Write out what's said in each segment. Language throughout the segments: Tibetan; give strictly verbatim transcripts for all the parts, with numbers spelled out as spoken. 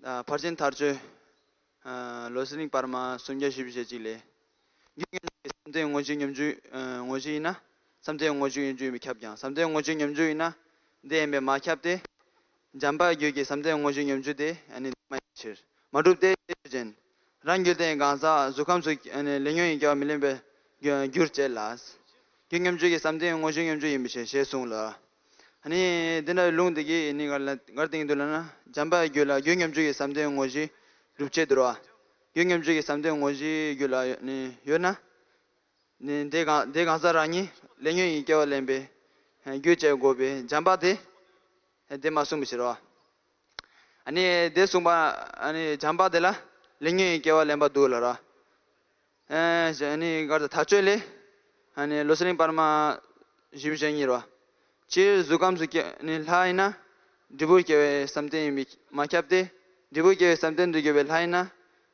ཨ། ཕར་ཕྱིན་ཐར་ཆོས། ཨ། ལོ་ཟེར་གླིང་བར་མ་སུམ་བརྒྱ་བཞི་བཅུ་ཞེ་གཅིག་ལས། རྒྱུ་སྙོམས་འཇུག་གི་བསམ་གཏན་དངོས་གཞི་སྙོམས་འཇུག་ཨ། དངོས་གཞི་ཡིན་ན། བསམ་གཏན་དངོས་གཞི་སྙོམས་འཇུག་ཡིན་པས་ཁྱབ་ཀྱང་བསམ་གཏན་དངོས་གཞི་སྙོམས་འཇུག་ཡིན་ན། འདི་ཡིན་པས་མ་ཁྱབ་སྟེ། འཇམ་དཔལ་རྒྱུད་ཀྱི་བསམ་གཏན་དངོས་གཞི་སྙོམས་འཇུག་དེ་ཨ་ནི་མ་ཡིན་ཕྱིར། མ་གྲུབ་སྟེ་དེ་ཆོས་ཅན། རང་རྒྱུད་ལྡན་གང་ཟག་གཟུགས་ཁམས་སུ་ཨ་ནི་ལས་ཉོན་ཡིད་སྐྱེ་བ་མི་ལེན་པར་འགྱུར་བྱེད་ལ། རྒྱུ་སྙོམས་འཇུག་གི་བསམ་གཏན་དངོས་གཞི་སྙོམས་འཇུག་ཡིན་པའི་ཕྱིར་ཞེས་གསུངས་ལ། ཨ་ནི་འདི་འདྲ་བའི་ལུང་འདི་གིས་ནི་ག་ལ་གར་སྟེང་དུ་ལ་ན་འཇམ་དཔལ་རྒྱུད་ལ་རྒྱུ་སྙོམས་འཇུག་གི་བསམ་གཏན་དངོས་གཞི་སྒྲུབ་བྱེད་དུ་རོ། རྒྱུ་སྙོམས་འཇུག་གི་བསམ་གཏན་དངོས་གཞི་རྒྱུད་ལ་ནི་ཡོད་ན། ནི་དེ་གང་དེ་གང་ཟག་རང་ཉིད་ལས་ཉོན་ཡིད་སྐྱེ་བ་ལེན་པའི་རྒྱུ་བྱེད་དགོས་པའི་འཇམ་དཔལ་དེ། དེ་མ་གསུངས་པའི་ཕྱིར་རོ། ཨ་ནི་དེ་གསུངས་པ་ཨ་ནི་འཇམ་དཔལ་དེ་ལ་ལས་ཉོན་ཡིད་སྐྱེ་བ་ལེན་པ་འདུག་ལ་རོ། ཨ་ནི་གར་དང་ཐག་ཆོད་ལས། ཨ་ནི་ལོ་ཟེར་གླིང་བར་མ་བཞི་བཅུ་ཞེ་གཉིས་རོ། སྤྱིར་གཟུགས་ཁམས་སུ་སྐྱེ་ནི་ལྷ་ཡིན་ན། འབྲས་བུར་སྐྱེ་བའི་བསམ་གཏན་ཡིན་པས་མ་ཁྱབ་སྟེ། འབྲས་བུར་སྐྱེ་བའི་བསམ་གཏན་དུ་གྱུར་པའི་ལྷ་ཡིན་ན།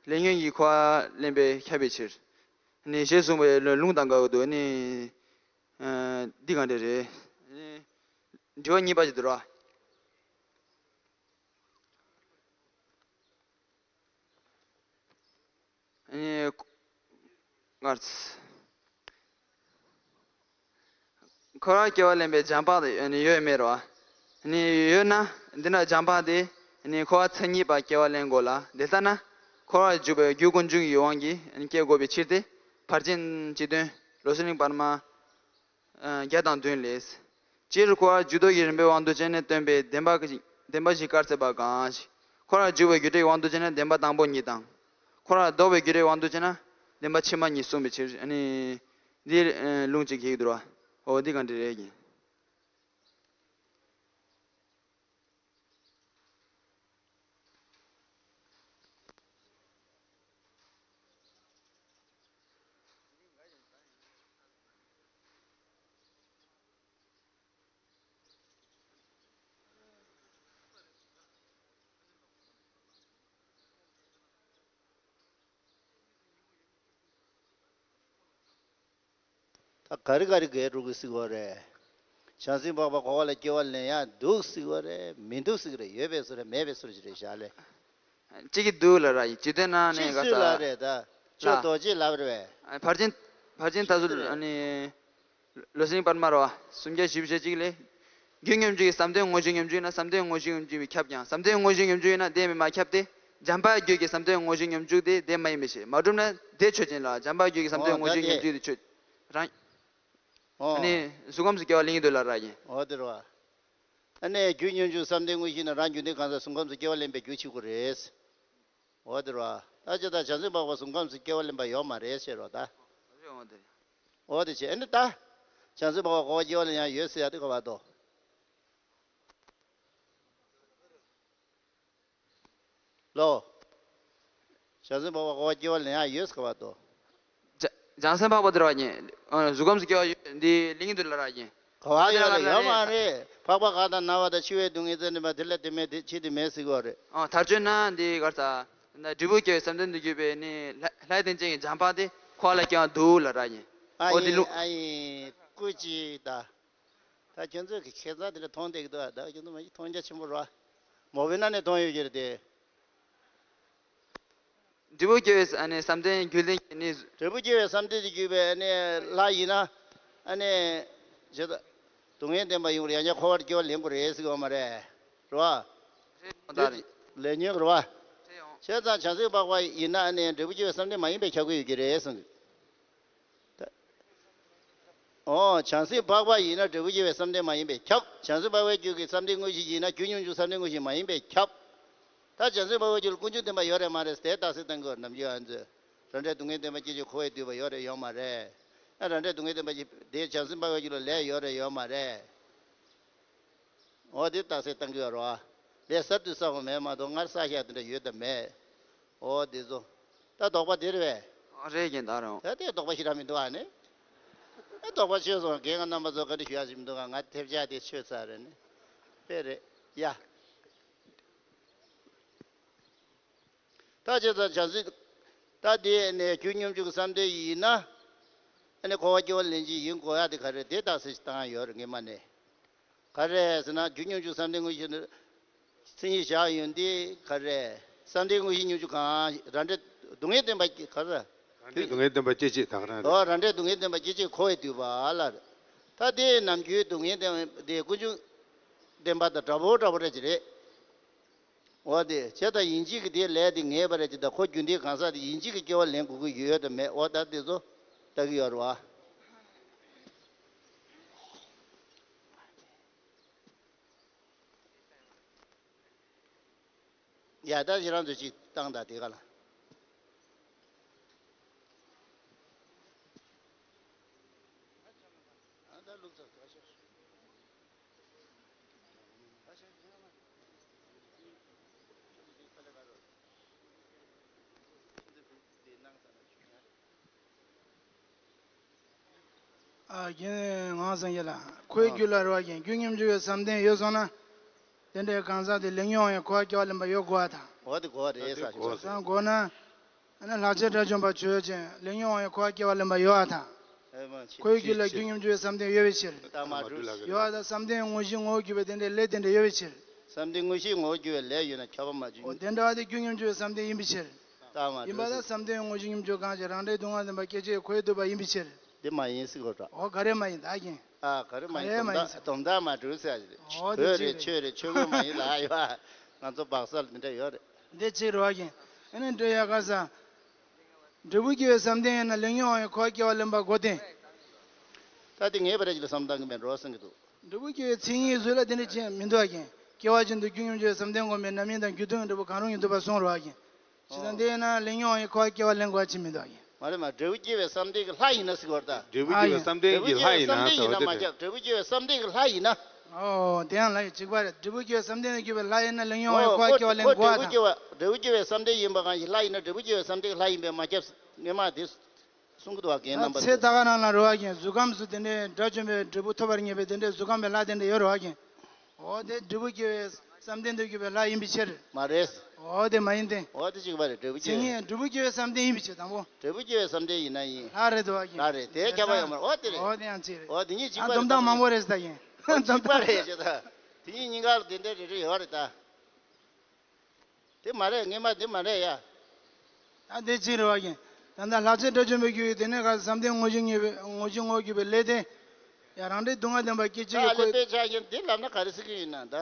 ལས་ཉོན་གྱི་འཁོར་བ་ལེན་པས་ཁྱབ་པའི་ཕྱིར། ནི་ཞེས་གསུངས་པའི་ལུང་དང་འགལ་འདུག་ནི། ཨ། འདི་གང་འདྲ་རེད། ནི་དྲི་བ་གཉིས་པ་ཞིག་འདུག་ར། ཨ་ནི། སྔར། འཁོར་བར་སྐྱེ་བ་ལེན་པའི་འཇམ་དཔལ་དེ་ཨ་ནི་ཡོད་མེད་རོ། ཨ་ནི་ཡོད་ན། འདི་ན་འཇམ་དཔལ་དེ་ཨ་ནི་འཁོར་བ་མཚན་ཉིད་པ་སྐྱེ་བ་ལེན་དགོས་ལ། དེ་ལྟ་ན། འཁོར་བར་འཇུག་པའི་རྒྱུ་ཀུན་འབྱུང་གི་ཡུལ་དབང་གིས་ཨ་ནི་སྐྱེ་དགོས་པའི་ཕྱིར་ཏེ། ཕར་ཕྱིན་སྤྱི་དོན། ལོ་ཟེར་གླིང་བར་མ། ཨ། བརྒྱ་དང་བདུན་ལས། སྤྱིར་འཁོར་བར་འཇུག་ལྡོག་གི་རིམ་པའི་དབང་དུ་བྱས་ནས་སྟོན་པའི་བདེན་པ་བདེན་པ་བཞི་བཀར་ཟེར་བ་གང་ཞིག་འཁོར་བར་འཇུག་པའི་རྒྱུ་འབྲས་ཀྱི་དབང་དུ་བྱས་ན་བདེན་པ་དང་པོ་གཉིས་དང་། འཁོར་བར་ལྡོག་པའི་རྒྱུ་འབྲས་ཀྱི་དབང་དུ་བྱས་ན་བདེན་པ་ཕྱི་མ་གཉིས་གསུངས་པའི་ཕྱིར། ཨ་ནི། འདིར་ལུང་གཅིག་གིས་འདུལ་བ། འོ་འདི་གང་འདྲ་རེད་ཀྱི། ད་ག་རེ་ག་རེ་འགལ་འགྲོ་གི་ཟེར་བ་རེད། བྱང་སེམས་འཕགས་པ་འཁོར་བ་ལ་སྐྱེ་བ་ལེན་ཡག་འདུག་ཟེར་བ་རེད། མི་འདུག་ཟེར་གི་རེད། ཡོད་པའི་བཟོ་རེད། མེད་པའི་བཟོ་ཞིག་རེད་བཞག་ལེ། གཅིག་གིས་འདུག་ལ་ར་ཡིན། སྤྱི་དོན་ནང་ནས་གཅིག་ག་ས་སུས་ལབ་རེད་ད། ཁྱོད་ལ། རྡོ་རྗེས་ལབ་རེད་པས། ཕར་ཕྱིན། ཕར་ཕྱིན་ཐ་ཚུལ་ཨ་ནི། ལོ་ཟེར་གླིང་བར་མ་རོ། སུམ་བརྒྱ་བཞི་བཅུ་ཞེ་གཅིག་ལས། རྒྱུ་སྙོམས་འཇུག་གི་བསམ་གཏན་དངོས་གཞི་སྙོམས་འཇུག་ཡིན་ན་བསམ་གཏན་དངོས་གཞི་སྙོམས་འཇུག་ཡིན་པས་ཁྱབ་ཀྱང་བསམ་གཏན་དངོས་གཞི་སྙོམས་འཇུག་ཡིན་ན་དེ་མིན་མ་ཁྱབ་སྟེ། འཇམ་དཔལ་རྒྱུད་ཀྱི་བསམ་གཏན་དངོས་གཞི་སྙོམས་འཇུག་དེ་དེ་མ་ཡིན་པའི་ཕྱིར། མ་གྲུབ་ན་དེ་ཆོས་ཅན་ལ། འཇམ་དཔལ་རྒྱུད་ཀྱི་བསམ་གཏན་དངོས་གཞི་སྙོམས་འཇུག་དེ་ཆོས་རང་། ཨ་ནི་གཟུགས་ཁམས་སུ་སྐྱེ་བ་ལེན་གྱི་འདུག་ལ་ར་ཡིན། འོ་དེ་རེད་བ། ཨ་ནི་རྒྱུ་སྙོམས་འཇུག་བསམ་གཏན་དངོས་གཞི་ནི་རང་རྒྱུ་འདི་གང་ཟག་གཟུགས་ཁམས་སུ་སྐྱེ་བ་ལེན་པའི་རྒྱུ་བྱེད་དགོས་རེད། འོ་དེ་རེད་བ། ད་ཅི་ད་བྱང་སེམས་འཕགས་པ་གཟུགས་ཁམས་སུ་སྐྱེ་བ་ལེན་པ་ཡོད་མ་རེད་ཟེར་རོ་ད། འོ་དེ་བྱས་ཨ་ནི་ད། བྱང་སེམས་འཕགས་པ་འཁོར་བ་སྐྱེ་བ་ལེན་ཡག་ཡོད་ཟེར་ཡག་དེ་ག་བ་དོ། ལོ། བྱང་སེམས་འཕགས་པ་འཁོར་བ་སྐྱེ་བ་ལེན་ཡག་ཡོད་ཟེར་ག་བ་དོ། བྱ་བྱང་སེམས་འཕགས་པ་དེ་ར་བ་ཉིད། ཨ། གཟུགས་ཁམས་སུ་སྐྱེ་བ་ཡོད་འདི་ལེན་གྱི་འདུག་ལ་ར་ཡིན། ག་བ་ཡོད་ལ་ཡོད་མ་རེད། འཕགས་པ་གང་དང་ན་བ་དང་འཆི་བའི་སྡུག་བསྔལ་ཙམ་དྲན་པ་དེ་ལས་དེ་མེད་དེ་ཕྱིར་དེ་མེད་ཟེར་གི་བ་རེད། ཨ། ཐར་ཆོས་ན་འདི་གར་ས། འབྲས་བུ་སྐྱེ་བའི་བསམ་གཏན་དུ་གྱུར་པའི་ནི་ལྷ་ལྷ་ཡི་རྟེན་ཅན་གྱི་འཇམ་དཔལ་དེ་འཁོར་བ་ལ་སྐྱེ་བ་འདུག་ལ་ར་ཡིན། ཨ་ཨོ་དེ་ཡིན་ལུགས། ཨ་ཡིན་སྐུ་ཅི་ད། ད་ཁྱོད་ཚོས་ཀྱི་ཁྱད་མཚར་དེ་འདྲ་མཐོང་བསྡད་ཀྱི་འདུག་ད་ཁྱོད་ཚོ་མ་གཞི་མཐོང་རྒྱ་ཆེན་པོ་རེད་བ། མོ་བོའི་ནང་ནས་མཐོང་ཡོད་ཀྱི་རེད་དེ། འབྲས་བུ་སྐྱེ་བའི་ཨ་ནི་བསམ་གཏན་རྒྱུད་ལྡན་གྱི་ནི། འབྲས་བུ་སྐྱེ་བའི་བསམ་གཏན་དུ་གྱུར་པའི་ཨ་ནི་ལྷ་ཡིན་ན། ཨ་ནི། ཇི་ལྟར། སྡུག་བསྔལ་བདེན་པ་ཡིན་པར་ཡང་བསྐྱར་འཁོར་བར་སྐྱེ་བ་ལེན་དགོས་རེད་ཟེར་གྱི་ཡོད་མ་རེད། རེད་བ། རེད་ད་རེད། ལས་ཉོན་གྱི་རེད་བ། རེད་ཡོང་། བྱས་ཙང་བྱང་སེམས་འཕགས་པ་ཡིན་ན་ཨ་ནི་འབྲས་བུ་སྐྱེ་བའི་བསམ་གཏན་མ་ཡིན་པས་ཁྱབ་ཀྱི་ཡོད་ཀྱི་རེད་གསུངས་ཀྱི། ད། ཨོ། བྱང་སེམས་འཕགས་པ་ཡིན་ན་འབྲས་བུ་སྐྱེ་བའི་བསམ་གཏན་མ་ཡིན་པས་ཁྱབ། བྱང་སེམས་འཕགས་པའི་རྒྱུད་ཀྱི་བསམ་གཏན་དངོས་གཞི་ཡིན་ན་རྒྱུ་སྙོམས་འཇུག་བསམ་གཏན་དངོས་གཞི་མ་ཡིན་པས་ཁྱབ། ད་བྱང་སེམས་འཕགས་པའི་རྒྱུད་ལ་ཀུན་འབྱུང་བདེན་པ་ཡོད་རེད་མ་རེད་དེ་རྟགས་གསལ་གཏང་གི་ཡོད། ནམ་རྒྱུན་ཨ་ཚོས། རང་འབྲས་སྡུག་བསྔལ་བདེན་པ་སྐྱེ་འཆི་འཁོར་བས་བསྡུས་པ་ཡོད་རེད་ཡོད་མ་རེད། ཨ། རང་འབྲས་སྡུག་བསྔལ་བདེན་པ་སྐྱེ་དེ་བྱང་སེམས་འཕགས་པའི་རྒྱུད་ལ་ལས་ཡོད་རེད་ཡོད་མ་རེད། འོ་དེ་རྟགས་གསལ་གཏང་གི་ཡོད་རེད་བ། ལས་གསར་དུ་བསགས་པ་མེད་མ་གཏོགས་སྔར་བསགས་བཞག་དེ་འདྲ་ཡོད་དམ་མེད། འོ་དེ་ཚོ། ད་དོགས་པ་དེ་རེད་པས། རེད་ཀྱི་ད་རུང་། ད་དེ་དོགས་པ་ཞེ་དྲག་མི་འདུག་ཨ་ནི། ཨ། དོགས་པ་ཆོད་སོང་། རྒན་ང་རྣམ་པ་ཚོ་བཀའ་འདྲི་ཞུ་ཡག་ཞིག་མི་འདུག་ག་ང་ཐེབས་ཆག་དེ་ཆོད་ཚར་རེད་ནི། དཔེ་རེད་ཡ། ད་བྱས་ཙང་བྱང་སེམས། ད་དེ་ནས་རྒྱུ་སྙོམས་འཇུག་གི་བསམ་གཏན་ཡིན་ན། ཨ་ནི་འཁོར་བ་སྐྱེ་བ་ལེན་གྱི་ཡིན་དགོས་ཡག་དེ་ག་རེ་དེ་རྟགས་གསལ་ཞིག་བཏང་ཡོད་རེད་སྔོན་མ་ནས། ག་རེ་ཟེར་ན་རྒྱུ་སྙོམས་འཇུག་བསམ་གཏན་དངོས་གཞི་ནི། མཚན་ཉིད་བཞག་ཡོང་དུས་ག་རེ། བསམ་གཏན་དངོས་གཞི་སྙོམས་འཇུག་གང་། རང་འབྲས་སྡུག་བསྔལ་བདེན་པ་ག་རེ། རང་འབྲས་སྡུག་བསྔལ་བདེན་པ་སྐྱེ་མཆེད་དང་རང་འབྲས། ཨོ་རང་འབྲས་སྡུག་བསྔལ་བདེན་པ་སྐྱེ་མཆེད་འཁོར་བས་བསྡུས་པ་ལ། ད་དེ་ནམ་རྒྱུན་སྡུག་བསྔལ་བདེན་པ་དེ་ཀུན་འབྱུང་བདེན་པ་དང་འདྲ་པོ་འདྲ་པོ་རེད་ཀྱི་རེད། འོ་དེ་བྱས་ད་ཡིན་གཅིག་གི་དེ་ལས་དེ་ངེས་པ་རེད་ཀྱི། ད་ཁོ་རྒྱུ་འབྲས་གང་ཟག་དེ་ཡིན་གཅིག་གི་སྐྱེ་བ་ལེན་དགོས་ཀྱི་ཡོད་དམ་མེད། འོ་ད་དེ་ཚོ་ལྟ་གི་ཡོད་རེད་བ། ཡ་ད་ཁྱེད་རང་ཚོ་ཅིག་བཏང་དང་དེ་ག་ལ། ཨ་རྒན་ངག་བཟང་རྒྱལ་ལགས། ཁོའི་རྒྱུད་ལ་རེད་བ་རྒན། རྒྱུ་སྙོམས་འཇུག་པའི་བསམ་གཏན་ཡོད་སོང་ན། དེ་འདྲའི་གང་ཟག་དེ་ལས་ཉོན་ཡང་འཁོར་བ་སྐྱེ་བ་ལེན་པ་ཡོད་དགོས་པ་དང་། འོ་དེ་དགོས་པ་རེད་ས་ཞིག་དགོས་ས་དགོས་ན། ཨ་ནི་ལྷག་བཅས་དགྲ་བཅོམ་པ་ཆོས་ཅན། ལས་ཉོན་ཡང་འཁོར་བ་སྐྱེ་བ་ལེན་པ་ཡོད་པ་དང་། ཨེ་མ་ཆེ། ཁོའི་རྒྱུད་ལ་རྒྱུ་སྙོམས་འཇུག་པའི་བསམ་གཏན་ཡོད་པའི་ཕྱིར། ད་མ་གྲུ་ལ་གི་ཡོད་པ་དང་བསམ་གཏན་དངོས་གཞི་ངོ་བོར་གྱུར་པའི་དེ་འདྲའི་ལས་དེ་འདྲ་ཡོད་པའི་ཕྱིར། བསམ་གཏན་དངོས་གཞི་ངོ་བོར་གྱུར་པའི་ལས་ཡོད་ན་ཁྱབ་པ་མ་བྱུང་། འོ་དེ་འདྲ་བ་དེ་རྒྱུ་སྙོམས་འཇུག་པའི་བསམ་གཏན་ཡིན་པའི་ཕྱིར། ད་མ་ཡིན་པ་གྲུ་ལ་གི་བསམ་གཏན་དངོས་གཞི་སྙོམས་འཇུག་གང་ཞིག་རང་འབྲས་སྡུག་བསྔལ་བདེན་པ་སྐྱེ་མཆེད་འཁོར་བས་བསྡུས་པ་ཡིན་པའི་ཕྱིར། དེ་མ་ཡིན་སྲིད་གོ་འགྲོ། འོ་ག་རེ་མ་ཡིན་ད་རྒན། ཨ་ག་རེ་མ་ཡིན། ག་རེ་དོམ་མ་ཡིན་དག་ཟེར། དོམ་དག་མ་གྲུ་ཟེར་ཡ་ཞིག་རེད། འོ་དེ་བོད་རེད་ཅིག་རེད། ཆོས་རེད་ཆོས་གོས་མ་ཡིན་ལ་ཡོད། ང་ཚོ་སྦག་ས་ལ་དེ་འདྲ་ཡོད་རེད། འདི་གཅིག་རེད་བ་རྒན། ཨ་ནི་འདྲ་ཡ་ག་ས། འབྲས་བུ་སྐྱེ་བའི་བསམ་གཏན་ཡིན་ན་ལས་ཉོན་ཡང་འཁོར་བ་སྐྱེ་བ་ལེན་པ་དགོས་ཏེ། ད་དེ་ངེས་པ་རེད་ཅེས་བསམ་བཏང་གི་མེད་འགྲོ་བསམ་གྱི་འདུག་འབྲས་བུ་སྐྱེ་བའི་མཚན་ཉིད་ཟེར་ལ་དེ་འདྲ་ཅན་མི་འདུག་ཨ་རྒན། སྐྱེ་བ་ཅན་དུ་རྒྱུ་སྙོམས་འཇུག་པའི་བསམ་གཏན་བསྒོམས་པས་རྣམ་གཡེང་དང་རྒྱུ་མཐུན་གྱི་འབྲས་བུ་གང་རུང་གིས་འདུས་པར་གསུངས་རེད་བ་རྒན། ཨོ། བྱས་ཙང་དེ་ཡིན་ན་ལས་ཉོན་ཡང་འཁོར་བ་སྐྱེ་བ་ལེན་དགོས་པ་ཅིག་མི་འདུག་ཨ་རྒན། མ་རེད་མ། འབྲས་བུ་སྐྱེ་བའི་བསམ་གཏན་གྱི་ལྷ་ཡིན་ན་ཟེར་བ་རེད་ད། འབྲས་བུ་སྐྱེ་བའི་བསམ་གཏན་གྱི་ལྷ་ཡིན་ན་ཟེར་བ་དེ་རེད། འབྲས་བུ་སྐྱེ་བའི་བསམ་གཏན་གྱི་ལྷ་ཡིན་ན། ཨོ་དེ་ཡང་ལྷ་ཡི་གཅིག་པ་རེད། འབྲས་བུ་སྐྱེ་བའི་བསམ་གཏན་ལ་གྱུར་པའི་ལྷ་ཡིན་ན་ལས་ཉོན་ཡང་འཁོར་བ་སྐྱེ་བ་ལེན་དགོས་པ་དང་། འབྲས་བུ་སྐྱེ་བ་འབྲས་བུ་སྐྱེ་བའི་བསམ་གཏན་ཡིན་པ་གང་ཞིག་ལྷ་ཡིན་ན་འབྲས་བུ་སྐྱེ་བའི་བསམ་གཏན་གྱི་ལྷ་ཡིན་པས་མ་ཁྱབ་ངེས་མ་དེ། གསུང་གི་འདུག་བ་རྒན་རྣམ་པ་ཚོ། ཚེ་ད་ག་རང་ལ་རེད་བ་རྒན། གཟུགས་ཁམས་སུ་དེ་འདྲའི་དགྲ་བཅོམ་པའི་འབྲས་བུ་ཐོབ་པར་ངེས་པའི་དེ་འདྲའི་གཟུགས་ཁམས་པའི་ལྷ་དེ་འདྲ་ཡོད་རེད་བ་རྒན། འོ་དེ་འབྲས་བུ་སྐྱེ་བའི་བསམ་གཏན་དུ་གྱུར་པའི་ལྷ་ཡིན་པའི་ཕྱིར། མ་རེད། འོ་དེ་མ་ཡིན་ཏེ། འོ་དེ་གཅིག་པ་རེད། འབྲས་བུ་སྐྱེ་མཚན་ཉིད་འབྲས་བུ་སྐྱེ་བའི་བསམ་གཏན་ཡིན་པའི་ཕྱིར་དང་པོ། འབྲས་བུ་སྐྱེ་བའི་བསམ་གཏན་ཡིན་ན་ཡིན། ལྷ་རེད་དོ་བ་རྒན། ལྷ་རེད། དེ་ཁྱབ་པ་ཡོད་མ་རེད། འོ་དེ་རེད། འོ་དེ་ཡང་གཅིག་རེད། འོ་དེ་གཉིས་གཅིག་ཨ་པ་རེད། དོམ་དག་མང་པོ་རེད་ཟེར་ད་རྒན། འོ་གཅིག་པ་རེད་ཅེས་ད། དེ་གཉིས་གཉིས་ཀ་ལ་དེ་འདྲ་རེ་རེ་ཡོད་རེད་ད། དེ་མ་རེད། ངེས་མ་དེ་མ་རེད་ཡ། ད་དེ་གཅིག་རེད་བ་རྒན། ད་ལྟ་ལྷག་བཅས་དགྲ་བཅོམ་པས་གྱུར་པའི་དེ་ནས་ག་བསམ་གཏན་དངོས་གཞི་ངེས་པའི་དངོས་གཞི་ངོ་བོར་གྱུར་པའི་ལས་དེ། ཡང་རང་འབྲས་སྡུག་བསྔལ་བདེན་པ་སྐྱེ་མཆེད་ཀྱི་ཁོ། ད་ལས་དཔེ་ཆ་རྐྱེན་དེ་ལབ་ན་ག་རེ་ཟེར་གྱི་ཡིན་ན་ད།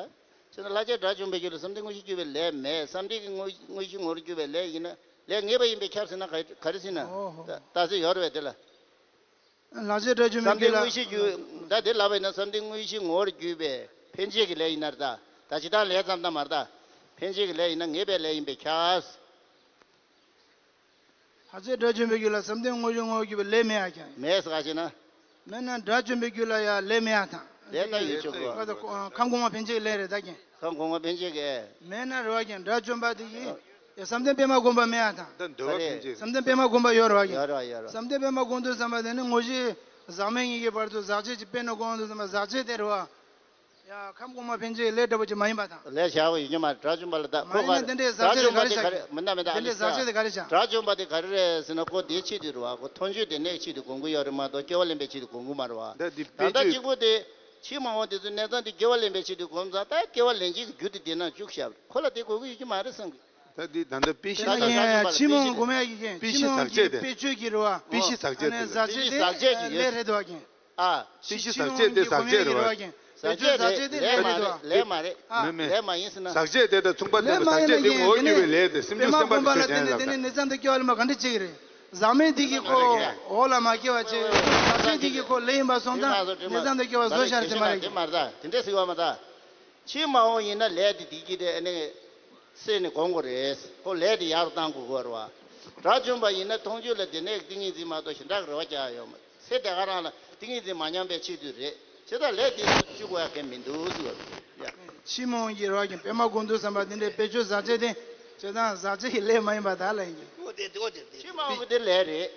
བྱས་ན་ལྷག་བཅས་དགྲ་བཅོམ་པས་གྱུར་པའི་བསམ་གཏན་དངོས་གཞིར་གྱུར་པའི་ལས་མེད། བསམ་གཏན་གྱི་དངོས་དངོས་གཞི་ངོ་བོར་གྱུར་པའི་ལས་ཡིན་ན་ལས་ངེས་པ་ཡིན་པས་ཁྱབ་ཟེར་ན་ག་ག་རེ་ཟེར་ན། ཨོ་ཧོ། ད་ད་ཟེར་ཡོད་རེད་བས་དེ་ལ། ལྷག་བཅས་དགྲ་བཅོམ་པའི་བསམ་གཏན་རྒྱུད་ལ། དངོས་གཞིར་གྱུར། ད་དེ་ལབ་པ་ཡིན་ན་བསམ་གཏན་དངོས་གཞི་ངོ་བོར་གྱུར་པའི་འཕེན་བྱེད་ཀྱི་ལས་ཡིན་ན་རེད་ད། ད་ཇི་ལྟར་ལས་ཙམ་ལྟ་མ་རེད་ད། འཕེན་བྱེད་ཀྱི་ལས་ཡིན་ན་ངེས་པའི་ལས་ཡིན་པས་ཁྱབ། ལྷག་བཅས་དགྲ་བཅོམ་པའི་རྒྱུད་ལ་བསམ་གཏན་དངོས་གཞི་ངོ་བོར་གྱུར་པའི་ལས་མེད་ཡ་ཀྱང་། མེད་ཟེར་ག་ཅེ་ན། མེད་ན་དགྲ་བཅོམ་པའི་རྒྱུད་ལ་ཡང་ལས་མེད་ཡ་དང་། ལས་ད་ཡོད་ཆོག་གོ། ཁམས་གོང་མ་འཕེན་བྱེད་ཀྱི་ལས་རེད་ད་ཀྱང་། ཁམས་གོང་མ་འཕེན་བྱེད་ཀྱི། མེད་ན་རེད་བ་ཀྱང་དགྲ་བཅོམ་པ་དེ་ཡིས། ཡ་བསམ་གཏན་པད་མ་བསྒོམ་པ་མེད་ཡ་དང་། ད་འདོད་པ་འཕེན་བྱེད། བསམ་གཏན་པད་མ་བསྒོམ་པ་ཡོད་རེད་བ་ཀྱང་། ཡོད་རེད་ཡོད་རེད། བསམ་གཏན་པད་མ་བསྒོམ་དུས་ཙམ་པ་དེ་ནི་དངོས་གཞི་ཟག་མེད་གཉིས་ཀྱི་བར་དུ་ཟག་བཅས་ཀྱི་དཔེ་ནི་བསྒོམ་དུས་ཙམ་པ་ཟག་བཅས་དེ་རེད་བ། ཡ་ཁམས་གོང་མ་འཕེན་བྱེད་ཀྱི་ལས་འདྲ་པོ་ཅིག་མ་ཡིན་པ་དང་། ལས་བྱ་བ་ཡོད་ཀྱི་མ་རེད། དགྲ་བཅོམ་པ་ལ་ད་མ་ཁོ་ཡིན་ན་ག་དེ་འདྲའི་ཟག་བཅས་དེ་ག་རེ་ཆགས་ཀྱི། མི་འདའ་མི་འདའ། དེ་འདྲའི་ཟག་བཅས་དེ་ག་རེ་ཆགས། དགྲ་བཅོམ་པ་དེ་ག་རེ་རེད་ཟེར་ན་ཁོ་དེའི་ཆེད་དུ་རེད་བ། ཁོ་མཐོང་ཆོས་དེ་གནས་ཀྱི་ཆེད་དུ་སྒོམ་གྱི་ཡོད་རེད་མ་གཏོགས་སྐྱེ་བ་ལེན་པའི་ཆེད་དུ་སྒོམ་གྱི་མ་རེད་བ། ད་འདི་ད་དཔེ་ལྟ་བཅོས། གཅིག་པོ་དེ་ཕྱི་མ་འོངས་དེ་ཚོའི་གནས་སྟངས་དེ་སྐྱེ་བ་ལེན་པའི་ཆེད་དུ་སྒོམ་ཙང་ད་སྐྱེ་བ་ལེན་བྱེད་ཀྱི་རྒྱུ་དེ་དེ་ན་བཅུག་བཞག་ཁོ་ལ་དེ་དགོས་ཀྱི་ཡོད་ཀྱི་མ་རེད་བསམ་གྱི། ད་འདི་ད་ལྟ་དཔེ་གཞི། དེ་ན་ད་ཡང་ཕྱི་མ་འོང་སྒོམ་ཡ་གི་རྐྱེན། དཔེ་གཞི་ཕྱི་མ་འོང་ཟག་བཅས་གི་དེ་དཔེ་བཅོས་ཀྱི་རེད་བ། དཔེ་གཞི་ཟག་བཅས་དེ་ལ། ཨ་ནི་ཟག་བཅས་དེ་ལས་རེད་དོ་ཀྱེ། ཨ། དཔེ་གཞི་ཟག་བཅས་དེ་ཟག་བཅས་རེད་བ། ཟག་བཅས་དེ་ལས་མ་རེད། ལས་མ་རེད། མེད་མེད། ལས་མ་ཡིན་ཟེར་ན། ཟག་བཅས་དེ་དང་མཚུངས་པ་ལྡན་པ་ཟག་བཅས་དེ་ངོ་བོར་གྱུར་པའི་ལས་དེ་སེམས་བྱུང་སེམས་པ་དེ་ཆོས་ཅན་ལ་ཟེར། དེ་ནི་གནས་ཙམ་དུ་སྐྱེ་བ་ལེན་པ་ག་འདྲ་བྱེད་ཀྱི་རེད། ཟག་མེད་དེ་གི་ཁོ་འོག་ལ་མ་སྐྱེ་བ་བྱེད། ཟག་བཅས་དེ་གི་ཁོ་ལས་ཡིན་པ་སོང་ཙང་གནས་ཙམ་དུ་སྐྱེ་བ་བཟོ་བཞག་ཟེར་མ་རེད། དེ་མ་རེད། དེ་འདྲ་ཟེར་བ་མ་རེད། ཕྱི་མ་འོང་ཡིན་ན་ལས་དེ་དེ་གི་དེ་ཨ་ནི། སེམས་ནི་སྒོམ་དགོས་རེད། ཁོ་ལས་དེ་ཡག་རུ་བཏང་དགོས་ཀྱི་རེད་བ། དགྲ་བཅོམ་པ་ཡིན་ན་མཐོང་ཆོས་ལ་དེ་ནས་ཏིང་ངེ་འཛིན་མ་གཏོགས་གཞན་དག་གི་རེ་བ་རྒྱག་ཡོད་མ་རེད། ཚེ་འདི་ག་རང་ལ་ཏིང་ངེ་འཛིན་མ་ཉམས་པའི་ཆེད་དུ་རེད། བྱས་ཙང་ལས་དེ་བཅུག་དགོས་ཡ་གང་མི་འདུག་ཟེར་བ་རེད། ཕྱི་མ་འོང་གི་རེ་བ་ཀྱང་པད་མ་དགོངས་དུས་བསམ་པ་དེ་འདྲའི་དཔེ་བཅོས་ཟག་བཅས་དེ། བྱས་ཙང་ཟག་བཅས་ཀྱི་ལས་མ་ཡིན་པ་དག་ལ་ཡིན་གྱི། ཨོ་དེ་དེ་ཨོ་དེ་དེ། ཕྱི་མ་འོང་གི་དེ་ལས་རེད།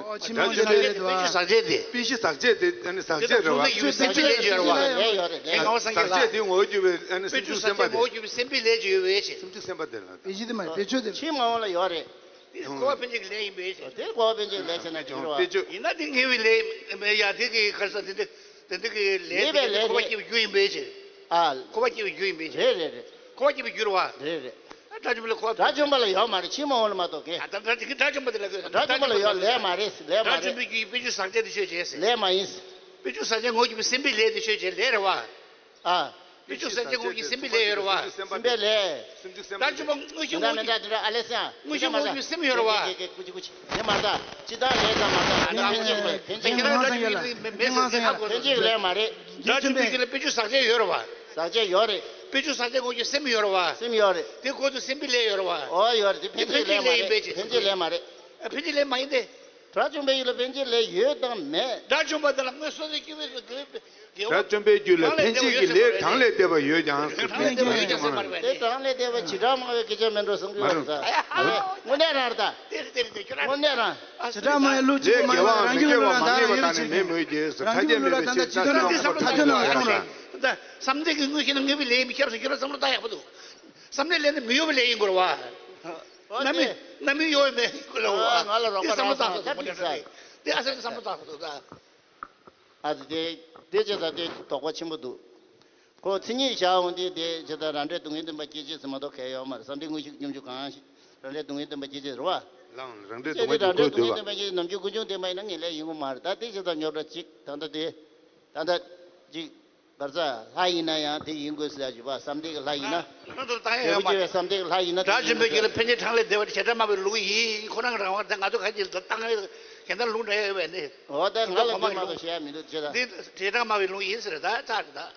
ཨོ་ཕྱི་མ་འོང་གི་ལས་རེད་དོ། དཔེ་བཅོས་ཟག་བཅས་དེ། དཔེ་བཅོས་ཟག་བཅས་དེ་ཨ་ནི་ཟག་བཅས་རེད་བ། དཔེ་བཅོས་ཟག་བཅས་ལས་ཀྱི་རེད་བ། ལས་ཡོད་རེད། ལས་ངོ་བོ་སངས་རྒྱས་ལ། ཟག་བཅས་དེ་ངོ་བོ་གྱུར་པའི་ཨ་ནི་སེམས་བྱུང་སེམས་པ་དེ། ངོ་བོ་གྱུར་པའི་སེམས་དཔའི་ལས་ཀྱི་ཡོད་པའི་ཕྱིར། སེམས་བྱུང་སེམས་པ་དེ་ལ། དཔེ་གཞི་དེ་མ་རེད། དཔེ་བཅོས་དེ་རེད། ཕྱི་མ་འོང་ལ་ཡོད་རེད། དེ་འཁོར་བ་འཕེན་བྱེད་ཀྱི་ལས་ཡིན་པའི་ཕྱིར། དེ་འཁོར་བ་འཕེན་བྱེད་ཀྱི་ལས་བྱས་ན་འགྱུར་བ། དཔེ་བཅོས། ཡིན་ན་དེ་ངེས་པའི་ལས་མེད་ཡ། དེ་གི་ག་རེ་ཟེར་དེ་འདྲ་དེ་འདྲ་གི་ལས་ངེས་པའི་དེ་ལས་འཁོར་བ་རེད། སྐྱེ་བའི་རྒྱུ་ཡིན་པའི་ཕྱིར། ཨ། འཁོར་བ་སྐྱེ་བའི་རྒྱུ་ཡིན་པའི་ཕྱིར། རེད་རེད་རེད། འཁོར་བ་སྐྱེ་བའི་རྒྱུ་རེད་བ། རེད་རེད། ཨ་ དགྲ་བཅོམ་པ་ལ་གོ། དགྲ་བཅོམ་པ་ལ་ཡོད་མ་རེད། ཕྱི་མ་འོང་ལ་མ་གཏོགས་གས། ཨ། ད་ད་དགྲ་བཅོམ་པ་དེ་ལ་གོ། དགྲ་བཅོམ་པ་ལ་ཡོད། ལས་མ་རེད། ལས་མ་རེད། དགྲ་བཅོམ་པའི་རྒྱུ་ཡི་དཔེ་བྱད་ཟག་བཅས་དེ་ཆོས་ཅན་ཟེར། ལས་མ་ཡིན། དཔེ་བྱད་ཟག་བཅས་ངོ་བོ་གྱུར་པའི་སེམས་དཔའི་ལས་དེ་ཆོས་ཅན་ལས་རེད་བ། ཨ། དཔེ་བྱད་ཟག་བཅས་ངོ་བོ་གྱུར་པའི་སེམས་དཔའི་ལས་ཡོད་རེད་བ། སེམས་དཔའི་ལས། དགྲ་བཅོམ་པ་དངོས་གཞི་ངོ་བོ་གྱུར། དེ་འདྲ་ཨ་ལེ་སང་། དངོས་གཞི་ངོ་བོ་གྱུར་པའི་སེམས་ཡོད་རེད་བ། ཀེ་ཀེ་ཀེ་ཀུ་ཅི་ཀུ་ཅི། དེ་མ་རེད་ད། སྤྱིར་བཏང་ལས་ད་མ་རེད། ད་ཕན་ཆད་ཀྱི་ལས། ཕན་ཆད་ཀྱི་ལས། མེད་ཟེར་ཁ་གོ། ཕན་ཆད་ཀྱི་ལས་མ་རེད། དགྲ་བཅོམ་པའི་རྒྱུད་ལ་དཔེ་བྱད་ཟག་བཅས་ཡོད་རེད་བ། ཟག་བཅས་ཡོད་རེད། དཔེ་བྱད་ཟག་བཅས་ངོ་བོ་གྱུར་སེམས་ཡོད་རེད་བ། སེམས་ཡོད་རེད། དེ་ཁོ་ཚོ་སེམས་དཔའི་ལས་ཡོད་རེད་བ། ཨོ་ཡོད་རེད། དེ་ཕན་ཆད་ཀྱི་ལས་མ་རེད། ཕན་ཆད་ཀྱི་ལས་མ་རེད། ཨ། ཕན་ཆད་ལས་མ་ཡིན་ཏེ། དགྲ་བཅོམ་པའི་རྒྱུད་ལ་ཕན་ཆད་ལས་ཡོད་དང་མེད། དགྲ་བཅོམ་པ་དེ་ལ་སྔོན་སོ་སོའི་སྐྱེ་བོའི་དགེ་བའི་དགེ་བ། དགྲ་བཅོམ་པའི་རྒྱུད་ལ་ཕན་ཆད་ཀྱི་ལས་གྲངས་ལས་འདས་པ་ཡོད་ཀྱང་ཟེར། གྲངས་ལས་འདས་པ་ཡོད་ཀྱང་ཟེར། དེ་གྲངས་ལས་འདས་པ་བྱེ་བྲག་སྨྲ་བའི་སྐད་ཆ་མིན་འགྲོ་བསམ་གྱི་ཡོད་ས། དངོས་གནས་རང་རེད་ད། དངོས་གནས་རང་། བྱེ་བྲག་སྨྲ་བའི་ལུགས་གཅིག་པུ་མ་ཡིན་པར་རང་རྒྱུད་ལ་ད་ཡང་ཡོད་པའི་ཕྱིར། རང་རྒྱུད་ལ་ད་ལྟ་ཇི་ལྟར་སྣང་བ་ཐག་ཆོད་ནང་ལ་ཡོད་པ། བསམ་གཏན་གྱི་དངོས་གཞི་ནི་དངོས་པོའི་ལས་ཡིན་པའི་ཁྱབ་སོང་། ཁྱོད་རང་བསམ་བློ་བཏང་ཡག་པོ་འདུག། བསམ་གཏན་ལས་ནི་མི་གཡོ་བའི་ལས་ཡིན་དགོས་རེད་བ། རྣམ་སྨིན། རྣམ་སྨིན་གཡོ་བའི་ལས་ཡིན་དགོས་རེད་བ། ང་ལ་རོགས་པ་རང་ས་ད་དེ་བསམ་བློ་བཏང་དགོས་ད། དེ་ཨ་སེ་བསམ་བློ་བཏང་དགོས་ད། ཨ་ཙི། དེ་དེ་བྱས་ཙང་དེ་དོགས་པ་ཆེན་པོ་འདུག། ཁོ་མཚན་ཉིད་བཞག་འོང་དུས་དེ་བྱས་ཙང་རང་འབྲས་སྡུག་བསྔལ་བདེན་པ་སྐྱེད་བྱེད་ཟེར་མ་གཏོགས་གང་ཡང་ཡོད་མ་རེད། བསམ་གཏན་དངོས་གཞི་སྙོམས་འཇུག་གང་ཞིག་རང་འབྲས་སྡུག་བསྔལ་བདེན་པ་སྐྱེད་བྱེད་རེད་བ། ལའང་རང་འབྲས་སྡུག་བསྔལ་བདེན་པ་སྐྱེད་བྱེད་ནམ་རྒྱུན་ཀུན་འབྱུང་བདེན་པ་ཡིན་ན་ངེས་ལེགས་ཡིན་དགོས་མ་རེད། ད་དེ་བྱས་ཙང་རྙོག་དྲ་གཅིག། ད་ལྟ་དེ། ད་ལྟ་གཅིག། ག་རེ་ཟ། ལྷ་ཡིན་ན་ཡང་དེ་ཡིན་དགོས་ཟེར་ཡ་ཞུ་བ། བསམ་གཏན་གྱི་ལྷ་ཡིན་ན། ལྷ་ལྷ་ཚོར་བཏང་ཡ་ཡོད་མ་རེད། བསམ་གཏན་གྱི་ལྷ་ཡིན་ན། དགྲ་བཅོམ་པའི་རྒྱུད་ལ་ཕན་ཆད་གྲངས་ལས་འདས་པ་དེ་བྱེ་བྲག་སྨྲ་བའི་ལུགས་ཡིན། ཁོ་རང་རང་དབང་དང་ང་ཚོ་ག་ཅིག་ལ་བཏང་ཡ་གན་ད་ལུགས་འདྲ་ཡ་ཡོད་པས་ནི། འོ་ད་ང་ལ་གོ་མ་འདུག་བཤད་ཡ་མི་འདུག་ཅེས་ད། དེ་བྱེ་བྲག་སྨྲ་བའི་ལུགས་ཡིན་ཟེར་ད་ཚར་རེད་ད།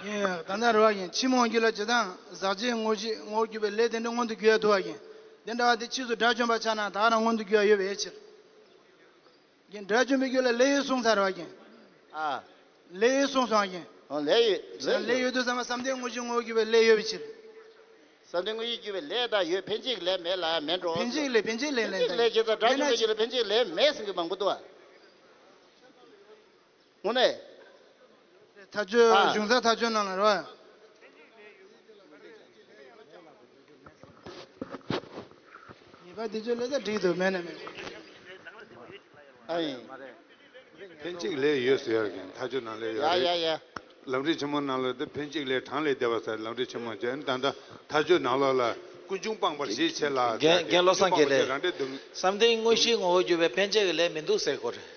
ཡིན། ད་ལྟ་རེ་བ་ཡིན། ཕྱི་མ་འོང་རྒྱུད་ལ་ཇི་ལྟར་ཟག་བཅས་ངོ་བོ་གྱུར་པའི་ལས་དེ་འདྲ་མངོན་དུ་གྱུར་ཡ་ཐུབ་པ་ཡིན། དེ་འདྲ་བ་དེ་ཕྱིས་སུ་དགྲ་བཅོམ་པ་ཆགས་ན་ད་ག་རང་མངོན་དུ་གྱུར་ཡ་ཡོད་པའི་ཕྱིར། རྒན། དགྲ་བཅོམ་པའི་རྒྱུད་ལ་ལས་ཡོད་གསུངས་ཚར་བ་རྒན། ཨ། ལས་ཡོད་གསུངས་སོང་རྒན། ཨོ། ལས་ཡོད། ལས་ཡོད། ལས་ཡོད་དུས་ཙམ་པ་བསམ་གཏན་དངོས་གཞི་ངོ་བོར་གྱུར་པའི་ལས་ཡོད་པའི་ཕྱིར། བསམ་གཏན་དངོས་གཞིར་གྱུར་པའི་ལས་དང་ཡོད། ཕན་ཆད་ཀྱི་ལས་མེད་ལ་མེད་འགྲོ། ཕན་ཆད་ཀྱི་ལས། ཕན་ཆད་ལས། ཕན་ཆད་ལས་ལས་ཀྱི་ད་དགྲ་བཅོམ་པའི་རྒྱུད་ལ་ཕན་ཆད་ཀྱི་ལས་མེད་ཟེར་མཁན་མང་པོ་འདུག་ཨ། དངོས་གནས། ཐག་གཅོད། ཨ། གཞུང་ས་ཐག་གཅོད་ནང་ལ་རེད་བ། ངེས་པ་དེ་ཚོ་ལས་ཀ་འགྲིག་འདུག། མེད་ན་མེད། ཨ་ཡིན། ཕན་གཅིག་ལས་ཡོད་ཟེར་ཡ་རྒན། ཐག་གཅོད་ནང་ལས་ཡོད་ཡ་རེད། ཡ་ཡ། ལམ་རིམ་ཆེན་མོ་ནང་ལ་དེ་ཕན་གཅིག་ལས་གྲངས་ལས་འདས་པ་ཟེར་ལམ་རིམ་ཆེན་མོ་བྱས། ད་ལྟ་ཐག་གཅོད་ནང་ལོགས་ལ་ཀུན་འབྱུང་སྤངས་པར་ཞེས་བྱ་ལ། རྒན་རྒན་བློ་བཟང་རྒྱལ་ལགས། རང་འབྲས་སྡུག། བསམ་གཏན་དངོས་གཞིའི་ངོ་བོར་གྱུར་པའི་ཕན་ཆད་ཀྱི་ལས་མི་འདུག་ཟེར་གོ་རེད།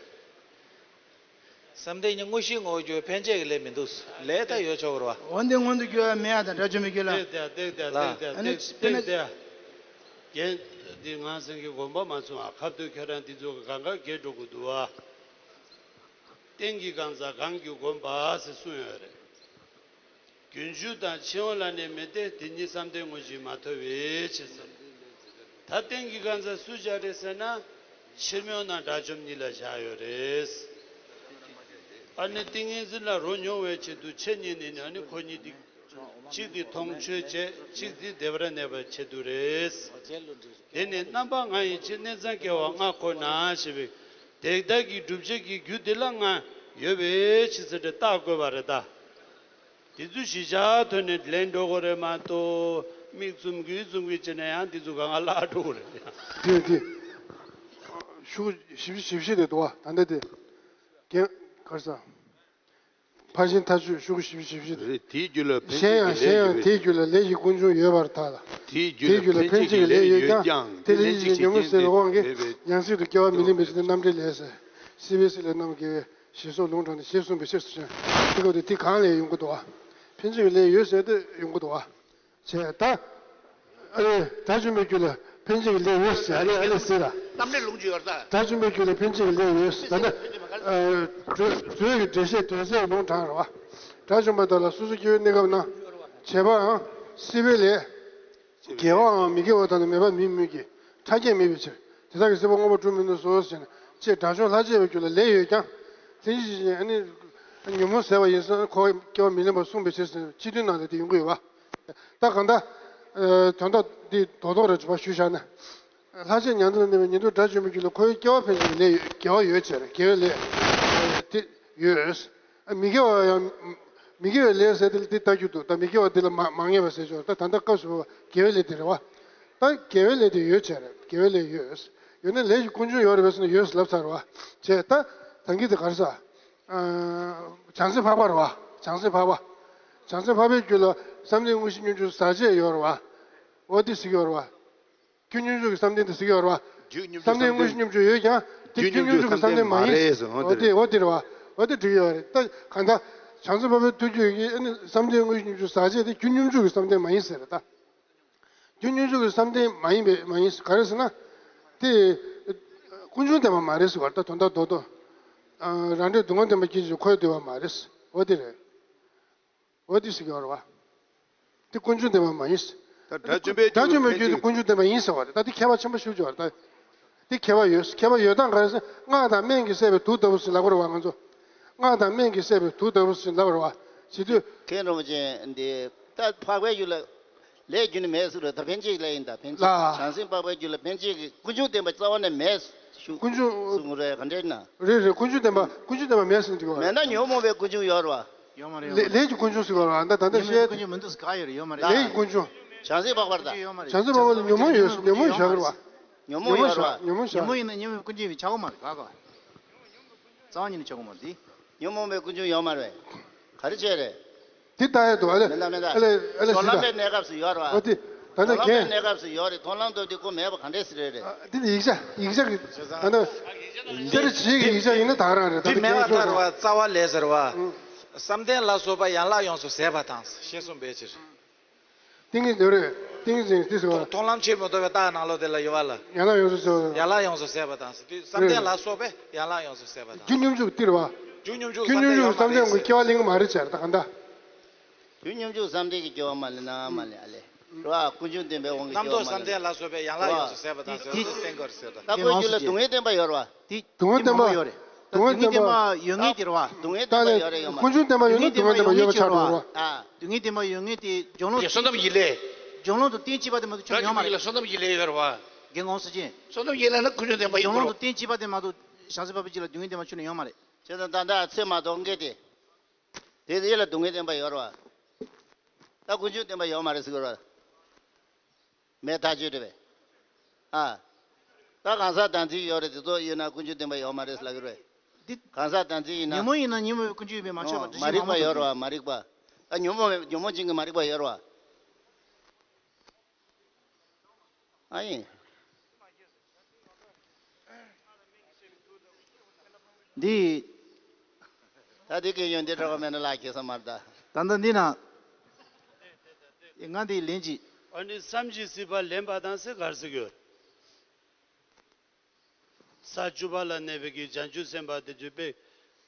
བསམ་གཏན་གྱི་དངོས་གཞིའི་ངོ་བོར་གྱུར་པའི་ཕན་ཆད་ཀྱི་ལས་མི་འདུག། ལས་ད་ཡོད་ཆོག་གི་རེད་བ། འོན་ཏེ་མངོན་དུ་གྱུར་བ་མེད་ཡ་དང་དགྲ་བཅོམ་པའི་རྒྱུད་ལ། ཏེག་ཏེག་ཏེག་ཏེག་ཏེག་ཏེག་ཏེག་ཏེག་ཏེག། རྒན་འདི་ང་སེང་གེ་དགོངས་པ་མ་ཚོམ་ཨ། ཁ་ཐུག་ཁྱེད་རང་འདི་ཚོ་གང་ག་འགལ་འགྲོ་གི་འདུག་བ། རྟེན་གྱི་གང་ཟག་གང་གིས་བསྒོམ་པ་ཟེར་གསུངས་ཡོད་རེད། རྒྱུན་ཞུགས་དང་ཕྱི་དབང་ལ་ནི་མི་བརྟེན། དེ་ཉིད་བསམ་གཏན་དངོས་གཞི་མ་ཐོབ་པའི་ཕྱིར་ཟེར། ད་རྟེན་གྱི་གང་ཟག་སུ་བཞག་རེད་ཟེར་ན། ཕྱིར་མིའམ་དགྲ་བཅོམ་གཉིས་ལ་བཞག་ཡོད་རེད། ཨ་ནི་ཏིང་ངེ་འཛིན་ལ་རོ་མྱོང་བའི་ཆེད་དུ་ཕྱིར་གཉིས་ནི་ནི། ཨ་ནི་ཁོ་གཉིས་དེ། གཅིག་དེ་མཐོང་ཆོས་བྱེད། གཅིག་དེ་བདེ་བར་གནས་པའི་ཆེད་དུ་རེད། དེ་ནི་རྣམ་པ་ལྔ་ཡི་ཕྱིར། གནས་ཚང་སྐྱེ་བ་ལྔ་ཁོ་ན་ཞེས་པའི་དེ་དག་གི་སྒྲུབ་བྱེད་ཀྱི་རྒྱུ་དེ་ལ་ལྔ་ཡོད་པའི་ཕྱིར་ཟེར་ཏེ་བརྟག་དགོས་པ་རེད་ད། དེ་ཚོ་གཞི་བཞག་ཐོག་ནས་ལེན་འགྲོ་དགོས་རེད་མ་གཏོགས། མིག་བཙུམ་གི་བཙུམ་གི་བྱས་ན་ཡང་དེ་ཚོ་གང་ག་བརླག་འགྲོ་གི་རེད། དེ་དེ་ཤོག་བཞི་བཅུ་ཞེ་བཞི་དེ་འདུག་བ། ད་ལྟ་དེ་རྒན་ག་རེ་ཟ། ཕར་ཕྱིན་ཐག་ཆོད། ཤོག་བཞི་བཅུ་ཞེ་བཞི་དེ། རེད། དེའི་རྒྱུད་ལ་ཕན་ཆད་ཀྱི་ལས་ཡོད་པའི་ཕྱིར། གཞན་ཡང་གཞན་ཡང་དེའི་རྒྱུད་ལ་ལས་ཀྱི་ཀུན་འབྱུང་ཡོད་པར་ཐལ། དེའི་རྒྱུད་ལ་ཕན་ཆད་ཀྱི་ལས་ཡོད་ཀྱང་། དེ་ལས་གཞན་གྱི་ཉོན་མོངས་ཟད་པའི་དབང་གིས་ཡང་སྲིད་དུ་སྐྱེ་བ་མི་ལེན་པའི་ཕྱིར་ཏེ། རྣམ་འདྲེན་ལས་ཟེར། སྲིད་པའི་སྲིད་ལས་རྣམ་རྒྱལ་བའི། ཞེས་སོགས་ལུང་དྲངས་ཏེ་ཞེས་གསུངས་པའི་ཕྱིར་ཟེར། དེ་སྐབས་དེ་དེ་གང་ལས་ཡོང་གི་འདུག་བ། ཕན་ཆད་ཀྱི་ལས་ཡོད་ཟེར་ཏེ་ཡོང་གི་འདུག་བ། བྱས་ད། ཨ་ནི་དགྲ་བཅོམ་པའི་རྒྱུད་ལ་ཕན་ཆད་ཀྱི་ལས་ཡོད་ཟེར། ཨ་ནི་ཨ་ནི་ཟེར་ལ། རྣམ་འདྲེན་ལུང་ཅིག་ཡོད་རེད་ད། དགྲ་བཅོམ་པའི་རྒྱུད་ལ་ཕན་ཆད་ཀྱི་ལས་ཡོད་ཟེར། ད་ནི་ཨ་འགྲོས་འགྲོས་ཀྱི་འགྲེལ་བཤད་དོན་གསལ་ལུང་དྲངས་རེད་བ། དགྲ་བཅོམ་པ་དག་ལ་སོ་སོ་སྐྱེ་བོའི་གནས་སྐབས་ན་བྱས་པའམ་སྲིད་པའི་ལས། དགེ་བའམ་མི་དགེ་བ་དག་ནི་མེད་པ་མིན་མོད་ཀྱི། ཕྲ་རྒྱས་མེད་པའི་ཕྱིར། དེ་དག་གི་སྲིད་པ་མངོན་པར་གྲུབ་མི་ནུས་སོ་ཞེ་ན། ཅེས་དགྲ་བཅོམ་ལྷག་བཅས་པའི་རྒྱུད་ལ་ལས་ཡོད་ཀྱང་། དེ་ཉིད་ཀྱིས་ཨ་ནི་ཉོན་མོངས་ཟད་པ་ཡིན་ཙང་ཁོ་སྐྱེ་བ་མི་ལེན་པར་གསུངས་པའི་ཕྱིར་ཟེར་ནས་སྤྱི་དོན་ནང་ལ་དེ་ཡོང་གི་ཡོད་པ། ད་གང་ལྟར། ཨ། དོན་དག་འདི་རྡོག་རྡོག་རེ་ཞུས་བཞག་ན། ལྷག་བཅས་མྱང་འདས་ལ་གནས་པའི་ཉན་ཐོས་དགྲ་བཅོམ་པའི་རྒྱུད་ལ་ཁོའི་སྐྱེ་བ་ཕན་ཆད་ཀྱི་ལས་ཡོད། དགེ་བ་ཡོད་ཅེས་རེད། དགེ་བའི་ལས་དེ་ཡོད། མི་དགེ་བ་ཡང་། མི་དགེ་བའི་ལས་ཟེར་དེ་ལ་དེ་ལྟ་རྒྱུ་འདུག། ད་མི་དགེ་བ་དེ་ལ་མ་མ་ངེས་པ་ཟེར་ཆོག། ད་ད་ལྟ་སྐབས་སུ་བབ་པ་དགེ་བའི་ལས་དེ་རེད་བ། ད་དགེ་བའི་ལས་དེ་ཡོད་ཅེས་རེད། དགེ་བའི་ལས་ཡོད། ཡོད་ན་ལས་ཀྱི་ཀུན་འབྱུང་ཡོད་རེད་པས་ཟེར་ན་ཡོད་ཟེར་ལབ་ཚར་བ། བྱས་ད་ད་གིན་དེ་ག་རེ་ཟ། ཨ། བྱང་སེམས་འཕགས་པ་རེད་བ། བྱང་སེམས་འཕགས་པ། བྱང་སེམས་འཕགས་པའི་རྒྱུད་ལ་བསམ་གཏན་དངོས་གཞི་སྙོམས་འཇུག་ཟག་བཅས་ཡོད་རེད་བ། འོ་དེ་ཟེར་གྱི་ཡོད་རེད་བ། རྒྱུ་སྙོམས་འཇུག་གི་བསམ་གཏན་དེ་ཟེར་གྱི་ཡོད་རེད་བ། རྒྱུ་སྙོམས་འཇུག་བསམ་གཏན། བསམ་གཏན་དངོས་གཞི་སྙོམས་འཇུག་ཡོད་ཀྱང་དེ་རྒྱུ་རྒྱུ་སྙོམས་འཇུག་གི་བསམ་གཏན་མ་ཡིན། འོ་དེ་འོ་དེ་རེད་བ། འོ་དེ་འགྲིག་གི་ཡོད་རེད། ད་གང་ལྟར་བྱང་སེམས་འཕགས་པའི་ཐུགས་རྒྱུད་ཀྱི་ཨ་ནི་བསམ་གཏན་དངོས་གཞི་སྙོམས་འཇུག་ཟག་བཅས་དེ་རྒྱུ་སྙོམས་འཇུག་གི་བསམ་གཏན་མ་ཡིན་ཟེར་རེད་ད། རྒྱུ་སྙོམས་འཇུག་གི་བསམ་གཏན་མ་ཡིན་པས་མ་ཡིན་ག་རེ་ཟེར་ན། དེ་ཀུན་འབྱུང་བདེན་པ་མ་རེད་ཟེར་བ་ད་དོན་དག་རྡོག་རྡོག་རང་འབྲས་སྡུག་བསྔལ་བདེན་པ་སྐྱེ་ཞིང་འཁོར་བའི་འདུལ་བ་མ་རེད། འོ་དེ་རེད། འོ་དེ་ཟེར་གྱི་ཡོད་རེད་བ། དེ་ཀུན་འབྱུང་བདེན་པ་མ་ཡིན། ད་དགྲ་བཅོམ་པའི་རྒྱུད་དེ་ཀུན་འབྱུང་བདེན་པ་ཡིན་ཟེར་བ་རེད། ད་དེ་ཁྱད་པར་ཆེན་པོ་ཞིག་ཡོད་རེད་ད། དེ་ཁྱད་པར་ཡོད། ཁྱད་པར་ཡོད་སྟངས་ག་རེ་ཟེར། སྔགས་དང་སྨན་གྱིས་བསད་པའི་དུག་ལྟ་བུ་ཞིག་ལབ་དགོས་རེད་བ་ང་ཚོ། སྔགས་དང་སྨན་གྱིས་བསད་པའི་དུག་ལྟ་བུ་ཞིག་ལབ་དགོས་རེད་བ། ཞེས་དུས། མཁན་རིན་པོ་ཆེ་འདི་ད་འཕགས་པའི་རྒྱུད་ལ་ལས་རྒྱུ་ནི་མེད་ཟེར་རེད། ད་ཕན་ཆད་ལས་ཡིན་ད་ཕན་ཆད། ལ། བྱང་སེམས་འཕགས་པའི་རྒྱུད་ལ་ཕན་ཆད་ཀྱི་ཀུན་འབྱུང་བདེན་པ་རྩ་བ་ནས་མེད་ཞུ། ཀུན་འབྱུང་། གསུང་རེད་ག་འདྲས་ན། རེད་རེད། ཀུན་འབྱུང་བདེན་པ་ཀུན་འབྱུང་བདེན་པ་མེད་ཟེར་འདུག་བ། མེད་ན་ཉོན་མོངས་པའི་ཀུན་འབྱུང་ཡོད་རེད་བ། ཡོད་མ་རེད། ཡོད་མ་ལས་རེད། ལས་ཀྱི་ཀུན་འབྱུང་ཟེར་བ་རེད་བ། ད་ད་ལྟ་ཉོན་མོངས་བཤད། ཀུན་འབྱུང་མི་འདུག་ག་ཡོད་རེད། ཡོད་མ་རེད། ལས་ཀྱི་ཀུན་འབྱུང་། བྱང་སེམས་འཕགས་པར་ད། ཡོད་མ་རེད། བྱང་སེམས་འཕགས་པ་ལ་ཉོན་མོངས་ཡོད་ཟེར། ཉོན་མོངས་བཞག་རེད་བ། ཉོན་མོངས་ཡོད་རེད་བ། ཉོན་མོངས་བཞག་ཉོན་མོངས་ཡིན་ན་ཉོན་མོངས་ཀུན་འབྱུང་ཡིན་ཆགས་ཀྱི་མ་རེད་ག་ག་རྩ་བ་ཉིད་ནས་ཆགས་ཀྱི་མ་རེད་དེ། ཉོན་མོངས་པའི་ཀུན་འབྱུང་ཡོད་མ་རེད། ག་རེ་བྱས་རེད། དེ་ལྟ་ཡ་འདུག་ཨ་ལས། མི་འདའ་མི་འདའ། ཨ་ལས་ཨ་ལས་ཟློས་ཟིན་ལམ་པའི་གནས་སྐབས་སུ་ཡོད་རེད་བ། ཨ་དེ་ད་ལྟ་སྡོད་ལམ་པའི་མཁན། གནས་སྐབས་སུ་ཡོད་རེད། མཐོང་ལམ་སྟོབས་དེ་ཁོ་མེད་པ་ག་འདྲས་ཟེར་རེད་རེད། ཨ་དེ་ནི་ཡིག་ཆ་ཡིག་ཆ་གི་ད་ལྟ་གསེར་བྱེས་ཀྱི་ཡིག་ཆ་ཡིན་ན་དག་རང་རེད། ད་དེ་ལྟ་མེད་པ་མཁན་ལྟར་བ་རྩ་བ་ལས་ཟེར་བ། ཨང་། བསམ་གཏན་ལ་སོགས་པ་ཡན་ལག་ཡོངས་སུ་ཟད་པ་དང་ཞེས་གསུངས་པའི་ཕྱིར། ཏིང་ངེ་འཛིན་རེད། ཏིང་ངེ་འཛིན་དེ་ཟེར་བ། མཐོང་ལམ་ཕྱིར་མི་ལྡོག་པའི་རྟགས་ནང་ལོགས་དེ་ལ་ཡོད་པ་ལ། ཡན་ལག་ཡོངས་སུ་ཟད་པ། ཡན་ལག་ཡོངས་སུ་ཟད་པ་དང་ཟེར་དུས་བསམ་གཏན་ལ་སོགས་པས་ཡན་ལག་ཡོངས་སུ་ཟད་པ་དང་། རྒྱུ་སྙོམས་འཇུག་སྟེར་བ། རྒྱུ་སྙོམས་འཇུག་རྒྱུ་སྙོམས་འཇུག་བསམ་གཏན་ཡོད་མ་རེད། བསམ་གཏན་ངོ་སྐྱེ་བ་ལེན་གྱི་མ་རེད་ཟེར་ད་ག་འདྲ། རྒྱུ་སྙོམས་འཇུག་བསམ་གཏན་གྱི་སྐྱེ་བ་མ་ལེན་ན་མ་ལེན་ཨ་ལེ། རེད་བ། ཀུན་འབྱུང་བདེན་པའི་དབང་གིས་རྣམ་རྟོག་བསམ་གཏན་ལ་སོགས་པས་ཡན་ལག་ཡོངས་སུ་ཟད་པ་དང་ཟེར་དུས་བསྟན་དགོས་རེད་ཟེར་ད། ད་ཁོའི་རྒྱུད་ལ་སྡུག་བསྔལ་བདེན་པ་ཡོད་རེད་བ། དེ་སྡུག་བསྔལ་བདེན་པ། མང་པོ་ཡོད་རེད། ད་སྡུག་བསྔལ་བདེན་པ་ཡོད་ངེས་དེ་རེད་བ། སྡུག་བསྔལ་བདེན་པ་ཡོད་རེད་ཡོད་མ་རེད། ཀུན་འབྱུང་བདེན་པ་ཡོད་ན་སྡུག་བསྔལ་བདེན་པ་ཡོད་པ་ཆགས་འགྲོ་རེད་བ། ཨ། སྡུག་བསྔལ་བདེན་པ་ཡོད་ངེས་དེ་སྦྱོར་ཀློང་། བསོད་ནམས་ཀྱི་ལས། སྦྱོར་ཀློང་དང་རྟེན་གཅིག་པ་དེ་མ་གཏོགས་ཆུ་ནས་ཡོད་མ་རེད། བསོད་ནམས་ཀྱི་ལས་ཡོད་རེད་བ། རྒན་གོང་ས་ཅན། བསོད་ནམས་ཀྱི་ལས་ན་ཀུན་འབྱུང་བདེན་པ་ཡོད་རེད། སྦྱོར་ཀློང་དང་རྟེན་གཅིག་པ་དེ་མ་གཏོགས་བྱང་སེམས་འཕགས་པའི་རྒྱུད་ལ་སྡུག་བསྔལ་བདེན་པ་ཆུ་ནས་ཡོད་མ་རེད། བྱས་ཙང་ད་ལྟ་ཚེ་མ་ཐོག་ངེས་དེ། དེ་དེ་ལ་སྡུག་བསྔལ་བདེན་པ་ཡོད་རེད་བ། ད་ཀུན་འབྱུང་བདེན་པ་ཡོད་མ་རེད་ཟེར་གི་རེད་བ། མེད་ཐག་ཆོད་རེད་པས། ཨ། ད་གང་ཟག་བདག་འཛིན་ཡོད་རེད་དེ་ཚོ་ཡོད་ན་ཀུན་འབྱུང་བདེན་པ་ཡོད་མ་རེད་ལབ་ཀྱི་རེད། འདི་གང་ཟག་བདག་འཛིན་ཡིན་ན། ཉོན་མོངས་ཡིན་ན་ཉོན་མོངས་པའི་ཀུན་འབྱུང་ཡིན་པས་མ་ཆགས་པར་འདུ་ཤེས་མ་རིག་པ་མ་ཡོད་རེད་བ། མ་རིག་པ། ད་ཉོན་མོངས་ཉོན་མོངས་ཅན་གྱི་མ་རིག་པ་ཡོད་རེད་བ། ཨ་ཡིན། འདི། ད་འདི་གི་ཡོན་ཏན་གྲགས་པ་མེད་ན་ལག་ཁྱེར་ས་མ་རེད་ད། ད་ལྟ་འདི་ན། ང་འདི་ལན་གཅིག་ཨ་ནི་བསམ་གྱིས་སྲིད་པ་ལེན་པ་དང་ཟེར་ག་རེ་ཟེར་གྱི་ཡོད། ས་བཅུ་པ་ལ་གནས་པའི་གི་བྱང་ཆུབ་སེམས་དཔའ་དེ་ཚོས་དཔེ་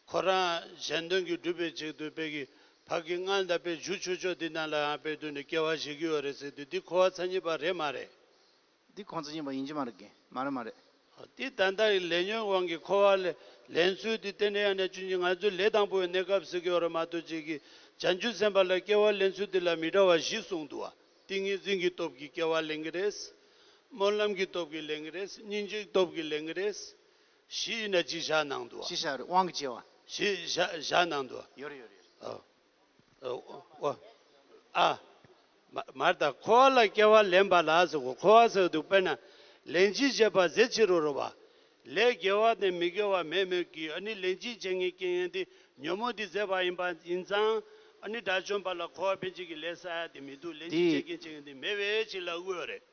ཁོ་རང་གཞན་དོན་གྱི་སྒྲུབ་པའི་ཆེད་དུ་དཔེ་གི་ཕ་གི་མངལ་དང་དཔེ་བཞུགས་ཆོག་ཆོག་འདི་ནང་ལ་ཡང་དཔེ་དུས་ནས་སྐྱེ་བ་བཞེས་ཀྱི་ཡོད་རེད་ཟེར་དུས་འདི་འཁོར་བ་མཚན་ཉིད་པ་རེད་མ་རེད། འདི་ཁོང་ཚོ་ཡིན་པ་ཡིན་གྱི་མ་རེད་གི་མ་རེད་མ་རེད། འདི་ད་ལྟ་ཡི་ལས་ཉོན་དབང་གིས་འཁོར་བ་ལས་ལེན་ཚུལ་འདི་བསྟན་ནས་ཡང་ནས་ཆུང་ཆུང་ང་ཚོའི་ལས་དང་པོའི་གནས་སྐབས་ཟེར་གྱི་ཡོད་རེད་མ་གཏོགས་ཅིག་གི་བྱང་ཆུབ་སེམས་དཔའ་ལ་སྐྱེ་བ་ལེན་ཚུལ་འདི་ལ་མི་འདྲ་བ་བཞི་གསུངས་འདུག་བ། ཏིང་ངེ་འཛིན་གྱི་སྟོབས་ཀྱིས་སྐྱེ་བ་ལེན་གྱི་རེད། སྨོན་ལམ་གྱི་སྟོབས་ཀྱིས་ལེན་གྱི་རེད། སྙིང་རྗེའི་སྟོབས་ཀྱིས་ལེན་གྱི་རེད། བཞི་ཡིན་ན་གཅིག་བཞག་གནང་འདུག་བ། གཅིག་བཞག་རེད་དབང་གིས་བྱས་པ། བཞི་བཞག་བཞག་གནང་འདུག་བ། ཡོད་རེད་ཡོད་རེད་ཡོད་རེད། ཨོ། ཨོ། ཨོ། ཨ། མ་མར་དང་འཁོར་བ་ལ་སྐྱེ་བ་ལེན་པ་ལ་ཟེར་གོ་འཁོར་བ་ཟེར་དུས་དཔེར་ན་ལན་གཅིག་བྱས་པ་ཟད་ཕྱིར་རོ་རོ་བ། ལས་དགེ་བ་དང་མི་དགེ་བ་མེད་མོད་ཀྱི་ཨ་ནི་ལན་གཅིག་བྱས་ངན་སྐྱེ་ངན་དེ་ཉོན་མོངས་དེ་ཟད་པ་ཡིན་པ་ཡིན་ཙང་ཨ་ནི་དགྲ་བཅོམ་པ་ལ་འཁོར་བ་ཕན་ཆད་ཀྱི་ལས་བསགས་ཡ་དེ་མི་འདུག་ལན་གཅིག་དེ་བྱས་ངན་སྐྱེ་ངན་དེ་མེད་པའི་ཕྱིར་ལབ་དགོས་རེད།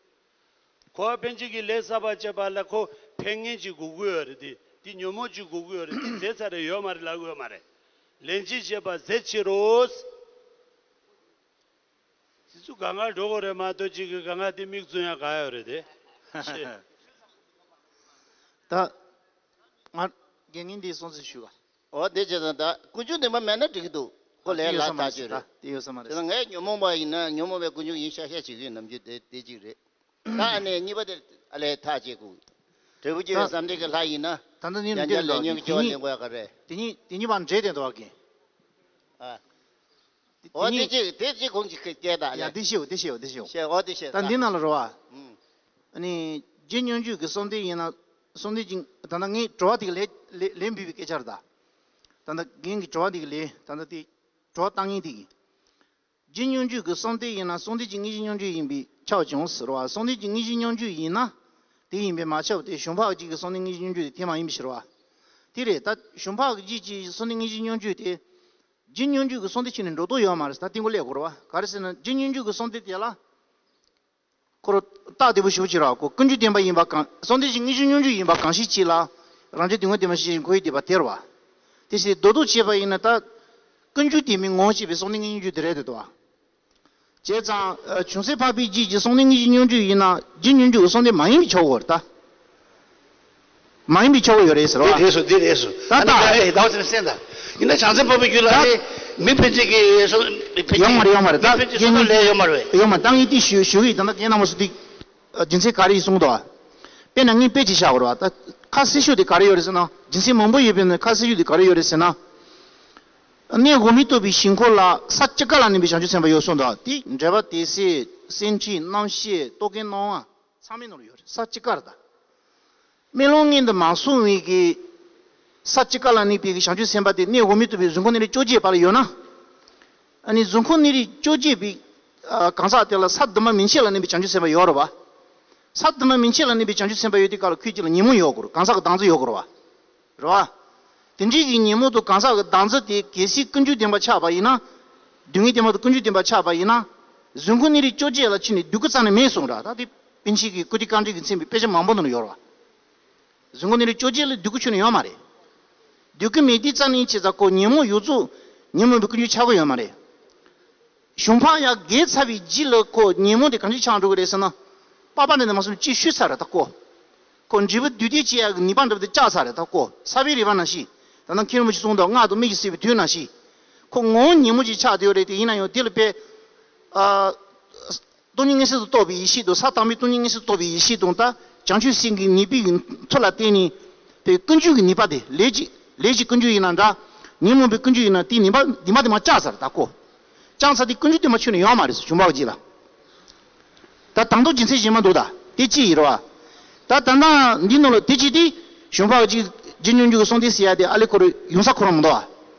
འཁོར་བ་ཕན་ཆད་ཀྱི་ལས་བསགས་པ་བྱས་པ་ལ་ཁོ་ཕན་ངན་གྱི་དགོས་དགོས་ཡོད་རེད་དེ། དེ་ཉོན་མོངས་ཀྱི་དགོས་དགོས་ཡོད་རེད་དེ་ཟད་ཚར་རེད་ཡོད་མ་རེད་ལབ་དགོས་ཡོད་མ་རེད། ལན་གཅིག་བྱས་པ་ཟད་ཕྱིར་རོ། དེ་ཚོ་གང་ག་འགྲོ་དགོས་རེད་མ་གཏོགས་གཅིག་གིས་གང་ག་དེ་མིག་བཙུམ་ཡ་ག་ཡོད་རེད་དེ། ད། ང་། རྒན་ངེད་འདིའི་སྲུང་བརྩི་ཞུ་བ། འོ་དེ་བྱས་ཙང་ད་ཀུན་འབྱུང་བདེན་པ་མེད་ན་འགྲིག་གི་འདུག་ཁོ་ལས་ལ་ཐག་ཆོད་རེད། དེ་ཡོད་ས་མ་རེད། དེ་ཚོ་ངས་ཉོན་མོངས་པ་ཡིན་ན་ཉོན་མོངས་པའི་ཀུན་འབྱུང་ཡིན་ཤག་ཤག་བྱེད་ཀྱི་ཡོད་ནམ་རྒྱུན་དེ་དེ་གཅིག་རེད། ད་ཨ་ནེ་གཉིས་པ་དེ་ཨ་ལས་ཐག་བཅད་དགོས། འབྲས་བུ་སྐྱེ་བའི་བསམ་གཏན་གྱི་ལྷ་ཡིན་ན། ད་ལྟ་ནི་ཡང་བསྐྱར་ལས་ཉོན་གྱི་སྐྱེ་བ་ལེན་དགོས་ཡ་ག་རེད། དེ་གཉིས་དེ་གཉིས་བར་འབྲེལ་ཏེ་འདུག་གི་ཨ། འོ་དེ་གཅིག་དེ་གཅིག་གོང་གཅིག་སྐད་བརྡ་ཡ་ལས། དེ་ཤེའོ་དེ་ཤེའོ་དེ་ཤེའོ། ཤེས་འོ་དེ་ཤེས་ད་ད། འདི་ནང་ལ་རོ་ཨ། ཨུམ། ཨ་ནི་རྒྱུ་སྙོམས་འཇུག་གི་གསུམ་ལྡན་ཡིན་ན་གསུམ་ལྡན་གྱི་ད་ལྟ་ངས་དྲི་བ་དེ་ག་ལས་ལས་ལས་འབུལ་བའི་སྐད་ཆ་རེད་ད། ད་ལྟ་རྒན་གྱི་དྲི་བ་དེ་ག་ལས་ད་ལྟ་དེ་དྲི་བ་བཏང་མཁན་དེ་གིས། རྒྱུ་སྙོམས་འཇུག་གི་གསུམ་ལྡན་ཡིན་ན་གསུམ་ལྡན་གྱི་དངོས་གཞི་སྙོམས་འཇུག་ཡིན་པས་ཁྱབ་ཀྱང་ཟེར་བ་གསུམ་ལྡན་གྱི་དངོས་གཞི་སྙོམས་འཇུག་ཡིན་ན། དེ་ཡིན་པས་མ་ཁྱབ་སྟེ་གཞོམ་བག་གཅིག་གི་གསུམ་ལྡན་དངོས་གཞི་སྙོམས་འཇུག་དེ་དེ་མ་ཡིན་པའི་ཕྱིར་བ། དེ་རེད་ད་གཞོམ་བག་གཅིག་གི་གསུམ་ལྡན་དངོས་གཞི་སྙོམས་འཇུག་དེ། རྒྱུ་སྙོམས་འཇུག་གི་གསུམ་ལྡན་ཕྱིར་ནས་འགྲོ་ལྡོག་ཡོད་མ་རེད་ད་དེ་མགོ་ལས་དགོས་རེད་བ་ག་རེ་ཟེར་ན་རྒྱུ་སྙོམས་འཇུག་གི་གསུམ་ལྡན་དེ་ལ། ཁོ་རང་རྟགས་བདེ་པོ་ཞེ་པོ་ཅིག་རེད་བ། ཁོ་ཀུན་འབྱུང་བདེན་པ་ཡིན་པ་གང་། གསང་བདེ་གཞི་དངོས་གཞི་སྙོམས་འཇུག་ཡིན་པ་གང་ཞིག་ཅིག་ལ་རང་རྒྱུ་དེ་དངོས་བདེན་པ་ཞེས་བཞིན་ཁོ་ཡི་བསྡད་པ་དེ་རེད་བ། དེ་བཞིན་རྡོག་རྡོག་བྱས་པ་ཡིན་ན་ད་ཀུན་འབྱུང་བདེན་པའི་ངོ་བོ་བྱས་པའི་གསང་བདེ་དངོས་གཞི་སྙོམས་འཇུག་དེ་རེད་འདུག་བ། བྱས་ཙང་། ཨ། བྱང་སེམས་འཕགས་པའི་རྒྱུད་ཀྱི་གསང་བདེ་དངོས་གཞི་སྙོམས་འཇུག་ཡིན་ན་རྒྱུ་སྙོམས་འཇུག་གི་གསང་བདེ་མ་ཡིན་པའི་ཆོག་གི་རེད་ད། མ་ཡིན་པའི་ཆོག་གི་ཡོད་རེད་ཟེར་བ། འདི་རེད་སོ། འདི་རེད་སོ། ད་ཨ་ནི་ད་ད་ཨེ་ད་བ་ཟེར་སེམས་ད། ཡིན་ན་བྱང་སེམས་འཕགས་པའི་རྒྱུད་ལ་ད་ཨེ་མི་ཕན་ཚུན་གྱི་སོ་ཕན་ཚུན་ཡོད་མ་རེད། ཡོད་མ་རེད། མི་ད་ཕན་ཚུན་སོ་ཡིན་ད་ལས་ཡོད་མ་རེད་བས། ཡོད་མ་ད་ངས་འདི་ཞུ་ཞུ་གི་ཡིན། ད་ད་རྒན་རྣམ་པ་ཚོ་འདི་རྒྱུ་མཚན་ག་རེ་ཡིན་གསུངས་འདུག་བ། དཔེར་ན་ངས་དཔེ་ཅིག་བཞག་དགོས་རེད་བ། ད་ཁ་གསལ་ཤོས་དེ་ག་རེ་ཡོད་རེད་ཟེར་ན། རྒྱུ་མཚན་མང་པོ་ཡོད་པའི་ནང་ཁ་གསལ་ཤོས་དེ་ག་རེ་ཡོད་རེད་ཟེར་ན། གནས་འོག་མིན་རྟོགས་པའི་ཞིང་ཁམས་ལ་ས་བཅུ་ཀ་ལ་གནས་པའི་བྱང་ཆུབ་སེམས་དཔའ་ཡོད་གསུངས་འདུག་དེ་འགྲེལ་པ་དེ་སྲིད་སེམས་ཅན་རྣམ་ཤེས་རྟོག་གེ་སྣང་བ་ཚང་མའི་ནང་ལ་ཡོད་རེད། ས་བཅུ་ཀ་རེད་ད། དམུས་ལོང་མངོན་དུ་མ་སོང་བའི་གི་ས་བཅུ་ཀ་ལ་གནས་པའི་གི་བྱང་ཆུབ་སེམས་དཔའ་དེ་གནས་འོག་མིན་རྟོགས་པའི་གཟུགས་ཁམས་གནས་རིས་བཅོ་བརྒྱད་བར་ལ་ཡོད་ན། ཨ་ནི་གཟུགས་ཁམས་གནས་རིས་བཅོ་བརྒྱད་པའི་ཨ་གང་ཟག་དེ་ལ་ས་དུ་མ་མན་ཆད་ལ་གནས་པའི་བྱང་ཆུབ་སེམས་དཔའ་ཡོད་རེད་བ། ས་དུ་མ་མན་ཆད་ལ་གནས་པའི་བྱང་ཆུབ་སེམས་དཔའ་ཡོད་དུས་སྐབས་ལ་ཁོའི་རྒྱུད་ལ་ཉོན་མོངས་ཡོད་དགོས་རེད། གང་ཟག་གི་བདག་འཛིན་ཡོད་དགོས་རེད་བ། རེད་བ། དེ་འདྲའི་གི་ཉོན་མོངས་དང་གང་ཟག་གི་བདག་འཛིན་དེ་གལ་སྲིད་ཀུན་འབྱུང་བདེན་པ་ཆགས་པ་ཡིན་ན། སྡུག་བསྔལ་བདེན་པ་དང་ཀུན་འབྱུང་བདེན་པ་ཆགས་པ་ཡིན་ན། གཟུགས་ཁམས་གནས་རིས་བཅོ་བརྒྱད་ལ་ཕྱིན་ནས་སྡུག་གུ་རྩ་ནས་མེད་གསུངས་ར། ད་དེ་པཎ་ཆེན་གྱི་ཀིརྟི་ཀ་འགྲེལ་གྱི་མཚན་པའི་དཔེ་ཆ་མང་པོ་ནང་ལ་ཡོད་རེད་བ། གཟུགས་ཁམས་གནས་རིས་བཅོ་བརྒྱད་ལ་སྡུག་གུ་ཁྱོན་ནས་ཡོད་མ་རེད། སྡུག་གུ་མེད་དུས་རྩ་ནས་བྱས་ཙང་ཁོ་ཉོན་མོངས་ཡོད་ཚད་ཉོན་མོངས་པའི་ཀུན་འབྱུང་ཆགས་ཀྱི་ཡོད་མ་རེད། བྱང་འཕགས་ཡར་རྒྱས་ཚར་བའི་རྗེས་ལ་ཁོ་ཉོན་མོངས་དེ་གང་ཅི་ཆགས་འགྲོ་གི་རེད་ཟེར་ན། པ་པ་འདྲ་འདི་མ་སོང་ཅི་ཤུལ་ཚར་རེད་ད་ཁོ། ཁོ་འབྲས་བུ་བདུད་སྡེ་སྐྱེ་ཡག་གི་ནུས་པ་འདྲ་བ་དེ་བཅག་ཚར་རེད་ད་ཁོ། ས་བོན་རིལ་བ་ནང་བཞིན། ད་ནང་མཁན་རིན་པོ་ཆེ་གསུངས་འདུག་སྔགས་དང་སྨན་གྱིས་བསྲེགས་པའི་དུག་ནང་བཞིན། ཁོ་ངོ་བོ་ཉོན་མོངས་ཅིག་ཆགས་བསྡད་ཡོད་རེད་དེ། ཡིན་ན་ཡང་དེ་ལ་དཔེ། ཨ། སྟོང་ཉིད་མངོན་སུམ་དུ་རྟོགས་པའི་ཡེ་ཤེས་དང་ས་དང་པོའི་སྟོང་ཉིད་མངོན་སུམ་དུ་རྟོགས་པའི་ཡེ་ཤེས་དང་ད་བྱང་ཆུབ་སེམས་ཀྱི་ནུས་པའི་མཐུ་ལ་བརྟེན་ནས་དེ་ཀུན་འབྱུང་གི་ནུས་པ་དེ་ལས་ཀྱི་ལས་ཀྱི་ཀུན་འབྱུང་ཡིན་ན་འདྲ། ཉོན་མོངས་པའི་ཀུན་འབྱུང་ཡིན་ན་དེའི་ནུས་པ་འདི་མ་དེ་མ་བཅག་ཚར་ད་ཁོ། བཅག་ཚར་དེ་ཀུན་འབྱུང་དེ་མ་ཁྱོན་ནས་ཡོད་མ་རེད་ཟེར་བྱུང་བ་གཅིག་ལ། ད་དང་ཐོག་རྒྱུ་མཚན་གཞན་མ་འདུག་ད་དེ་གཅིག་ཡིན་རེད་བ། ད་ད་ལྟ་འདི་ནང་ལ་དེ་གཅིག་དེ་བྱུང་བ་གཅིག་རྒྱུ་སྙོམས་འཇུག་གི་གསང་བདེ་ཟེར་ཡ་དེ་ཨ་ལེ་ཁོ་རང་ཡོང་ས་ཁོ་རང་མི་འདུག་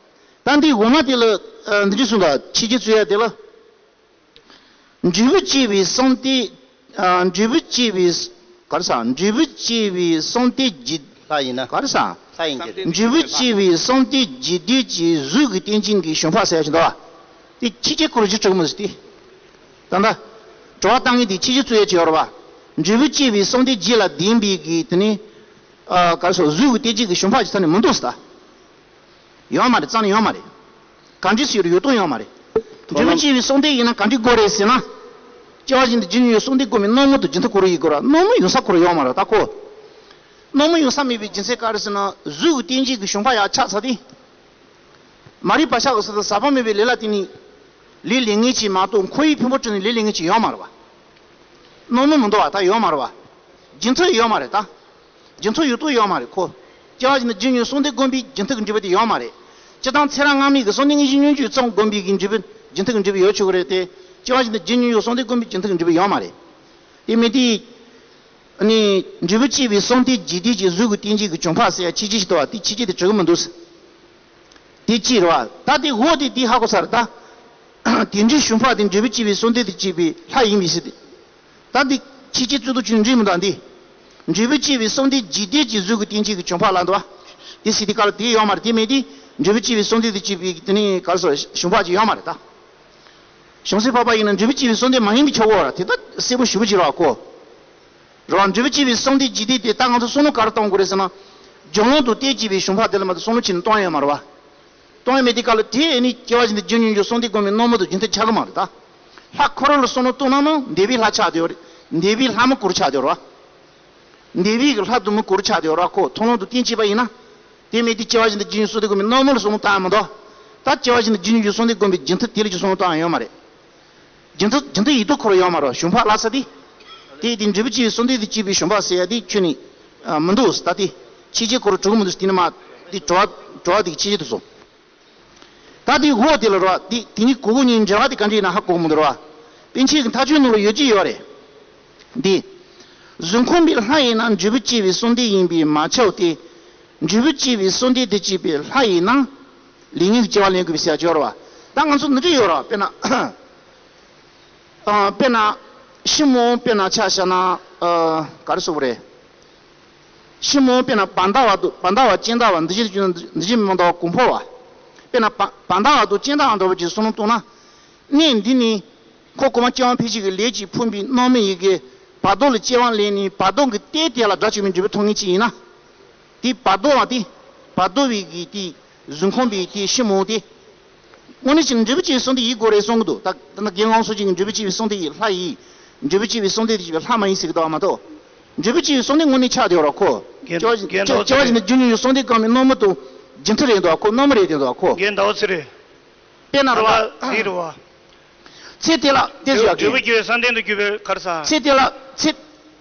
བ། ད་འདི་འོག་མ་དེ་ལ་འདི་འདྲ་གསུངས་ད་ཆོས་རྒྱལ་གཙུག་ཡ་དེ་ལ། འབྲས་བུ་སྐྱེ་བའི་གསང་བདེ། ཨ། འབྲས་བུ་སྐྱེ་བའི། ག་རེ་ཟ། འབྲས་བུ་སྐྱེ་བའི་གསང་བདེ་རྒྱུད། ལྷ་ཡིན་ན། ག་རེ་ཟ། ལྷ་ཡིན་གྱི། འབྲས་བུ་སྐྱེ་བའི་གསང་བདེ་རྒྱུད་སྡེ་གྱི་གཟུགས་ཀྱི་རྟེན་ཅན་གྱི་བྱུང་འཕགས་ཟེར་ཡ་ཞིག་འདུག་བ། དེ་ཕྱི་རྒྱལ་ཁོ་རང་གཞི་གྲུབ་མི་ཟེར་ཏེ། ད་ལྟ། དྲི་བ་བཏང་མཁན་དེ་ཕྱི་རྒྱལ་གཙུག་ཡ་ཅིག་ཡོད་རེད་བ། འབྲས་བུ་སྐྱེ་བའི་གསང་བདེ་རྒྱུད་ལ་ལྡན་པའི་གི་དེ་ནི། ཨ། ག་རེ་ཟ། གཟུགས་ཀྱི་རྟེན་ཅན་གྱི་བྱུང་འཕགས་ཀྱི་ས་ནས་མི་འདུག་ཟེར་ད། ཡོད་མ་རེད། རྩ་ནས་ཡོད་མ་རེད། གང་འདྲ་སུ་ཡོད་རེད། ཡོད་དོན་ཡོད་མ་རེད། འབྲས་བུ་སྐྱེ་བའི་གསང་བདེ་ཡིན་ན་གང་འདྲ་དགོས་རེད་ཟེར་ན། སྐྱེ་བ་བཞིན་དུ་རྒྱུ་ཉིད་ཡོད་གསང་བདེ་སྒོམ་པའི་སྣང་ངོ་དང་རྒྱུན་མཐུད་ཁོ་རང་ཡིན་དགོས་ར། སྣང་ངོ་ཡོང་ས་ཁོ་རང་ཡོད་མ་རེད་ད་ཁོ། སྣང་ངོ་ཡོང་ས་མེད་པའི་རྒྱུ་མཚན་ག་རེ་ཟེར་ན་གཟུགས་ཀྱི་རྟེན་ཅན་གྱི་བྱུང་འཕགས་ཡར་ཆགས་ཚར་དུས། མ་རིག་པ་ཤ་གི་ས་དང་ཟག་པ་མེད་པའི་ལས་ལ་བརྟེན་ནས། ལས་ལས་ངན་ཅིག་མ་གཏོགས་ཁོ་ཡི་ཕུང་པོ་གྲུབ་ནས་ལས་ལས་ངན་ཅིག་ཡོད་མ་རེད་བ། སྣང་ངོ་མི་འདུག་བ། ད་ཡོད་མ་རེད་བ། རྒྱུན་མཐུད་ཡོད་མ་རེད་ད། རྒྱུན་མཐུད་ཡོད་དོན་ཡོད་མ་རེད་ཁོ། སྐྱེ་བ་བཞིན་དུ་རྒྱུ་ཉིད་ཡོད་གསང་བདེ་སྒོམ་པའི་རྒྱུན་མཐུད་ཀྱི་འབྲས་བུ་དེ་ཡོད་མ་རེད། སྤྱིར་བཏང་ཚེ་རབས་སྔ་མའི་གི་གསང་བདེ་དངོས་གཞི་སྙོམས་འཇུག་ཙམ་སྒོམ་པའི་གི་འབྲས་བུ་རྒྱུན་མཐུད་ཀྱི་འབྲས་བུ་ཡོད་ཆོག་གི་རེད་དེ། སྐྱེ་བ་བཞིན་དུ་རྒྱུ་ཉིད་ཡོད་གསང་བདེ་སྒོམ་པའི་རྒྱུན་མཐུད་ཀྱི་འབྲས་བུ་ཡོད་མ་རེད། དེ་མིན་དེ། ནི། འབྲས་བུ་སྐྱེ་བའི་གསང་བདེ་རྒྱུད་སྡེ་གྱི་གཟུགས་ཀྱི་རྟེན་ཅན་གྱི་བྱུང་འཕགས་ཟེར་ཡ་ཕྱི་རྒྱལ་ཞིག་འདུག་བ། དེ་ཕྱི་རྒྱལ་དེ་གྲུབ་ཀྱི་མི་འདུག་ཟེར། དེ་གཅིག་རེད་བ། ད་དེ་འོག་དེ་དེ་ཧ་གོ་ཚར་ད། དེ་འདྲའི་བྱུང་འཕགས་དེ་འབྲས་བུ་སྐྱེ་བའི་གསང་བདེ་དང་བཅས་པའི་ལྷ་ཡིན་པའི་ཕྱིར་ཏེ། ད་འདི་ཕྱི་རྒྱལ་གཙུག་ཏོར་ཆོས་འབྲེལ་མི་འདུག་འདི། འབྲས་བུ་སྐྱེ་བའི་གསང་བདེ་རྒྱུད་སྡེ་གྱི་གཟུགས་ཀྱི་རྟེན་ཅན་གྱི་བྱུང་འཕགས་ལ་འདུག་བ། དེ་སྲིད་དེ་ག་ལ་དེ་ཡོད་མ་རེད། དེ་མེད་དེ། འབྲས་བུ་སྐྱེ་བའི་གསང་བདེ་དང་བཅས་པའི་དེ་ནི་ག་རེ་ཟེར་བྱུང་འཕགས་ཅིག་ཡོད་མ་རེད་ད། བྱང་སེམས་འཕགས་པ་ཡིན་ན་འབྲས་བུ་སྐྱེ་བའི་གསང་བདེ་མ་ཡིན་པའི་ཆོག་གོ་ར། དེ་ད་གསལ་པོ་ཞེ་པོ་ཅིག་རེད་བ་ཁོ། རེད་བ། འབྲས་བུ་སྐྱེ་བའི་གསང་བདེ་རྒྱུད་སྡེ་དེ་ད་ང་ཚོ་བསམ་བློ་ག་རེ་གཏོང་དགོས་རེད་ཟེར་ན། སྦྱོར་ལམ་དང་བརྟེན་སྐྱེས་པའི་བྱུང་འཕགས་དེ་ལ་མ་གཏོགས་བསམ་བློ་བྱས་ནས་གཏོང་ཡ་ཡོད་མ་རེད་བ། གཏོང་ཡ་མེད་དུས་སྐབས་ལ་དེ་ཨེ་ནི་སྐྱེ་བ་བཞིན་དུ་རྒྱུ་ཉིད་ཡོད་གསང་བདེ་སྒོམ་པའི་སྣང་མུར་དང་རྒྱུན་མཐུད་ཆགས་ཀྱི་མ་རེད་ད། ལྷ་ཁོ་རང་ལ་བསམ་བློ་གཏོང་ན་ནང་འདས་པའི་ལྷ་ཆགས་བསྡད་ཡོད་རེད། འདས་པའི་ལྷ་མི་བཀུར་ཆགས་བསྡད་ཡོད་རེད་བ། འདས་པའི་གི་ལྷ་དུ་མི་བཀུར་ཆགས་བསྡད་ཡོད་རེད་བ་ཁོ། མཐོང་ལམ་དང་བརྟེན་སྐྱེས་པ་ཡིན་ན། དེ་མེད་དུས་སྐྱེ་བ་བཞིན་དུ་རྒྱུ་ཉིད་ཡོད་གསང་བདེ་སྒོམ་པའི་སྣང་མུར་ལ་བསམ་བློ་བཏང་ཡ་མི་འདུག་ད་སྐྱེ་བ་བཞིན་དུ་རྒྱུ་ཉིད་ཡོད་གསང་བདེ་སྒོམ་པའི་རྒྱུན་མཐུད་དེ་ལ་ཅིག་བསམ་བློ་བཏང་ཡ་ཡོད་མ་རེད། རྒྱུན་མཐུད་རྒྱུན་མཐུད་ཡིན་དོན་ཁོ་རང་ཡོད་མ་རེད། བྱུང་འཕགས་ལ་ཟེར་དེ། དེ་དེ་འབྲས་བུ་སྐྱེ་བའི་གསང་བདེ་དང་བཅས་པའི་བྱུང་འཕགས་ཟེར་ཡ་དེ་ཁྱོན་ནས་མི་འདུག་ད་དེ་ཕྱི་རྒྱལ་ཁོ་རང་གྲུབ་ཀྱི་མི་འདུག་དེ་ནི་མ། དེ་དྲི་བ་དྲི་བ་དེ་ཕྱི་རྒྱལ་དུ་སོང་། ད་དེ་འོག་དེ་ལ་རེད་བ། དེ་དེ་གཉིས་གོ་དགོས་གཉིས་འབྲེལ་བ་དེ་ག་འདྲ་ཡིན་ན་ཧ་གོ་གི་མི་འདུག་རེད་བ། པཎ་ཆེན་གྱི་མཐའ་དཔྱོད་ནང་ལ་ཡོད་ཀྱི་ཡོད་རེད། འདི། གཟུགས་ཁམས་པའི་ལྷ་ཡིན་ན་འབྲས་བུ་སྐྱེ་བའི་གསང་བདེ་ཡིན་པས་མ་ཁྱབ་སྟེ། འབྲས་བུ་སྐྱེ་བའི་གསང་བདེ་དང་བཅས་པའི་ལྷ་ཡིན་ན། ལས་ངན་གྱི་སྐྱེ་བ་ལེན་དགོས་པའི་ཟེར་ཡ་ཅིག་ཡོད་རེད་བ། ད་ང་ཚོ་འདི་འདྲ་ཡོད་རེད་བ། དཔེར་ན། ཨ། དཔེར་ན། ཤི་མོ་དཔེར་ན་ཆ་བཞག་ན། ཨ། ག་རེ་ཟེར་དགོས་རེད། ཤི་མོ་དཔེར་ན་བར་མདའ་བ་དང་བར་མདའ་བ་སྤྱན་ཟླ་བ་འདི་བཞིན་འདི་བཞིན་མི་འདྲ་བ་གོང་འཕེལ་བ། དཔེར་ན་བར་མདའ་བ་དང་སྤྱན་ཟླ་བ་འདྲ་བོ་ཅིག་བསམ་བློ་གཏོང་ན། གནས་འདི་ནི། ཁོ་གོང་མ་སྐྱེ་བ་ཕལ་ཆེར་གྱི་ལས་ཀྱིས་ཕུང་པའི་སྣང་མུན་ཡི་གེ། བར་དོ་ལ་སྐྱེ་བ་ལེན་ནས་བར་དོ་གི་རྟེན་དེ་ལ་དགྲ་བཅོམ་པའི་འབྲས་བུ་ཐོབ་མཁན་ཅིག་ཡིན་ན། དེ་བར་དོ་བ་དེ། བར་དོ་བའི་གི་དེ་གཟུགས་ཁམས་པའི་དེ་ཕྱི་མོ་དེ། དངོས་གནས་ཀྱི་འབྲས་བུ་སྐྱེ་བའི་གསོལ་འདེབས་ཡིན་དགོས་རེད་གསུང་གི་འདུག་ད་ད་ནི་རྒན་ལགས་སོགས་ཀྱིས་འབྲས་བུ་སྐྱེ་བའི་གསོལ་འདེབས་ཡིན་ལྷ་ཡིན། འབྲས་བུ་སྐྱེ་བའི་གསོལ་འདེབས་དེ་སྐྱེ་བའི་ལྷ་མ་ཡིན་ཟེར་གི་འདུག་བ་མ་གཏོགས། འབྲས་བུ་སྐྱེ་བའི་གསོལ་འདེབས་དངོས་གནས་ཆགས་བསྡད་ཡོད་རེད་ཁོ། རྒན་སྐྱེ་བ་རྒན་སྐྱེ་བ་ལགས་ཀྱི་ནི་རྒྱུ་ཉོན་གྱི་གསོལ་འདེབས་སྐབས་ནི་རྣམ་སྨིན་དང་རྒྱུ་མཐུན་རེད་འདུག་བ་ཁོ། རྣམ་སྨིན་རེད་འདུག་བ་ཁོ། རྒན་ཟླ་བ་ཚེ་རིང་། དཔེར་ན་རེད་བ། ད་འདི་རེད་བ། ཚེ་དེ་ལ་དེ་བཞག་འབྲས་བུ་གི་སྐྱེ་བའི་གསོལ་འདེབས་དུ་གྱུར་པའི་ག་རེ་ཟ། ཚེ་དེ་ལ་ཚེ།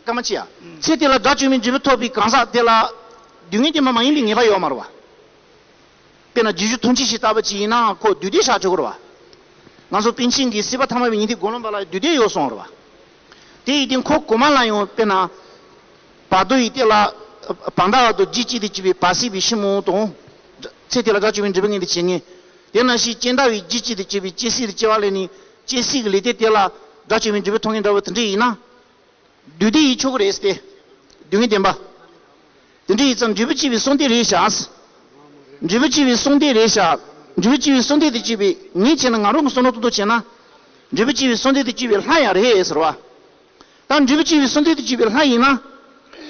སྐར་མ་གཅིག་ཡ། ཚེ་དེ་ལ་དགྲ་བཅོམ་པའི་འབྲས་བུ་ཐོབ་པའི་གང་ཟག་དེ་ལ། སྡུག་བསྔལ་དེ་མ་མ་ཡིན་པའི་ངེས་པ་ཡོད་མ་རེད་བ། དཔེར་ན་རྗེས་འཇུག་ཐམས་ཅད་ཞིག་ལྟ་བུ་ཅིག་ཡིན་ན་ཁོ་བདུད་སྡེ་བཤགས་ཆོག་གི་རེད་བ། ང་ཚོ་པཎ་ཆེན་གྱིས་སྲིད་པ་ཐ་མལ་པའི་ཉི་ཟླའི་དགུང་ལོ་འབར་བ་ལ་བདུད་སྡེ་ཡོད་གསུངས་རེད་བ། དེ་ཡི་སྟེང་ཁོ་གོང་མ་ལ་ཡང་དཔེར་ན། བར་དོ་ཡི་སྟེང་ལ། བར་མཐའ་བར་དོ་རྒྱུད་གཅིག་ཏུ་གྱུར་པའི་བར་སྲིད་པའི་ཕྱི་མོ་དང་། ཚེ་དེ་ལ་དགྲ་བཅོམ་པའི་འབྲས་བུ་མངོན་དུ་བྱེད་མཁན། དེ་ནང་བཞིན་སྐྱེ་འདའ་བའི་རྒྱུད་གཅིག་ཏུ་གྱུར་པའི་སྐྱེ་སྲིད་ལ་སྐྱེ་བ་ལེན་ནས་སྐྱེ་སྲིད་ཀྱི་ལས་དེ་དེ་ལ་དགྲ་བཅོམ་པའི་འབྲས་བུ་ཐོབ་མཁན་འདྲ་བོ་དེ་འདྲ་ཡིན་ན། བདུད་སྡེ་ཡིན་ཆོག་གི་རེད་ཟེར་ཏེ། སྡུག་བསྔལ་བདེན་པ། དེ་འདྲ་ཡིན་ཙང་འབྲས་བུ་སྐྱེ་བའི་གསོལ་འདེབས་རེད་བཞག་འབྲས་བུ་སྐྱེ་བའི་གསོལ་འདེབས་རེད་བཞག་འབྲས་བུ་སྐྱེ་བའི་གསོལ་འདེབས་དེ་སྐྱེས་པའི་ངས་བྱས་ན་ང་རང་གི་བསམ་བློ་ཏོག་ཏོག་བྱས་ན། འབྲས་བུ་སྐྱེ་བའི་གསོལ་འདེབས་དེ་སྐྱེས་པའི་ལྷ་ཡང་རེད་ཟེར་བ། ད་འབྲས་བུ་སྐྱེ་བའི་གསོལ་འདེབས་དེ་སྐྱེས་པའི་ལྷ་ཡིན་ན།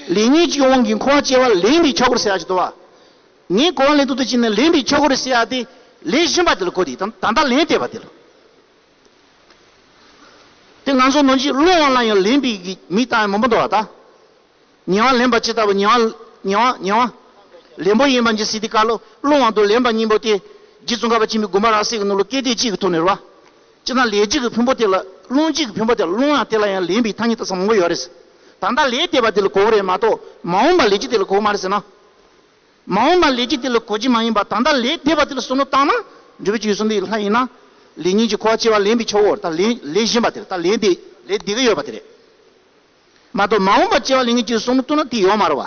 ལས་ཉོན་གྱི་དབང་གིས་འཁོར་བ་སྐྱེ་བ་ལེན་པའི་ཆ་སྒོར་ཟེར་ཡ་ཅིག་འདུག་བ། ངས་གོ་བ་ལེན་ཐུབ་ཐུབ་བྱས་ནས་ལེན་པའི་ཆ་སྒོར་ཟེར་ཡ་དེ། ལེན་བཞིན་པ་དེ་ལ་གོ་དེ་ད་ད་ལྟ་ལན་འདེབས་པ་དེ་ལ། དེ་ང་ཚོ་ནང་བཞིན་སློང་བ་ལ་ཡང་ལེན་པའི་གི་མིང་བཏགས་ཡང་མང་པོ་འདུག་བ་ད། ཉེ་བར་ལེན་པ་ཇི་ལྟ་བུ་ཉེ་བར་ཉེ་བར་ཉེ་བར། ལེན་པོ་ཡིན་པ་ཇི་སྲིད་དེ་ཀ་ལོ་སློང་བ་དང་ལེན་པ་གཉིས་པོ་དེ། རྗེ་ཙོང་ཁ་པ་ཆེན་པོའི་དགོངས་པ་རབ་གསལ་གྱི་ནང་ལ་སྐད་དོད་གཅིག་གི་ཐོག་ནས་རེད་བ། སྤྱིར་ན་ལས་རྒྱུ་གི་ཕུང་པོ་དེ་ལ་སློང་རྒྱུ་གི་ཕུང་པོ་དེ་ལ་སློང་ཡང་དེ་ལ་ཡང་ལེན་པའི་ཐ་སྙད་དག་ས་མང་པོ་ཡོད་རེད། ད་ལྟ་ལས་འདེབས་པ་དེ་ལ་གོ་གི་རེད་མ་གཏོགས་མ་འོངས་པ་ལས་རྒྱུ་དེ་ལ་གོ་གི་མ་རེད་ཟེར་ན། མ་འོངས་པ་ལས་རྒྱུ་དེ་ལ་གོ་རྒྱུ་མ་ཡིན་པ་ད་ལྟ་ལས་འདེབས་པ་དེ་ལ་བསམ་བློ་བཏང་ན། འབྲས་བུ་སྐྱེ་བའི་གསོལ་འདེབས་ལྷ་ཡིན་ན། ལས་ཉོན་གྱི་འཁོར་བ་སྐྱེ་བ་ལེན་པའི་ཆ་སྒོར་ད་ལེན་ལེན་བཞིན་པ་དེ་ལ་ད་ལེན་འདེབས་ལེན་འདེབས་ཀྱི་ཡོད་པ་དེ་རེད། མ་གཏོགས་མ་འོངས་པ་སྐྱེ་བ་ལེན་མཁན་གྱི་བསམ་བློ་བཏང་ན་དེ་ཡོད་མ་རེད་བ།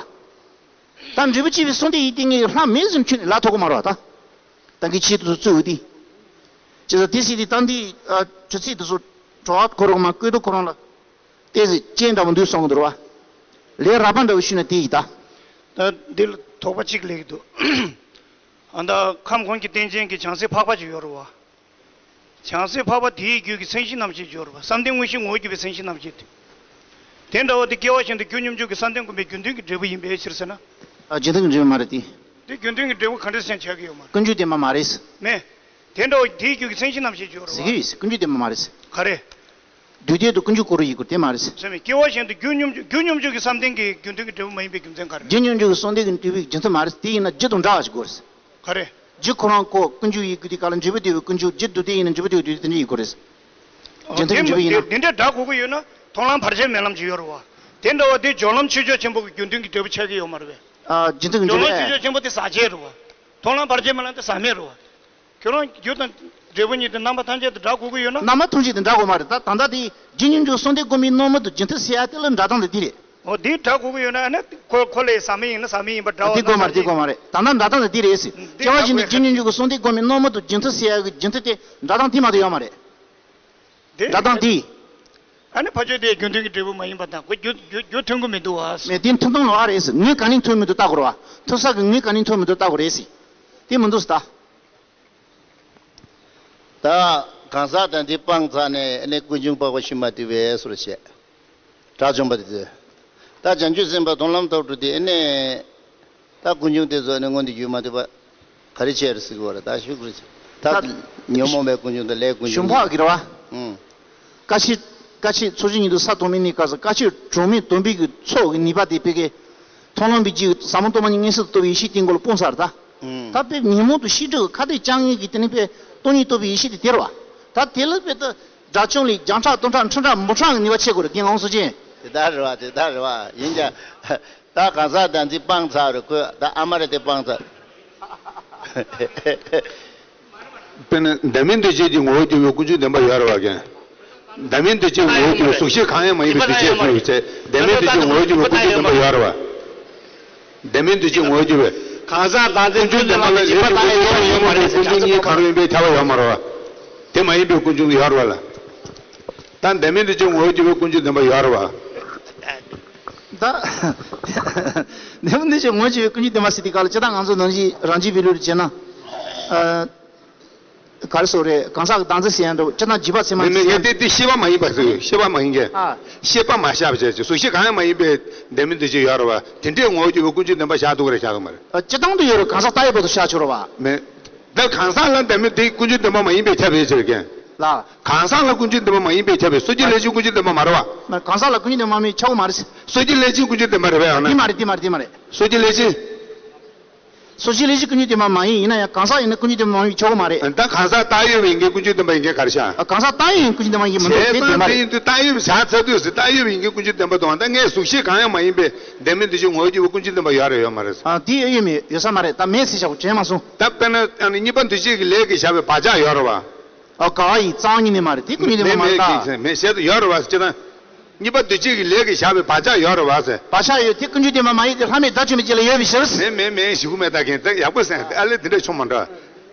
ད་འབྲས་བུ་སྐྱེ་བའི་གསོལ་འདེབས་ཡིན་དེ་ངས་ལྷ་མིན་ཟེར་ཁྱོན་ནས་ལབ་ཐུབ་ཀྱི་མ་རེད་བ་ད། ད་གིན་ཆེད་དུ་བཙུགས་ཡོད་དེ། བྱས་ཙང་དེ་སྲིད་དེ་ད་འདི་ཆུ་ཚོད་དེ་ཚོ་གྲོགས་ཁོ་རང་མ་བསྐོས་དུས་ཁོ་རང་ལ། ཏོག་ཙམ་རྐྱེན་འདྲ་བོ་འདུག་བསམ་གྱི་འདུག་ར་བ། ལས་རགས་པ་འདྲ་བོ་ཞུས་ན་དེ་ཡིན་ད། ད་འདི་ལ་དོགས་པ་གཅིག་སླེབས་ཀྱི་འདུག་ཨ་ད་ཁམས་གོང་གི་རྟེན་ཅན་གྱི་བྱང་སེམས་འཕགས་པ་ཅིག་ཡོད་རེད་བ། བྱང་སེམས་འཕགས་པ་དེའི་རྒྱུད་ཀྱི་མཚན་གཞི་རྣམ་བཤད་ཅིག་ཡོད་རེད་བ། བསམ་གཏན་དངོས་གཞིའི་ངོ་བོར་གྱུར་པའི་མཚན་གཞི་རྣམ་བཤད་དེ། དེ་འདྲ་བ་དེ་སྐྱེ་བ་གཞན་དུ་རྒྱུ་སྙོམས་འཇུག་གི་བསམ་གཏན་ཀུན་པའི་རྒྱུ་མཐུན་གྱི་འབྲས་བུ་ཡིན་པའི་ཕྱིར་ཟེར་ན། ཨ་རྒྱུ་མཐུན་གྱི་འབྲས་བུ་མ་རེད་དེ། དེ་རྒྱུ་མཐུན་གྱི་འབྲས་བུ་ག་འདྲ་ཞིག་ཆགས་ཀྱི་ཡོད་མ་རེད། ཀུན་འབྱུང་བདེན་པ་མ་རེད། མེད། དེ་འདྲ་བ་དེའི་རྒྱུད་ཀྱི་མཚན་གཞི་རྣམ་བཤད་ཅིག་ཡོད་རེད་བ། ཟེར་གྱི་ཡོད་ཟེར། ཀུན་འབྱུང་བདེན་པ་མ་རེད་ཟེར། ག་རེ། དུས་གཏན་དུ་ཀུན་འབྱུང་སྐོར་རུ་ཡི་སྐོར་དེ་མ་རེད་ཟེར། ཟེར་མེད། སྐྱེ་བ་གཞན་དུ་རྒྱུ་སྙོམས་འཇུག་རྒྱུ་སྙོམས་འཇུག་གི་བསམ་གཏན་གྱི་རྒྱུ་མཐུན་གྱི་འབྲས་བུ་མ་ཡིན་པའི་རྒྱུ་མཚན་ག་རེ། རྒྱུ་སྙོམས་འཇུག་གི་བསམ་གཏན་གྱི་འབྲས་བུའི་རྒྱུ་མཚན་མ་རེད། དེ་ཡིན་ན་རྒྱུ་དང་འདྲ་བ་ཞིག་དགོས་རེད་ཟེར། ག་རེ། རྒྱུ་ཁོ་རང་ཁོ་ཀུན་འབྱུང་ཡི་རྒྱུ་དེ་ག་ལ་འབྲས་བུ་དེ་བས་ཀུན་འབྱུང་། རྒྱུ་དུས་གཏན་ཡིན་ན་འབྲས་བུ་དེ་བས་དུས་གཏན་ཡི་སྐོར་རེད་ཟེར། རྒྱུ་མཐུན་གྱི་འབྲས་བུ་ཡིན་ན། དེ་འདྲའི་སྒྲ་གོ་གི་ཡོད་ན་མཐོང་ལམ་བར་ཆད་མེད་ལམ་ཅིག་ཡོད་རེད་བ། དེ་འདྲ་བ་དེ་སྦྱོར་ལམ་ཆོས་སྤྱོད་ཆེན་པོ་གི་རྒྱུ་མཐུན་གྱི་འབྲས་བུ་ཆགས་ཀྱི་ཡོད་མ་རེད་པས། ཨ་རྒྱུ་མཐུན་གྱི་སྦྱོར་ལམ་འབྲས་བུ་ཆོས་སྤྱོད་ཆེན་པོ་དེ་ཟག་བཅས་རེད་བ། མཐོང་ལམ་བར་ཆད་མེད་ལམ་དེ་ཟག་མེད་རེད་བ། ཁྱོད་རང་རྒྱུ་དང་འབྲས་བུ་གཉིས་དེ་རྣམ་པ་ཐམས་ཅད་དུ་སྒྲ་གོ་གི་ཡོད་ན། རྣམ་པ་ཐམས་ཅད་དུ་སྒྲ་གོ་མ་རེད། ད་ད་ལྟ་དེ་རྒྱུ་སྙོམས་འཇུག་གསུམ་ལྡན་སྒོམ་པའི་སྣང་མུན་དུ་རྒྱུ་མཐུན་ཟེར་ཡ་དེ་ལ་སྒྲ་གདངས་དེ་འདི་རེད། འོ་དེ་སྒྲ་གོ་གི་ཡོད་ན་ཨ་ནི་ཁོ་ཁོ་ལས་ཟག་མེད་ཡིན་ན་ཟག་མེད་ཡིན་པ་འདྲ་བ། དེ་དགོས་མ་རེད། དེ་དགོས་མ་རེད། ད་ལྟ་སྒྲ་གདངས་དེ་འདི་རེད་ཟེར། འདི་སྐྱེ་བ་གཞན་དུ་རྒྱུ་སྙོམས་འཇུག་གི་གསུམ་ལྡན་སྒོམ་པའི་སྣང་མུན་དུ་རྒྱུ་མཐུན་ཟེར་ཡ་གི་རྒྱུ་མཐུན་དེ་སྒྲ་གདངས་དེ་མ་གཏོགས་ཡོད་མ་རེད། དེ་སྒྲ་གདངས་དེ། ཨ་ནི་ཕ་ཆོས་དེ་རྒྱུ་མཐུན་གྱི་འབྲས་བུ་མ་ཡིན་པ་དང་ཁོ་རྒྱུ་རྒྱུ་རྒྱུ་མཐུན་གྱི་མི་འདུག་བ། མེད། དེ་མཐུན་སྟངས་ལོགས་ཀ་རེད་ཟེར། ངོས་ག་ནས་མཐུན་མི་འདུག་ལྟ་དགོས་རེད་བ། མཐུན་ས་གི་ངོས་ག་ནས་མཐུན་མི་འདུག་ལྟ་དགོས་རེད་ཟེར། དེ་མི་འདུག་ཟེར་ད། ད་གང་ཟག་དང་དེ་སྤངས་ཚར་ནས་ཨ་ནི་ཀུན་འབྱུང་འཕགས་པ་ཤུལ་མ་དེ་བས་སོར་བཤད། དགྲ་བཅོམ་པ་དེ་ཚོས། ད་བྱང་ཆུབ་སེམས་དཔའ་མཐོང་ལམ་ཐོབ་འགྲོ་དེ་ཨ་ནི། ད་ཀུན་འབྱུང་དེ་ཚོ་ནི་མངོན་དུ་གྱུར་མ་ཐུབ་པ། ག་རེ་བྱས་རེད་ཟེར་གི་བ་རེད། ད་ཤུགས་རེད། ད་ད་ཉོན་མོངས་པའི་ཀུན་འབྱུང་དང་ལྷའི་ཀུན་འབྱུང་། གཞུང་འཕགས་ཀྱི་རེད་བ། ཨང་། བཀའ་ཆོས། བཀའ་ཆོས་ཚོགས་ཆུང་ཉིད་དུ་ས་དང་མི་གནས་སྐབས་སུ་བཀའ་ཆོས་གྲངས་མེད་དམ་པའི་གི་ཚོགས་ཀྱི་ནུས་པ་དེ་དཔེ་གི། མཐོང་ལམ་པའི་རྒྱུད་ཟབ་མོ་སྟོང་པ་ཉིད་མངོན་སུམ་དུ་རྟོགས་པའི་ཡེ་ཤེས་དེའི་མགོ་ལ་སྤུངས་ཚར་ད། ཨང་། ད་དཔེ་ཉོན་མོངས་དང་ཤེས་སྒྲིབ་ཀྱི་ཁ་ཐུག་བཅང་མཁན་གྱི་དེ་ནི་དཔེ་སྟོང་ཉིད་རྟོགས་པའི་ཡེ་ཤེས་དེ་དེ་རེད་བ། ད་དེ་ལ་དཔེ་ད་དགྲ་བཅོམ་ལས་བརྒྱ་ཕྲག་སྟོང་ཕྲག་ཁྲི་ཕྲག་འབུམ་ཕྲག་གི་ནུས་པ་ཆེ་དགོས་རེད། རྒན་ལགས་སོ་ཅན། དེ་ལྟར་རེད་བ། དེ་ལྟར་རེད་བ། ཡིན་ཀྱང་། ད་གང་ཟག་དང་འདི་སྤངས་ཚར་རེད། ཁོས་ད་ཨ་མ་རེད་དེ་སྤངས་ཚར། དཔེར་ན་བདག་མེད་འདུ་བྱེད་ཀྱི་ངོ་བོར་གྱུར་པའི་ཀུན་འབྱུང་བདེན་པ་ཡོད་རེད་བ་རྒན། བདག་མེད་འདུ་བྱེད་ངོ་བོར་གྱུར་པའི་གཟུགས་གཞི་གང་ཡང་མ་ཡིན་པའི་འདུ་བྱེད་གསུངས་ཡོད་ཚེ་བདག་མེད་འདུ་བྱེད་ངོ་བོར་གྱུར་པའི་ཀུན་འབྱུང་བདེན་པ་ཡོད་རེད་བ། བདག་མེད་འདུ་བྱེད་ངོ་བོར་གྱུར་པའི། གང་ཟག་བདག་འཛིན་ཀུན་འབྱུང་བདེན་པ་ལ་ལས་ཀྱི་ཀུན་འབྱུང་ཉོན་མོངས་པའི་ཀུན་འབྱུང་གཉིས་གང་རུང་ཡིན་པའི་ཐལ་བ་ཡོད་མ་རེད་བ། དེ་མ་ཡིན་པའི་ཀུན་འབྱུང་ཡོད་རེད་བ་ལ། ད་བདག་མེད་འདུ་བྱེད་ངོ་བོར་གྱུར་པའི་ཀུན་འབྱུང་བདེན་པ་ཡོད་རེད་བ། ད། བདག་མེད་འདུ་བྱེད་ངོ་བོར་གྱུར་པའི་ཀུན་འབྱུང་བདེན་པ་ཟེར་དུས་སྐབས་ལ་སྤྱིར་བཏང་ང་ཚོ་ནང་བཞིན་རང་རྒྱུད་པའི་ལུགས་ལ་བྱས་ན། ཨ། ག་རེ་ཟེར་རེད། གང་ཟག་གི་བདག་འཛིན་ཟེར་ཡ་འདྲ་བོ་སྤྱིར་བཏང་འཇིགས་པ་ཚད་མ་མེད་མེད་ངས་དེ་དེ་ཤེས་པ་མ་ཡིན་པ་ཟེར། ཤེས་པ་མ་ཡིན་མཁན། ཨ། ཤེས་པ་མ་བཞག་པ་བྱས་ཀྱི་གཟུགས་གཞི་གང་ཡང་མ་ཡིན་པའི་ལྡན་མིན་འདུ་བྱེད་ཡོད་རེད་བ། དེ་འདྲའི་ངོ་བོ་གྱུར་པའི་ཀུན་འབྱུང་བདེན་པ་བཞག་འདུག་ག་རེད། བཞག་འདུག་མ་རེད། ཨ། སྤྱིར་བཏང་དུ་ཡོད་རེད། གང་ཟག་ལྟ་བའི་བར་དུ་བཞག་ཆོག་རེད་བ། མེད། ད་གང་ཟག་ལ་ལྡན་མིན་དེ་ཀུན་འབྱུང་བདེན་པ་མ་ཡིན་པས་ཁྱབ་ཡོད་ཟེར་མཁན། ལ། གང་ཟག་ལ་ཀུན་འབྱུང་བདེན་པ་མ་ཡིན་པས་ཁྱབ་པའི་སོ་སྐྱེ་ལས་བྱུང་ཀུན་འབྱུང་བདེན་པ་མ་རེད་བ། མ་རེད། གང་ཟག་ལ་ཀུན་འབྱུང་བདེན་པ་མ་ཡིན་ཆགས་ཀྱི་མ་རེད། སོ་སྐྱེ་ལས་བྱུང་ཀུན་འབྱུང་བདེན་པ་རེད་བ། ཡང་ན། དེ་མ་རེད། དེ་མ་རེད། དེ་མ་རེད། སོ་སྐྱེ་ལས་བྱུང་། སོ་སྐྱེ་ལས་བྱུང་ཀུན་འབྱུང་བདེན་པ་མ་ཡིན། ཡིན་ན་ཡང་གང་ཟག་ཡིན་ན་ཀུན་འབྱུང་བདེན་པ་མ་ཡིན་ཆགས་ཀྱི་མ་རེད། ད་གང་ཟག་བཏགས་ཡོད་པ་ཡིན་མཁན་ཀུན་འབྱུང་བདེན་པ་ཡིན་མཁན་ག་རེ་བྱ། གང་ཟག་བཏགས་ཡོད་ཀུན་འབྱུང་བདེན་པ་ཡིན་མཁན་མི་འདུག་དེ་བདེན་པ་རེད། བཏགས་ཡོད་བཞག་ཚར་དུས་སུ་བཏགས་ཡོད་པ་ཡིན་མཁན་ཀུན་འབྱུང་བདེན་པ་དང་། ད་ངས་གཟུགས་གཞི་གང་ཡང་མ་ཡིན་པའི་ལྡན་མིན་འདུ་བྱེད་ངོ་བོ་གྱུར་པའི་ཀུན་འབྱུང་བདེན་པ་ཡོད་རེད་ཡོད་མ་རེད། ཨ། དེ་ཡོད་མེད་ཡོད་ས་མ་རེད། ད་མེད་ཟེར་བཞག་པ་དྲན་མ་སོང་། ད་དཔེར་ན་ཨ་ནི་གཉིས་པ་འདུ་བྱེད་ཀྱི་ལས་ཀྱིས་བཞག་པའི་བག་ཆགས་ཡོད་རེད་བ། ཨ། ག་བ་ཡིས་གཙང་ཉིད་ནས་མ་རེད། དེ་ཀུན་འབྱུང་བདེན་པ་མ་རེད་ད། མེད་མེད་ཟེར་ཡོད་རེད་བ། སྤྱིར་བཏང་། གཉིས་པ་འདུ་བྱེད་ཀྱི་ལས་ཀྱིས་བཞག་པའི་བག་ཆགས་ཡོད་རེད་བ་ཟེར། བག་ཆགས་ཡོད། དེ་ཀུན་འབྱུང་བདེན་པ་མ་ཡིན་ཏེ། ལྷག་མེད་བདག་བཅོམ་པའི་རྒྱལ་ལ་ཡོད་པའི་ཕྱིར། མེད་མེད་མེད་ཞུ་གི་མེད། ད་གན་ད་ཡག་པོ་གསན། ཨ་ལེ་དེ་འདྲ་ཆོ་མ་འདྲ།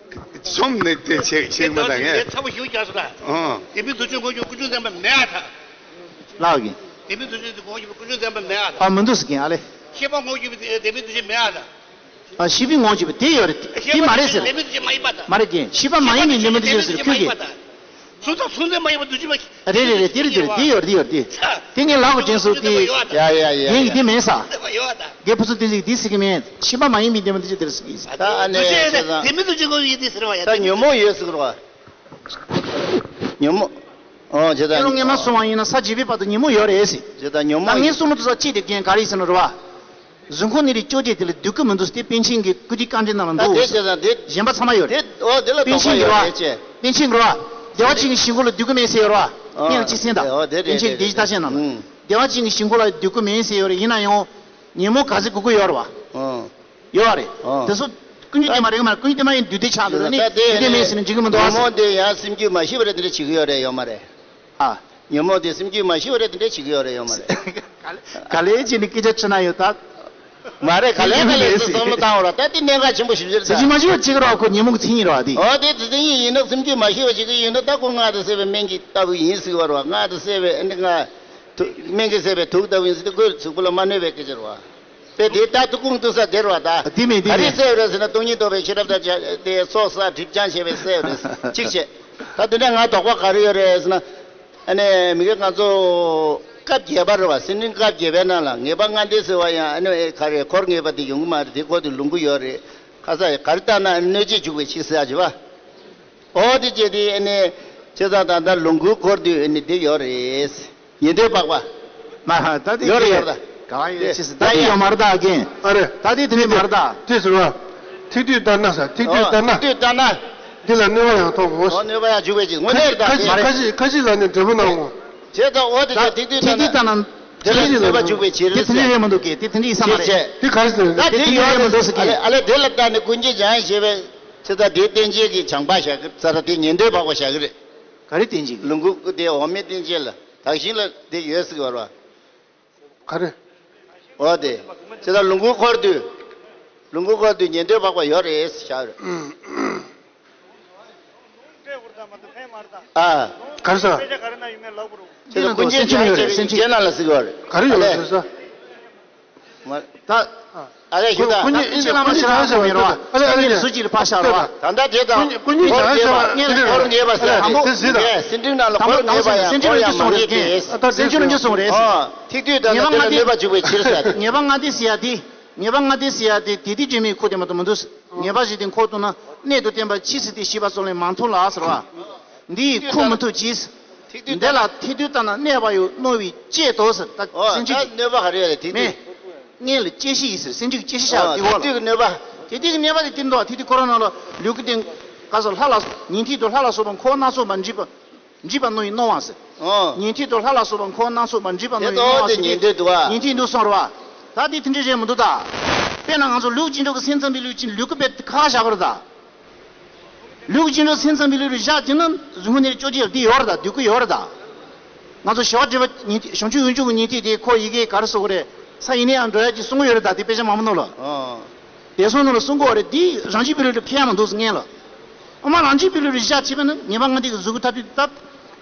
ཆོམ་ནས་དེ་ཆེ་ཆེ་མ་ད་གན། ཚ་པོ་ཞུ་རྒྱག་སོང་ད། ཨོ། ལྡན་མིན་འདུ་བྱེད་ངོ་བོ་གྱུར་པའི་ཀུན་འབྱུང་བདེན་པ་མེད་ཨ་ད། ལགས་ཀྱི། ལྡན་མིན་འདུ་བྱེད་ངོ་བོ་གྱུར་པའི་ཀུན་འབྱུང་བདེན་པ་མེད་ཨ་ད། ཨ། མི་འདུག་ཟེར་གན་ཨ་ལེ། ཤེས་པ་ངོ་བོ་གྱུར་པའི་ལྡན་མིན་འདུ་བྱེད་མེད་ཨ་ད། ཨ། ཤེས་པའི་ངོ་བོ་གྱུར་པ་དེ་ཡོད་རེད། དེ་མ་རེད་ཟེར། ལྡན་མིན་འདུ་བྱེད་མ་ཡིན་པ་དང་། མ་རེད་ཀྱི། ཤེས་པ་མ་ཡིན་པའི་ལྡན་མིན་འདུ་བྱེད་ཟེར་ཁྱོད་ཀྱིས། མཚུངས་ཟླ་མཚུངས་ལྡན་མ་ཡིན་པ་འདུ་བྱེད་མ། རེད་རེད་རེད། དེ་རེད་དེ་རེད། དེ་ཡོད་རེད། དེ་ཡོད་རེད། དེ། དེ་ངས་ལབ་དགོས་དྲན་སོང་དེ། ཡ་ཡ་ཡ་ཡ། ངས་ཀྱི་དེ་མེད་ས། ཡོད་ད། རྒན་ཕུན་ཚོགས་བསྟན་འཛིན་གྱིས་དེ་ཟེར་གི་མེད། ཤེས་པ་མ་ཡིན་པའི་ལྡན་མིན་འདུ་བྱེད་དེ་རེད་ཟེར་གི། ད་ཨ་ནི་བྱས་ཙང་ལྡན་མིན་འདུ་བྱེད་ངོ་བོ་ཡིན་དེ་ཟེར་བ་ཡ། ད་ཉོན་མོངས་ཡོད་ཟེར་གི་རེད་བ། ཉོན་མོངས། ཨོ་བྱས་ཙང་། ཀུན་སློང་ངན་མ་སོང་བ་ཡིན་ན་ས་བརྗེ་བའི་བར་དུ་ཉོན་མོངས་ཡོད་རེད་ཟེར། བྱས་ཙང་ཉོན་ད་མོངས་ངས་ཡོད། གསུང་མི་ཐུབ་ས་གཅིག་དེ་རྒན་ག་རེ་ཡིན་ཟེར་ན་རེད་བ། གཟུགས་ཁོག་ནད་རིགས་བཅོ་བརྒྱད་དེ་ལ་སྡོད་ཀྱི་མི་འདུག་ཟེར། དེ་པཎ་ཆེན་གྱི་བཀུར་སྟིའི་བཀའ་འདྲི་ནང་ལ་ད་འདུག་དེ་ཟེར། བྱས་ཙང་དེ། གཞན་པ་ཚང་མ་ཡོད་རེད། དེ། ཨོ་དེ་ལ་པཎ་ཆེན་གྱི་རེད་བ། དོགས་པ་ཡོད་རེད་ཅེས། པཎ་ཆེན་གྱི་རེད་བ། བདེ་བ་ཅན་གྱི་ཞིང་ཁམས་ལ་སྡོད་ཀྱི་མེད་ཟེར་ཡོད་རེད་བ། ཨོ་སྙན་ལ་ཅིག་གསན་དང་། ཨོ་དེ་པཎ་རེད་ཆེན་གྱི་བདེ་སྐྱིད་བརྟག་དཔྱད་ནང་ལ། ཨུམ། བདེ་བ་ཅན་གྱི་ཞིང་ཁམས་ལ་སྡོད་ཀྱི་མེད་ཟེར་ཡོད་རེད། ཡིན་ན་ཡང་ཉོན་མོངས་ག་ཚོད་དགོས་ཀྱི་ཡོད་རེད་བ། ཨོ། ཡོད་རེད། ཨོ། དེ་ཚོ་ཀུན་འབྱུང་བདེན་པ་རེད་གི་མ་རེད། ཀུན་འབྱུང་བདེན་པ་ཡིན་དུས་དེ་ཆགས་འདུག་ད་ནི་ད་དེ་དེ་དེ་མེད་ཟེར་ནས་འཇིགས་ཀྱི་མི་འདུག་ཨ་ཟེར། ཉོན་མོངས་དེ་ཡང་སེམས་རྒྱུད་མ་ཞི་བ་རེད། དེ་འདྲ་བྱེད་ཀྱི་ཡོད་རེད་ཡོད་མ་རེད། ཨ། ཉོན་མོངས་དེ་སེམས་རྒྱུད་མ་ཞི་བ་རེད། དེ་འདྲ་བྱེད་ཀྱི་ཡོད་རེད་ཡོད་མ་རེད། ག་ལེ་ག་ལེ་བྱས་ནས་སྐད་ཆ་དྲིས་ན་ཡོད་ད། མ་རེད། ག་ལེ་ག་ལེ་ཡིན་ཟེར་བསམ་བློ་བཏང་བ་རེད། ད་དེ་གནད་འགག་ཆེན་པོ་ཞིག་རེད་ད། སེམས་རྒྱུད་མ་ཞི་བ་བྱེད་ཀྱི་རེད་བ། ཁོ་ཉོན་མོངས་ཀྱི་མཚན་ཉིད་རེད་བ་དེ། ཨོ་དེ་དེ་མཚན་ཉིད་ཡིན་ན་སེམས་རྒྱུད་མ་ཞི་བ་བྱེད་ཀྱི་ཡོད་ན། ད་ཁོ་སྔགས་དང་བསྲེས་པའི་སྨན་གྱི་ལྟ་བུ་ཡིན་ཟེར་བ་རེད་བ། སྔགས་དང་བསྲེས་པའི་ཨ་ནི་སྔགས། དུག་སྨན་གྱིས་བསྲེས་པའི་དུག་ལྟ་བུ་ཡིན་ཟེར་ཏེ་ཁོའི་གཟུགས་པོ་ལ་མ་གནོད་པའི་སྐད་ཆ་རེད་བ། དེ་དེ་ལྟར་དུ་ཁུངས་གཏུགས་ས་དེ་རེད་བ་ད། དེ་མིན་དེ་ག་རེ་མིན། བསྲེས་ཡོད་རེད་ཟེར་ན། སྟོང་ཉིད་རྟོགས་པའི་ཤེས་རབ་དང་བཅས་ཏེ་སྲོག་བསགས་སྒྲིབ་སྦྱང་བྱས་པའི་བསྲེས་ཡོད་རེད། གཅིག་བྱས། ད་དེ་འདྲ་ང་དོགས་པ་ག་རེ་ཡོད་རེད་ཟེར་ན། ཨ་ནི་མི་དགེ་ང་ཚོ་སྐབས་བརྒྱད་པ་རེད་བ། སེམས་ནི་སྐབས་བརྒྱད་པའི་ནང་ལ་ངེས་པ་ལྔ་ལྡན་ཟེར་བ་ཡང་ཨ་ནི་ག་རེ་འཁོར་ངེས་པ་དེ་ཡོང་གི་མ་རེད། དེ་འཁོར་དུས་ལོངས་སྐུ་ཡོད་རེད། ཁ་ས་ག་རེ་ལྟར་ན་གནོད་བྱེད་འཇུག་པའི་ཕྱིར་ཟེར་ཡ་བྱེད་པ། ཨོ་དེ་བྱས་དེ་ཨ་ནི་བྱས་ཙང་ད་ལྟ་ལོངས་སྐུ་འཁོར་དུས་ཨ་ནི་དེ་ཡོད་རེད། ཉན་ཐོས་འཕགས་པ། མ་ཧ་ད་དེ་ཡོད་རེད་ཡོད་རེད། ག་བ་ཡོད་ཅི་ཟེར་ད་དེ་ཡོད་མ་རེད་ད་རྒན། ཨ་རེད། ད་དེ་དེ་ནས་མ་རེད་ད། དེ་ཟེར་བ། ཐིག་དུས་ལྟར་ན་ཟེར། ཐིག་དུས་ལྟར་ན། ཐིག་དུས་ལྟར་ན། འདི་ལ་གནོད་པ་ཡང་ཐོབ་གོ། ཨོ་གནོད་པ་ཡང་འཇུག་པའི་ཕྱིར། དངོས་གནས་རེད་ད། ཁ་ཅིག་ཁ་ཅིག་ཁ་ཅིག་ལ་ནི་འབྲས་བུ་གནང་ངོ་། བྱས་ཙང་ཨོ་དེ་ད་ཐིག་དུས་ལྟར་ན། ཐིག་དུས་ལྟར་ན། དེ་ལ་གནོད་པ་འཇུག་པའི་ཕྱིར་ཟེར། དེ་དེ་འདྲ་རེད་མི་འདུག་གས། དེ་དེ་འདྲ་ཡིན་ས་མ་རེད། དེ་ག་རེ་ཟེར། ད་དེ་ཡོད་རེད་མི་འདུག་ཟེར་གས། ཨ་ལེ་ཨ་ལེ་དེ་ལ་ལྟ་ནས་ཀུན་མཁྱེན་འཇམ་དབྱངས་བཞད་པའི། བྱས་ཙང་དེ་བསྟན་བྱེད་ཀྱི་བྱམས་པ་བཞག་གི་ས་ར་དེ་ཉན་ཐོས་འཕགས་པ་བཞག་གི་རེད། ག་རེ་བསྟན་བྱེད་ཀྱི། ལོངས་སྐུ་དེ་འོག་མིན་བསྟན་བྱེད་ལ་དག་ཞིང་ལ་དེ་ཡོད་ཟེར་གི་ཡོད་རེད་བ། ག་རེ། འོ་དེ། བྱས་ཙང་ལོངས་སྐུ་འཁོར་དུས། ལོངས་སྐུ་འཁོར་དུས་ཉན་ཐོས་འཕགས་པ་ཡོད་རེད་ཟེར་བཞག་རེད། ཨ། ག་རེ་ཟེར། བྱས་ཙང་ཀུན་མཁྱེན་འཇམ་དབྱངས་བཞད་པའི་རྗེས་གནང་ལ་ཟེར་གི་ཡོད་རེད། ག་རེ་ཡོད་རེད་ཟེར་ས། མ། ད། ཨ་ལས་ཞུ་ད། ཀུན་མཁྱེན་ཀུན་མཁྱེན་བླ་མ་ཤེས་རབ་ཟེར་བ་ཡིན་རོ། ཨ་ལས་ཨ་ལས། ཟུར་གཅིག་ལ་ཕར་བཞག་རོ། ད་ལྟ་དེ་དང་། ཀུན་མཁྱེན་ཀུན་མཁྱེན་བྱ་ཞེས་པ་སྔོན་ལ་འཁོར་ངེས་པ་ཟེར། དེ་ཟེར་དང་། སེམས་ཁྲིད་ནང་ལ་འཁོར་ངེས་པ་ཡང་འཁོར་ཡང་མ་ངེས་ཏེ། ད་ལྟ་སེམས་ཁྲིད་ནང་གསུངས་རེད། ཨ། ཐིག་དུས་དང་ནི་དེ་ལ་གནོད་པ་འཇུག་པའི་ཕྱིར་ཟེར་ཏེ། ངེས་པ་ལྔ་སྡེ་ཟེར་ཡ་དེ། ངེས་པ་ལྔ་སྡེ་ཟེར་ཡ་དེ་དེ་དུས་དྲན་མེད་ཁོ་དེ་མ་གཏོགས་མི་འདུག་ངེས་པ་བཞི་དེ་འཁོར་བཏང་ན་གནད་དུ་བསྟན་པ་ཇི་སྲིད་དེ་ཞེས་པ་སོགས་ལས་མ་མཐོང་ལ་ཟེར་བ། འདི་ཡིས་ཁུག་མི་ཐུབ་ཀྱིས། འདི་ལ་ཐིག་དུས་ལྟར་ན་གནོད་པ་ཡང་གནོད་པའི་གཅེས་དོ་ཟེར། ད་ཨོ་སེམས་ཅན་ད་གྱི་གནོད་པ་ག་རེ་ཡོད་རེད་ཐིག་མེད། དུས། སྔོན་ལ་གཅེས་ཤིང་ཡིན་ཟེར། སེམས་ཅན་གྱི་གཅེས་ཤིང་བྱ་བ་དེ་འོ་ལ། ཐིག་དུས་ཀྱི་གནོད་པ། ཐིག་དུས་ཀྱི་གནོད་པ་དེ་དེ་འདུག་ཐིག་དུས་ཁོ་རང་ནང་ལ་ལུས་ཀྱི་སྟེང་ག་སོགས་ལྷ་ལ་ཉན་ཐོས་དང་ལྷ་ལ་སོགས་པ་འཁོར་སྣ་ཚོགས་པ་འདྲིས་པ། འདྲིས་པ་རྣམས་ཀྱིས་གནོད་པ་ཟེར། ཨོ། ཉན་ཐོས་དང་ལྷ་ལ་སོགས་པ་འཁོར་སྣ་ཚོགས་པ་འདྲིས་པ་རྣམས་ཀྱིས་གནོད་པ་ཟེར། དེ་ཉན་ཐོས་འདུག་བ། ཉན་ཐོས་འདུག་གསུངས་རེད་བ། ད་དེ་དེ་འདྲ་རེད་མི་འདུག་ད། དཔེར་ན་ང་ཚོ་ལུས་ཀྱི་འགྲོ་གི་སེམས་ཙམ་པའི་ལུས་ཀྱི་ལུས་ཀྱི་དཔེ་ཁ་བཞག་པ་རེད་ད། ལུས་ཀྱི་འགྲོ་སེམས་ཙམ་པའི་ལུས་ལ་བཞག་བྱས་ན་གཟུགས་པོ་ནི་བཅོ་བརྒྱད་དེ་ཡོད་རེད་ད། སྡོད་ཁུལ་ཡོད་རེད་ད། ང་ཚོ་ཞི་བ་འབྲེལ་བ་ཉན་ཐོས་བྱང་ཆུབ་འོད་འབྱུང་གི་ཉན་ཐོས་དེ་ཁོ་ཡི་གེ་ག་རེ་ཟེར་དགོས་རེད། ས་ཡི་ནས་ཡང་འགྲོ་ཡ་ཅིག་གསུང་གི་ཡོད་རེད་ད། དེ་དཔེ་ཆ་མང་པོ་ནང་ལ། ཨོ། དེ་སོང་ནང་ལ་གསུང་གི་ཡོད་རེད། དེ་རང་བཞིན་པའི་ལུས་ལ་ཕན་ཡ་མི་འདུག་ཟེར་སྔོན་ལ། ཨ་མ་རང་བཞིན་པའི་ལུས་ལ་བཞག་བྱས་པ་ན་ངེས་པ་ལྔ་སྡེ་གི་གཟུགས་པོ་ཐ་དད་ད།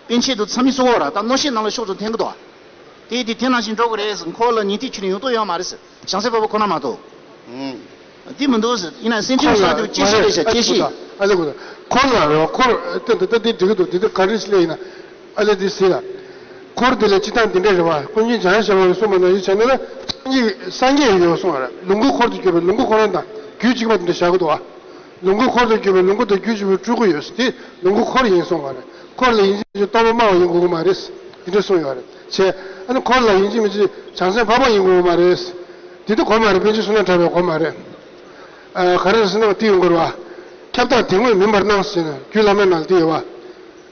པཎ་ཆེན་དུ་ཚང་མས་གསུང་གི་ཡོད་རེད། ད་མནོ་བཤད་ནང་ལ་ཤོག་ཙམ་འཐེན་གི་འདུག་དེ་དེ་དེ་ནང་བཞིན་འགྲོ་གི་རེད་ཟེར། འཁོར་ལ་ཉན་ཐོས་ཆོས་ལ་ཡོང་དོགས་ཡོད་མ་རེད་ཟེར། བྱང་སེམས་པ་པོ་ཁོ་ན་མ་གཏོགས། ཨུམ། འདི་མི་འདུག་ཟེར། ཡིན་ན་སེམས་ཅན་གསོ་རྒྱུ་ཅི་ཞིག་རེད་ཤག་ཅི་ཞིག་ཨ་ལེ་གོ། འཁོར་ལ་རོ་འཁོར་ཏེ་ཏེ་ཏེ་འགྲིག་གི་འདུག་འདི་ཏེ་ག་རེ་སླེབས་ཡིན་ན། ཨ་ལེ་འདི་ཟེར་ལ། འཁོར་དེ་ལ་སྤྱི་བཏང་འདི་འདྲ་རེད་བ། ཀུན་མཁྱེན་འཇམ་དབྱངས་ཞབས་དྲུང་གིས་གསུངས་པ་ནང་བཞིན་བྱས་ན་ལ། སངས་རྒྱས་སངས་རྒྱས་ཡོད་གསུངས་བ་རེད། ལོངས་སྐུ་འཁོར་དུ་གྱུར་པའི་ལོངས་སྐུ་ཁོ་རང་དང་རྒྱུད་གཅིག་པ་དེ་འདྲ་བཞག་གི་འདུག་བ། ལོངས་སྐུ་འཁོར་དུ་གྱུར་པའི་ལོངས་སྐུ་དང་རྒྱུད་གཅིག་པའི་སྤྲུལ་སྐུ་ཡོད་ཟེར་ཏེ། ལོངས་སྐུ་འཁོར་ཡིན་གསུངས་བ་རེད། འཁོར་ལ་ཡིན་གཅིག་མིན་གཅིག་སྟོང་པ་སྨྲ་བ་ཡིན་དགོས་ཀྱི་མ་རེད། དེ་འདྲ་གསུངས་ཡོད་རེད། བྱས་ཨ་ནི་འཁོར་ལ་ཡིན་གཅིག་མིན་གཅིག་བྱང་སེམས་འཕགས་པ་ཡིན་དགོས་ཀྱི་མ་རེད། དེ་འདྲ་གོ་མ་རེད། པཎ་ཆེན་བསོད་ནམས་གྲགས་པས་གོ་མ་རེད། ཨ་ག་རེ་ཟེར་ན་དེ་ཡོང་གི་རེད་བ། ཁྱབ་བདག་དེ་དངོས་མིན་པར་སྣང་ཟེར་ན་རྒྱུད་བླ་མའི་ནང་ལ་དེ་ཡོད་བ།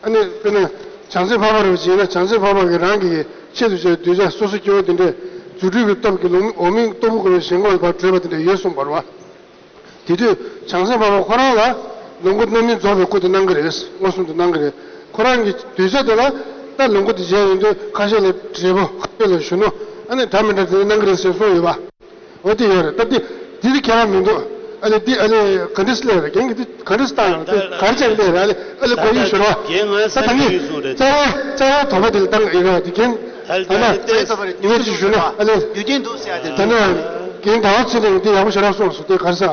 ཨ་ནི་དཔེར་ན་བྱང་སེམས་འཕགས་པ་རེད་བ་ཅིག་ཡིན་ན་བྱང་སེམས་འཕགས་པ་གིས་རང་གི་ཆེད་དུ་བྱས་གདུལ་བྱ་སོ་སོ་སྐྱེ་བོ་དེ་འདྲས་རྫུ་འཕྲུལ་གྱི་སྟོབས་ཀྱིས་ལོང་འོག་མིན་སྟུག་པོ་བསྒོམས་པའི་ཞིང་ཁམས་ལ་ཕར་བགྲོད་པ་དེ་འདྲས་ཡོད་གསུངས་པ་རེད་བ། དེ་དུས་བྱང་སེམས་འཕགས་པ་ཁོ་རང་ལ་ལོངས་སྐུ་རྣམ་སྨིན་རྫོགས་པའི་སྐུ་དེ་གནང་གི་རེད། མངོན་སུམ་དུ་གནང་གི་རེད། ཁོ་རང་གི་གདུལ་བྱ་དེ་ལ་ད་ལོངས་སྐུ་དེ་མཇལ་ཡོང་དུས་ཁ་ཤས་ལ་འབྲས་བུ་ཁ་ཤས་ལ་གཞོན་ནུ་ཨ་ནི་འདྲ་མི་འདྲ་དེ་གནང་གི་རེད་ཟེར་གསུངས་ཡོད་པ། འོ་དེ་ཡོད་རེད། ད་དེ་དེ་དེ་ཁྱད་པར་མི་འདུག་ཨ་ལེ་དེ་ཨ་ལེ་ག་འདྲས་སླེབས་རེད། རྒན་གྱིས་དེ་ག་འདྲས་བཏང་ཡོད་རེད། དེ་ག་རེ་བྱས་ནས་སླེབས་རེད། ཨ་ལེ་ཨ་ལེ་གོ་ཡིན་ཞུ་རོགས། ད་ད་ངས་རྩ་བ་རྩ་བ་དོགས་པ་དེ་ལ་བཏང་ཡོད་རེད། དེ་རྒན་ད་ན་ཉི་མ་ཅིག་ཞུ་ན་ཨ་ལེ་ད་ན་རྒན་ཟླ་བ་ཚེ་རིང་དེ་ཡག་པོ་ཞེ་དྲག་གསུངས་སོང་། དེ་ག་རེ་ཟ།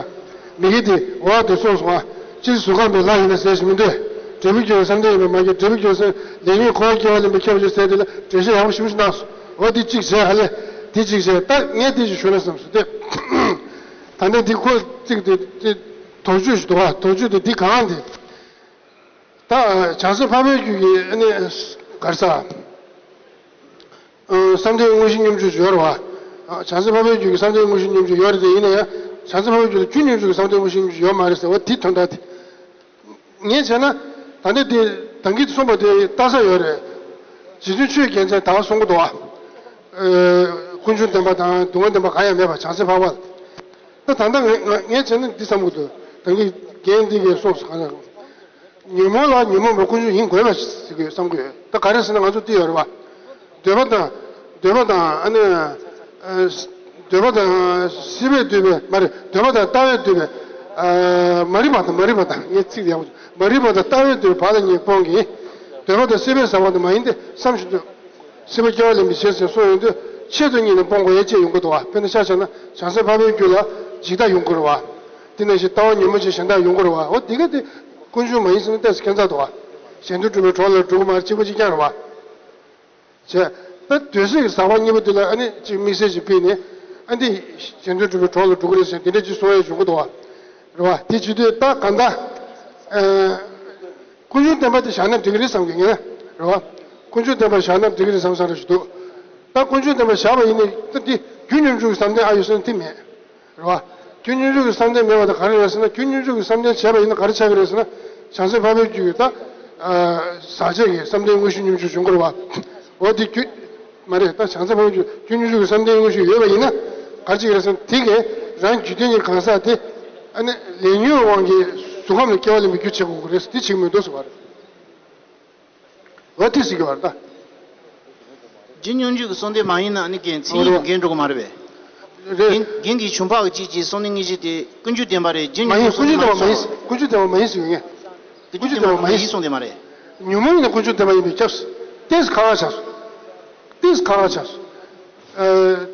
མི་དགེ་དེ་འོག་དེ་སོང་སོང་ཨ། སྤྱིར་གཟུགས་ཁམས་པའི་ལྷ་ཡིན་ན་ཟས་ཞིག་མི་འདོད། འབྲས་བུ་རྒྱུ་བསམ་གཏན་ཡིན་པ་མ་སྐྱེས། འབྲས་བུ་རྒྱུ་བསམ་ལས་ཉོན་འཁོར་བ་སྐྱེ་བ་ལེན་པའི་ཁྱད་པར་ཅན་ཟས་དེ་ལ་འགྲེལ་བཤད་ཡག་པོ་ཞེ་པོ་ཞིག་གནང་སོང་། འོ་དེ་གཅིག་བྱས་ཨ་ལེ། དེ་གཅིག་བྱས་ད་ངས་དེ་ཅིག་ཞུ་ན་བསམ་སོང་སྟེ། ད་ལྟ་འདི་ཁོ་གཅིག་དེ་དེ་དོགས་གཅོད་ཞིག་འདུག་ཨ། དོགས་གཅོད་དེ་འདི་གང་དེ། ད་བྱང་སེམས་འཕགས་པའི་རྒྱུད་ཀྱི་ཨ་ནི་ག་རེ་ཟ། བསམ་གཏན་དངོས་གཞི་སྙོམས་འཇུག་ཡོད་རེད་བ། བྱང་སེམས་འཕགས་པའི་རྒྱུད་ཀྱི་བསམ་གཏན་དངོས་གཞི་སྙོམས་འཇུག་ཡོད་རེད་དེ། ཡིན་ན་ཡང་བྱང་སེམས་འཕགས་པའི་རྒྱུད་ལ་རྒྱུད་སྙོམས་འཇུག་གི་བསམ་གཏན་དངོས་གཞི་སྙོམས་འཇུག་ཡོད་མ་རེད་ཟེར་བ་དེ་དོན་དག་དེ། ངས་བྱས་ན་ད་ལྟ་དེ་ད་གིན་གསུངས་པ་དེ་ལྟ་ས་ཡོད་རེད། རྗེ་བཙུན་ཆོས་རྒྱལ་མཚན་ད་གསུང་གི་འདུག་བ། ཀུན་འབྱུང་བདེན་པ་དང་སྡུག་བསྔལ་བདེན་པ་གང་ཡང་མེད་པ་བྱང་སེམས་འཕགས་པ་ལ། ད་ད་ལྟ་ངས་ངས་བྱས་ན་འདི་བསམ་གི་འདུག་ད་གིན་རྒན་འདི་གིས་གསུངས་སོང་ག་ན། ཉོན་མོངས་ལ་ཉོན་མོངས་པའི་ཀུན་འབྱུང་ཡིན་དགོས་པ་ཟེར་གི་བསམ་གི་ཡོད། ད་ག་རེ་ཟེར་ན་ང་ཚོ་འདི་ཡོད་རེད་བ། འདོད་པ་དང་འདོད་པ་དང་ཨ་ནི་ཨ་འདོད་པ་དང་སྲིད་པས་བསྡུས་པའི་མ་རེད། འདོད་པ་དང་ལྟ་བས་བསྡུས་པའི་ཨ་མ་རིག་པ་དང་མ་རིག་པ་དང་ངས་ཚིག་ཡག་པོ་མ་རིག་པ་དང་ལྟ་བས་བསྡུས་པའི་བག་ལ་ཉལ་སྤོང་གི། འདོད་པ་དང་སྲིད་པས་ཟ་བ་དང་མ་ཡིན་ཏེ་བསམ་བཞིན་དུ། སྲིད་པ་སྐྱེ་བ་ལེན་པའི་ཕྱིར་ཟེར་གསུངས་ཡོང་དུས་ཆེད་དུ་གཉེར་ནས་སྤོང་དགོས་ཡ་བཅས་ཡོང་གི་འདུག་བ། དཔེར་ན་ཆ་བཞག་ན་བྱང་སེམས་འཕགས་པའི་རྒྱུད་ལ་འཇིག་ལྟ་ཡོང་གི་རེད་བ། དེ་ནང་བཞིན་ལྟ་བ་ཉོན་མོངས་ཅན་གཞན་དག་ཡོང་གི་རེད་བ། འོ་དེ་ག་དེ་ཀུན་འབྱུང་མ་ཡིན་ཟེར་ན་ཏོག་ཙམ་ཁྱད་མཚར་འདུག་བ། གཞན་དོན་སྒྲུབ་པའི་གྲོགས་ལ་འགྲོ་གི་མ་རེད། གཅིག་པ་གཅིག་རྐྱང་རེད་བ། བྱས། ད་འདོད་སྲེད་ཀྱི་ཟག་པ་གཉིས་པོ་དེ་ལ་ཨ་ནི་གཅིག་དམིགས་བསལ་ཅིག་ཕུལ་ནས་ཨ་འདི་གཞན་དོན་སྒྲུབ་པའི་གྲོགས་ལ་འགྲོ་གི་རེད་ཟེར་དེ་འདྲ་ཅིག་གསུང་ཡ་ཡོང་གི་འདུག་བ། རེད་བ། དེ་བྱེད་དུས་ད་གང་ལྟར། ཨ་ཀུན་འབྱུང་བདེན་པ་དེ་བཞག་ན་འགྲིག་གི་རེད་བསམ་གི་ངས། རེད་བ། ཀུན་འབྱུང་བདེན་པ་བཞག་ན་འགྲིག་གི་རེད་བསམ་བསམ་རེ་ཞིག་འདུག་ད་ཀུན་འབྱུང་བདེན་པ་བཞག་པ་ཡིན་ནའི་ད་འདི་རྒྱུ་སྙོམས་འཇུག་གི་བསམ་གཏན་ཨ་ཡོད་ཟེར་ན་དེ་མེད། རེད་བ། རྒྱུ་སྙོམས་འཇུག་གི་བསམ་གཏན་མེད་པ་དེ་ག་རེ་རེད་ཟེར་ན། རྒྱུ་སྙོམས་འཇུག་གི་བསམ་གཏན་བྱས་པ་ཡིན་ན་ག་རེ་ཆགས་ཀྱི་རེད་ཟེར་ན། བྱང་སེམས་འཕགས་པའི་རྒྱུད་ཀྱི་ད་ཟག་བཅས་ཀྱི་བསམ་གཏན་དངོས་གཞི་སྙོམས་འཇུག་འབྱུང་གི་རེད་བ། འོ་དེ་རྒྱུ་མ་རེད། ད་བྱང་སེམས་འཕགས་པའི་རྒྱུད་རྒྱུ་སྙོམས་འཇུག་གི་བསམ་གཏན་དངོས་གཞི་ཡོད་པ་ཡིན་ན་ག་རེ་བྱེད་ཀྱི་རེད་ཟེར་ན། དེ་གས་རང་རྒྱུད་ལྡན་གྱི་གང་ཟག་དེ་ཨ་ནི་ལས་ཉོན་དབང་གིས་གཟུགས་ཁམས་ལ་སྐྱེ་བ་ལེན་པའི་རྒྱུ་བྱེད་དགོས་ཀྱི་རེད་ཟེར། དེ་བྱེད་ཀྱི་མི་འདུག་ཟེར་བ་རེད། འོ་དེ་ཟེར་གྱི་བར་ད། རྒྱུ་སྙོམས་འཇུག་གི་བསམ་གཏན་མ་ཡིན་ན་ནི་རྒན་མཚན་ཉིད་ཀྱི་རྒན་འགྲོ་གི་མ་རེད་པས། རེད། རྒན་རྒན་གྱིས་བྱུང་འཕགས་ཀྱི་གཅིག་གི་བསམ་གཏན་དངོས་གཞི་དེ་ཀུན་འབྱུང་བདེན་པ་རེད། རྒྱུ་མ་ཡིན། སྙོམས་འཇུག་ཀུན་འབྱུང་བསམ་གཏན་མ་ཡིན། ཀུན་འབྱུང་བདེན་པ་མ་ཡིན་ཟེར་ཡོད་ངས། ཀུན་འབྱུང་བདེན་པ་མ་ཡིན་བསམ་གཏན་མ་རེད། ཉོན་མོངས་ཡིན་ན་ཀུན་འབྱུང་བདེན་པ་ཡིན་པས་ཁྱབ་སོང་། ཏིས་ཁ་ཁ་ཆགས་སོང་། ཏིས་ཁ་ཁ་ཆགས་སོང་། ཨ་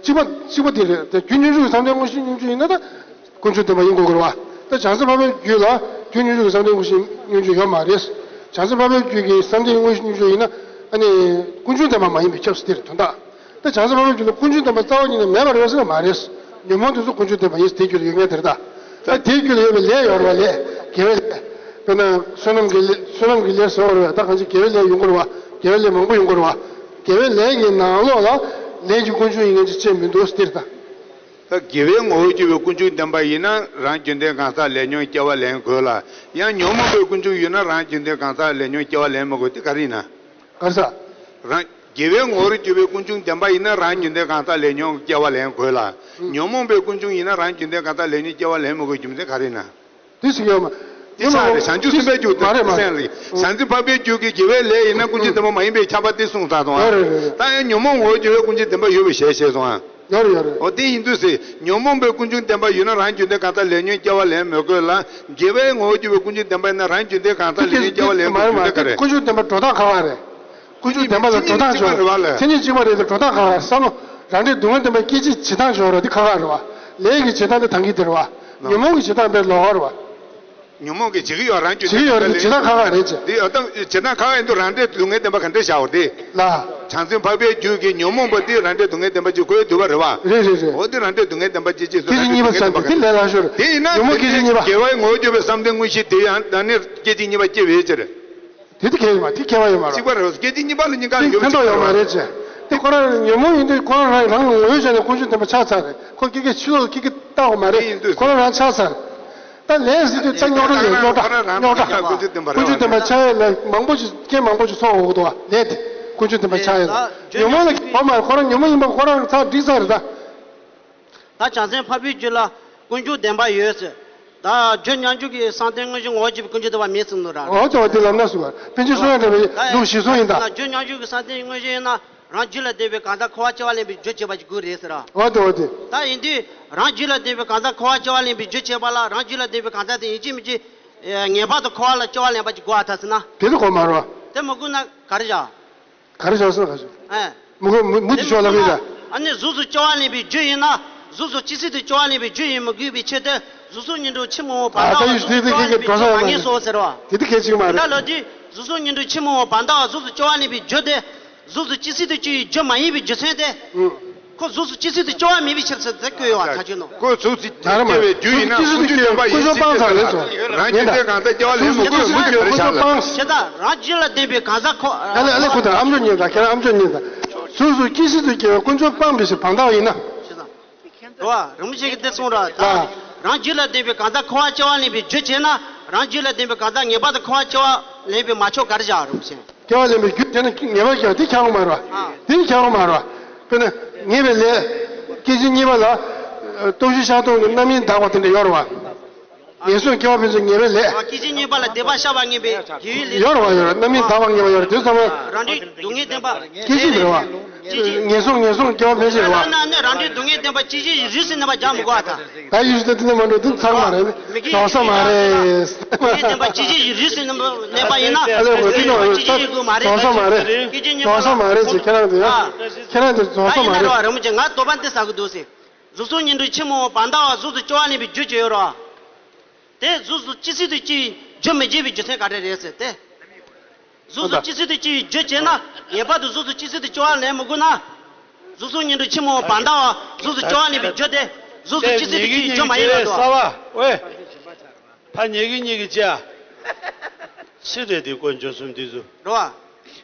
གཅིག་པ་གཅིག་པ་དེ་རེད། དེ་རྒྱུ་སྙོམས་འཇུག་གི་བསམ་གཏན་དངོས་གཞི་སྙོམས་འཇུག་ཡིན་ན་ད། ཀུན་འབྱུང་བདེན་པ་ཡིན་དགོས་ཀྱི་རེད་བ། ད་བྱང་སེམས་འཕགས་པའི་རྒྱུད་ལ་རྒྱུ་སྙོམས་འཇུག་གི་བསམ་གཏན་དངོས་གཞི་སྙོམས་འཇུག་ཡོད་མ་རེད། བྱང་སེམས་འཕགས་པའི་རྒྱུད་ཀྱི་བསམ་གཏན་དངོས་གཞི་སྙོམས་འཇུག་ཡིན་ན་ཨ་ནི་ཀུན་འབྱུང་བདེན་པ་མ་ཡིན་པས་ཁྱབ་སོང་། དེ་རེད་དོན་དག་ད་བྱང་སེམས་འཕགས་པའི་རྒྱུད་ལ་ཀུན་འབྱུང་བདེན་པ་རྩ་བ་ཉིད་ནས་མེད་པ་རེད་ཟེར་ན་མ་རེད། ཉོན་མོངས་དེ་ཚོ་ཀུན་འབྱུང་བདེན་པ་ཡིན་ཟེར་དེ་རྒྱུད་ལ་ཡོད་མཁན་དེ་རེད་ད། ད་དེའི་རྒྱུད་ལ་ཡོད་པའི་ལས་ཡོད་རེད་བ། ལས་དགེ་བའི་ལས། དཔེར་ན་བསོད་ནམས་ཀྱི་ལས། བསོད་ནམས་ཀྱི་ལས་ཟེར་བ་རེད་བ། ད་གང་ཅི་དགེ་བའི་ལས་ཡོང་གི་རེད་བ། དགེ་བའི་ལས་མང་པོ་ཡོང་གི་རེད་བ། དགེ་བའི་ལས་ཀྱི་ནང་ལོགས་ལ་ལས་ཀྱི་ཀུན་འབྱུང་ཡིན་མཁན་ཅིག་བྱས་མི་འདུག་ཟེར་ད། ད་དགེ་བའི་ངོ་བོར་གྱུར་པའི་ཀུན་འབྱུང་བདེན་པ་ཡིན་ན་རང་རྒྱུད་ལྡན་གང་ཟག་ལས་ཉོན་སྐྱེ་བ་ལེན་དགོས་ལ། ཡང་ཉོན་མོངས་པའི་ཀུན་འབྱུང་ཡོད་ན་རང་རྒྱུད་ལྡན་གང་ཟག་ལས་ཉོན་སྐྱེ་བ་ལེན་མི་དགོས། དེ་ག་རེ་ཡིན་ན། ག་རེ་ཟ། རང་དགེ་བའི་ངོ་བོར་གྱུར་པའི་ཀུན་འབྱུང་བདེན་པ་ཡིན་ན་རང་རྒྱུད་ལྡན་གང་ཟག་ལས་ཉོན་སྐྱེ་བ་ལེན་དགོས་ལ། ཨང་། ཉོན་མོངས་པའི་ཀུན་འབྱུང་ཡིན་ན་རང་རྒྱུད་ལྡན་གང་ཟག་ལས་ཉོན་སྐྱེ་བ་ལེན་མི་དགོས་རྒྱུ་མཚན་ག་རེ་ཡིན་ན། དེ་ཟེར་གྱི་ཡོད་མ། དེ་ཆགས་རེད། བྱང་ཆུབ་སེམས་དཔའི་རྒྱུད་དེ་མ་རེད་མ་རེད། སེམས་རེད། བྱང་སེམས་འཕགས་པའི་རྒྱུད་ཀྱི་དགེ་བའི་ལས་ཡིན་ན་ཀུན་འབྱུང་བདེན་པ་མ་ཡིན་པའི་ཁྱབ་པ་དེ་གསུངས་ཚར་སོང་ཨ། རེད་རེད་རེད། ད་ཡང་ཉོན་མོངས་ངོ་བོར་གྱུར་པའི་ཀུན་འབྱུང་བདེན་པ་ཡོད་པའི་ཞལ་བཞེས་སོང་ཨ། ཡོད་རེད་ཡོད་རེད། འོ་དེ་ཡིན་དུས་ཟེར། ཉོན་མོངས་པའི་ཀུན་འབྱུང་བདེན་པ་ཡོད་ན་རང་རྒྱུད་ལྡན་གང་ཟག་ལས་ཉོན་སྐྱེ་བ་ལེན་མི་དགོས་ལ། དགེ་བའི་ངོ་བོར་གྱུར་པའི་ཀུན་འབྱུང་བདེན་པ་ཡིན་ན་རང་རྒྱུད་ལྡན་གང་ཟག་ལས་ཉོན་སྐྱེ་བ་ལེན་དགོས་རྒྱུ་མཚན་ག་རེ། ཀུན་འབྱུང་བདེན་པ་འགྲོ་སྟངས་ཁག་ཁག་རེད། ཀུན་འབྱུང་བདེན་པ་ལ་འགྲོ་སྟངས་ཅིག་རེད་བ་ལས། མཚན་ཉིད་གཅིག་པ་རེད་དེ་འགྲོ་སྟངས་ཁག་ཁག་རེད། བསམ་བློ་རང་འབྲས་སྡུག་བསྔལ་བདེན་པ་སྐད་ཅིག་བྱེད་སྟངས་ཅིག་ཡོད་རེད། དེ་ཁག་ཁག་རེད་བ། ལས་ཀྱི་བྱེད་སྟངས་དེ་ཐང་གི་དེ་རེད་བ། ཉོན་མོངས་ཀྱི་བྱེད་སྟངས་དཔེ་ལོགས་ཀ་རེད་བ། ཉོན་མོངས་ཀྱི་བྱེད་ཀྱི་ཡོད་རང་རྒྱུད་བྱེད་ཀྱི་ཡོད་རེད། བྱེད་སྟངས་ཁག་ཁག་རེད་ཅེ། འདི་ཨ་ཏམ་བྱེད་སྟངས་ཁག་ཁག་ཡིན་དུས་རང་འབྲས་སྡུག་བསྔལ་བདེན་པ་ག་འདྲས་བཞག་པ་རེད། ལ། བྱང་སེམས་འཕགས་པའི་རྒྱུད་ཀྱི་ཉོན་མོངས་པ་འདི་རང་འབྲས་སྡུག་བསྔལ་བདེན་པ་ཅིག་གོ་ཡི་འདུག་པ་རེད་བ། རེད་རེད་རེད། འོ་འདི་རང་འབྲས་སྡུག་བསྔལ་བདེན་པ་ཅིག་ཅེས་སོ། སྐད་ཅིག་གཉིས་པ་ཚར་ཏེ་དེ་ལས་སླ་ཤོས་རེད། དེ་ཡིན་ན་དེ་ཡིན་ན་སྐད་ཅིག་གཉིས་པ་སྐྱེ་བའི་ངོ་བོ་བརྗོད་པའི་བསམ་གཏན་དངོས་གཞི་དེ་ཡང་ད་ནི་སྐད་ཅིག་གཉིས་པ་སྐྱེ་བའི་ཕྱིར། དེ་དེ་ཁྱད་ཡོད་མ་དེ་ཁྱད་པར་ཡོད་མ་རེད། གཅིག་པ་རེད། སྐད་ཅིག་གཉིས་པ་ལ་གཉིས་ཀ་དེ་ཡོད་ཕན་ཐོགས་ཡོད་མ་རེད་ཅེ། དེ་ཁོ་རང་ཉོན་མོངས་ཡིན་དུས་ཁོ་རང་རང་རང་ངོ་བོའི་ཆ་ནས་ཀུན་འབྱུང་བདེན་པ་ཆགས་ཚར་རེད། ཁོ་སྐད་ཀྱི་ཕྱི་ལོགས་སྐད་ཀྱི་བལྟ་བ་མ་རེད། དེ་ཡིན་དུས་ཁོ་རང་རང་ཆགས་ཚར། ད་ལས་ཟེར་དུས་ད་རྙོག་དྲ་རེད། རྙོག་དྲ་རྙོག་དྲ། ཀུན་འབྱུང་བདེན་པ་ཆགས་ཡས་ལ་མང་པོ་ཞིག་རྐྱེན་མང་པོ་ཞིག་ཚོགས་འོག་ཏུ་བ་ལས་དེ་ཀུན་འབྱུང་བདེན་པ་ཆགས་ཡས་ལ་ཉོན་མོངས་ལ་གོ་མ་རེད། ཁོ་རང་ཉོན་མོངས་ཡིན་པ་ཁོ་རང་ཚར་འགྲིག་ཚར་རེད་ད། ད་བྱང་སེམས་འཕགས་པའི་རྒྱུད་ལ་ཀུན་འབྱུང་བདེན་པ་ཡོད་ཟེར། ད་རྒྱུ་མཉམ་འཇུག་གི་བསམ་གཏན་དངོས་གཞི་ངོ་བོ་བརྗོད་པའི་ཀུན་འབྱུང་བདེན་པ་མེད་ཟེར་ནོ་ར། འོ་ཙོ་འོ་དེ་ལབ་ན་སུ་བ་པཎ་ཆེན་གསུང་ཡ་འདྲ་བའི་ལུགས་ཤིག་གསུང་ཡིན་ད། ད་རྒྱུ་མཉམ་འཇུག་གི་བསམ་གཏན་དངོས་གཞི་ཡིན་ན་རང་རྒྱུད་ལ་ལྡན་པའི་གང་ཟག་འཁོར་བ་སྐྱེ་བ་ལེན་པའི་རྒྱུ་བྱེད་པ་ཅིག་དགོས་རེད་ཟེར་ར། འོ་དེ་འོ་དེ། ད་ཡིན་དུས་རང་རྒྱུད་ལ་ལྡན་པའི་གང་ཟག་འཁོར་བ་སྐྱེ་བ་ལེན་པའི་རྒྱུ་བྱེད་པ་ལ་རང་རྒྱུད་ལ་ལྡན་པའི་གང་ཟག་དེ་ཡིན་གཅིག་མིན་གཅིག་ངེས་པར་དུ་འཁོར་བ་ལ་སྐྱེ་བ་ལེན་པ་ཅིག་དགོས་ཨ་ད་ཟེར་ན། དེ་ལ་གོ་མ་རོ། དེ་མི་དགོས་ན་ག་རེ་བྱ། ག་རེ་བྱ་སོང་ག་ཞུ། ཨེ། མུ་གུ་མུ་མུ་ཅི་ཤོག་ལབ་ཡིན་ད། ཨ་ནི་གཟུགས་སུ་སྐྱེ་བ་ལེན་པའི་རྒྱུ་ཡིན་ན་གཟུགས་སུ་ཇི་སྲིད་དུ་སྐྱེ་བ་ལེན་པའི་རྒྱུ་ཡིན་མི་དགོས་པའི་ཕྱིར་ཏེ། གཟུགས་སོགས་ཉིད་དུ་ཕྱི་མ་འོངས་བར་ད་ལྟ་བ་ཡུལ་གཟུགས་སུ་སྐྱེ་བ་ལེན་པའི་རྒྱུ་མ་ངེས་སོ་ཟེར་བ། དེ་དེ་གལ་ཆེ་གི་མ་རེད། ད་ལོ་དེ་གཟུགས་སོགས་ཉིད་དུ་ཕྱི་མ་འོངས་བར་ད་གཟུགས་སུ་སྐྱེ་བ་ལེན་པའི་རྒྱུ་དེ། གཟུགས་སུ་ཇི་སྲིད་དུ་སྐྱེ་བའི་རྒྱུ་མ་ཡིན་པའི་རྒྱུ་མཚན་ཏེ། ཁོ་གཟུགས་སུ་ཇི་སྲིད་དུ་སྐྱེ་བ་མེད་པའི་ཕྱིར་ཟེར་དེ་བཀོད་ཡོད་བ་ད་ཁྱོད་ནོ། ཁོ་གཟུགས་སུ་ད་ར་མ་སྐྱེ་བའི་རྒྱུ་ཡིན་ན་ཀུན་འབྱུང་བདེན་པ་ཡིན་ཕྱིར་ཏེ། རང་རྒྱུད་དེ་གང་ཟག་སྐྱེ་བ་ལེན་མི་དགོས་མུ་མཐུད་པར་བྱ་ལ། ཁྱེད་ད་རང་རྒྱུད་ལ་ལྡན་པའི་གང་ཟག་ཁོ། ཨ་ལེ་ཨ་ལེ་ཁོ་ད་ཨམ་ཅོག་ཉན་ད་ཁྱེད་རང་ཨམ་ཅོག་ཉན་ད། གཟུགས་སུ་ཇི་སྲིད་དུ་སྐྱེ་བ་ཀུན་འབྱུང་སྤངས་པའི་ཕྱིར་བར་ད་བ་ཡིན་ན། རོ། རིན་པོ་ཆེ་གིས་འདི་གསུངས་རོ། ད་ལ། རང་རྒྱུད་ལ་ལྡན་པའི་གང་ཟག་འཁོར་བ་སྐྱེ་བ་ལེན་པའི་རྒྱུ་བྱས་ན་རང་རྒྱུད་ལ་ལྡན་པའི་གང་ཟག་ངེས་པར་དུ་འཁོར་བ་སྐྱེ་བ་ལེན་པའི་མ་ཆོག་ག་རེ་བྱ་རིན་པོ་ཆེ། སྐྱེ་བ་ལེན་པའི་རྒྱུ་དེ་ནི་ངེས་པར་སྐྱེ་བ་དེ་ཁྱབ་པ་མ་རེད་བ། དེ་ནི་ཁྱབ་པ་མ་རེད་བ། དཔེར་ན་ངེས་པའི་ལས། སྐད་ཅིག་གཉིས་པ་ལ། སྟོབས་བཞི་ཤར་གཏོང་གི་རྣམ་སྨིན་དག་པ་དེ་འདྲ་ཡོད་རེད་བ། ངན་སོང་སྐྱེ་བ་ཕན་ཚུན་ངེས་པའི་ལས། སྐད་ཅིག་གཉིས་པ་ལ་སྡིག་པ་བཤགས་པ་ངེས་པའི་དགེ་བའི་ལས། ཡོད་རེད་བ་ཡོད་རེད། རྣམ་སྨིན་དག་པ་ངེས་པ་ཡོད་རེད་དེ་ཚང་མ། རང་འབྲས་སྡུག་བསྔལ་བདེན་པ། སྐད་ཅིག་རེད་བ། སྐད་ཅིག་ངན་སོང་ངན་སོང་སྐྱེ་བ་ཕན་ཚུན་རེད་བ། ད་ནི་རང་འབྲས་སྡུག་བསྔལ་བདེན་པ་སྐད་ཅིག་རིས་སུ་གནས་པ་རྒྱག་མི་དགོས་བ་ད། ད་ཡུལ་ཞིག་ཏུ་དེ་ནས་མ་འགྲོ་དུས་ཚང་མ་རེད། མི་དགེ་དོགས་ས་མ་རེད། སྡུག་བསྔལ་བདེན་པ་སྐད་ཅིག་རིས་སུ་གནས་པ་ཡིན་ན། ཨ་ལེ་འོ་དེ་ནི་སྐད་ཅིག་རིས་སུ་གནས་པ་རེད། དོགས་ས་མ་རེད། སྐད་ཅིག་གཉིས་པ་དོགས་ས་མ་རེད་ཟེར་ཁྱེད་རང་དེ་ཡང་། ཁྱེད་རང་དེ་དོགས་ས་མ་རེད། རིན་པོ་ཆེ་ང་དོགས་པ་འདི་ཟ་གི་འདུག་ཟེར། གཟུགས་སོགས་ཉིད་དུ་ཕྱི་མ་འོངས་བར་ད་བ་གཟུགས་སུ་སྐྱེ་བ་ལེན་པའི་རྒྱུ་ཅིག་ཡོད་རེད་བ། དེ་གཟུགས་སུ་ཇི་སྲིད་དུ་སྐྱེ་བའི་རྒྱུ་མི་བྱེད་པའི་རྒྱུ་མཚན་ག་རེ་རེད་ཟེར་ཏེ། གཟུགས་སུ་ཇི་སྲིད་དུ་སྐྱེ་བའི་རྒྱུ་བྱས་ན་ངེས་པར་དུ་གཟུགས་སུ་ཇི་སྲིད་དུ་སྐྱེ་བ་ལེན་མི་དགོས་ན། གཟུགས་སོགས་ཉིད་དུ་ཕྱི་མ་འོངས་བར་ད་བ་གཟུགས་སུ་སྐྱེ་བ་ལེན་པའི་རྒྱུ་དེ་གཟུགས་སུ་ཇི་སྲིད་དུ་སྐྱེ་བའི་རྒྱུ་མ་ཡིན་པར་དུ། ས་བ་ཨོའེ། ཕ་ཉེ་གི་ཉེ་གི་ཅི་ཨ། ཕྱི་རེད་དེ་དཀོན་མཆོག་གསུམ་དེ་ཚོ། རོ།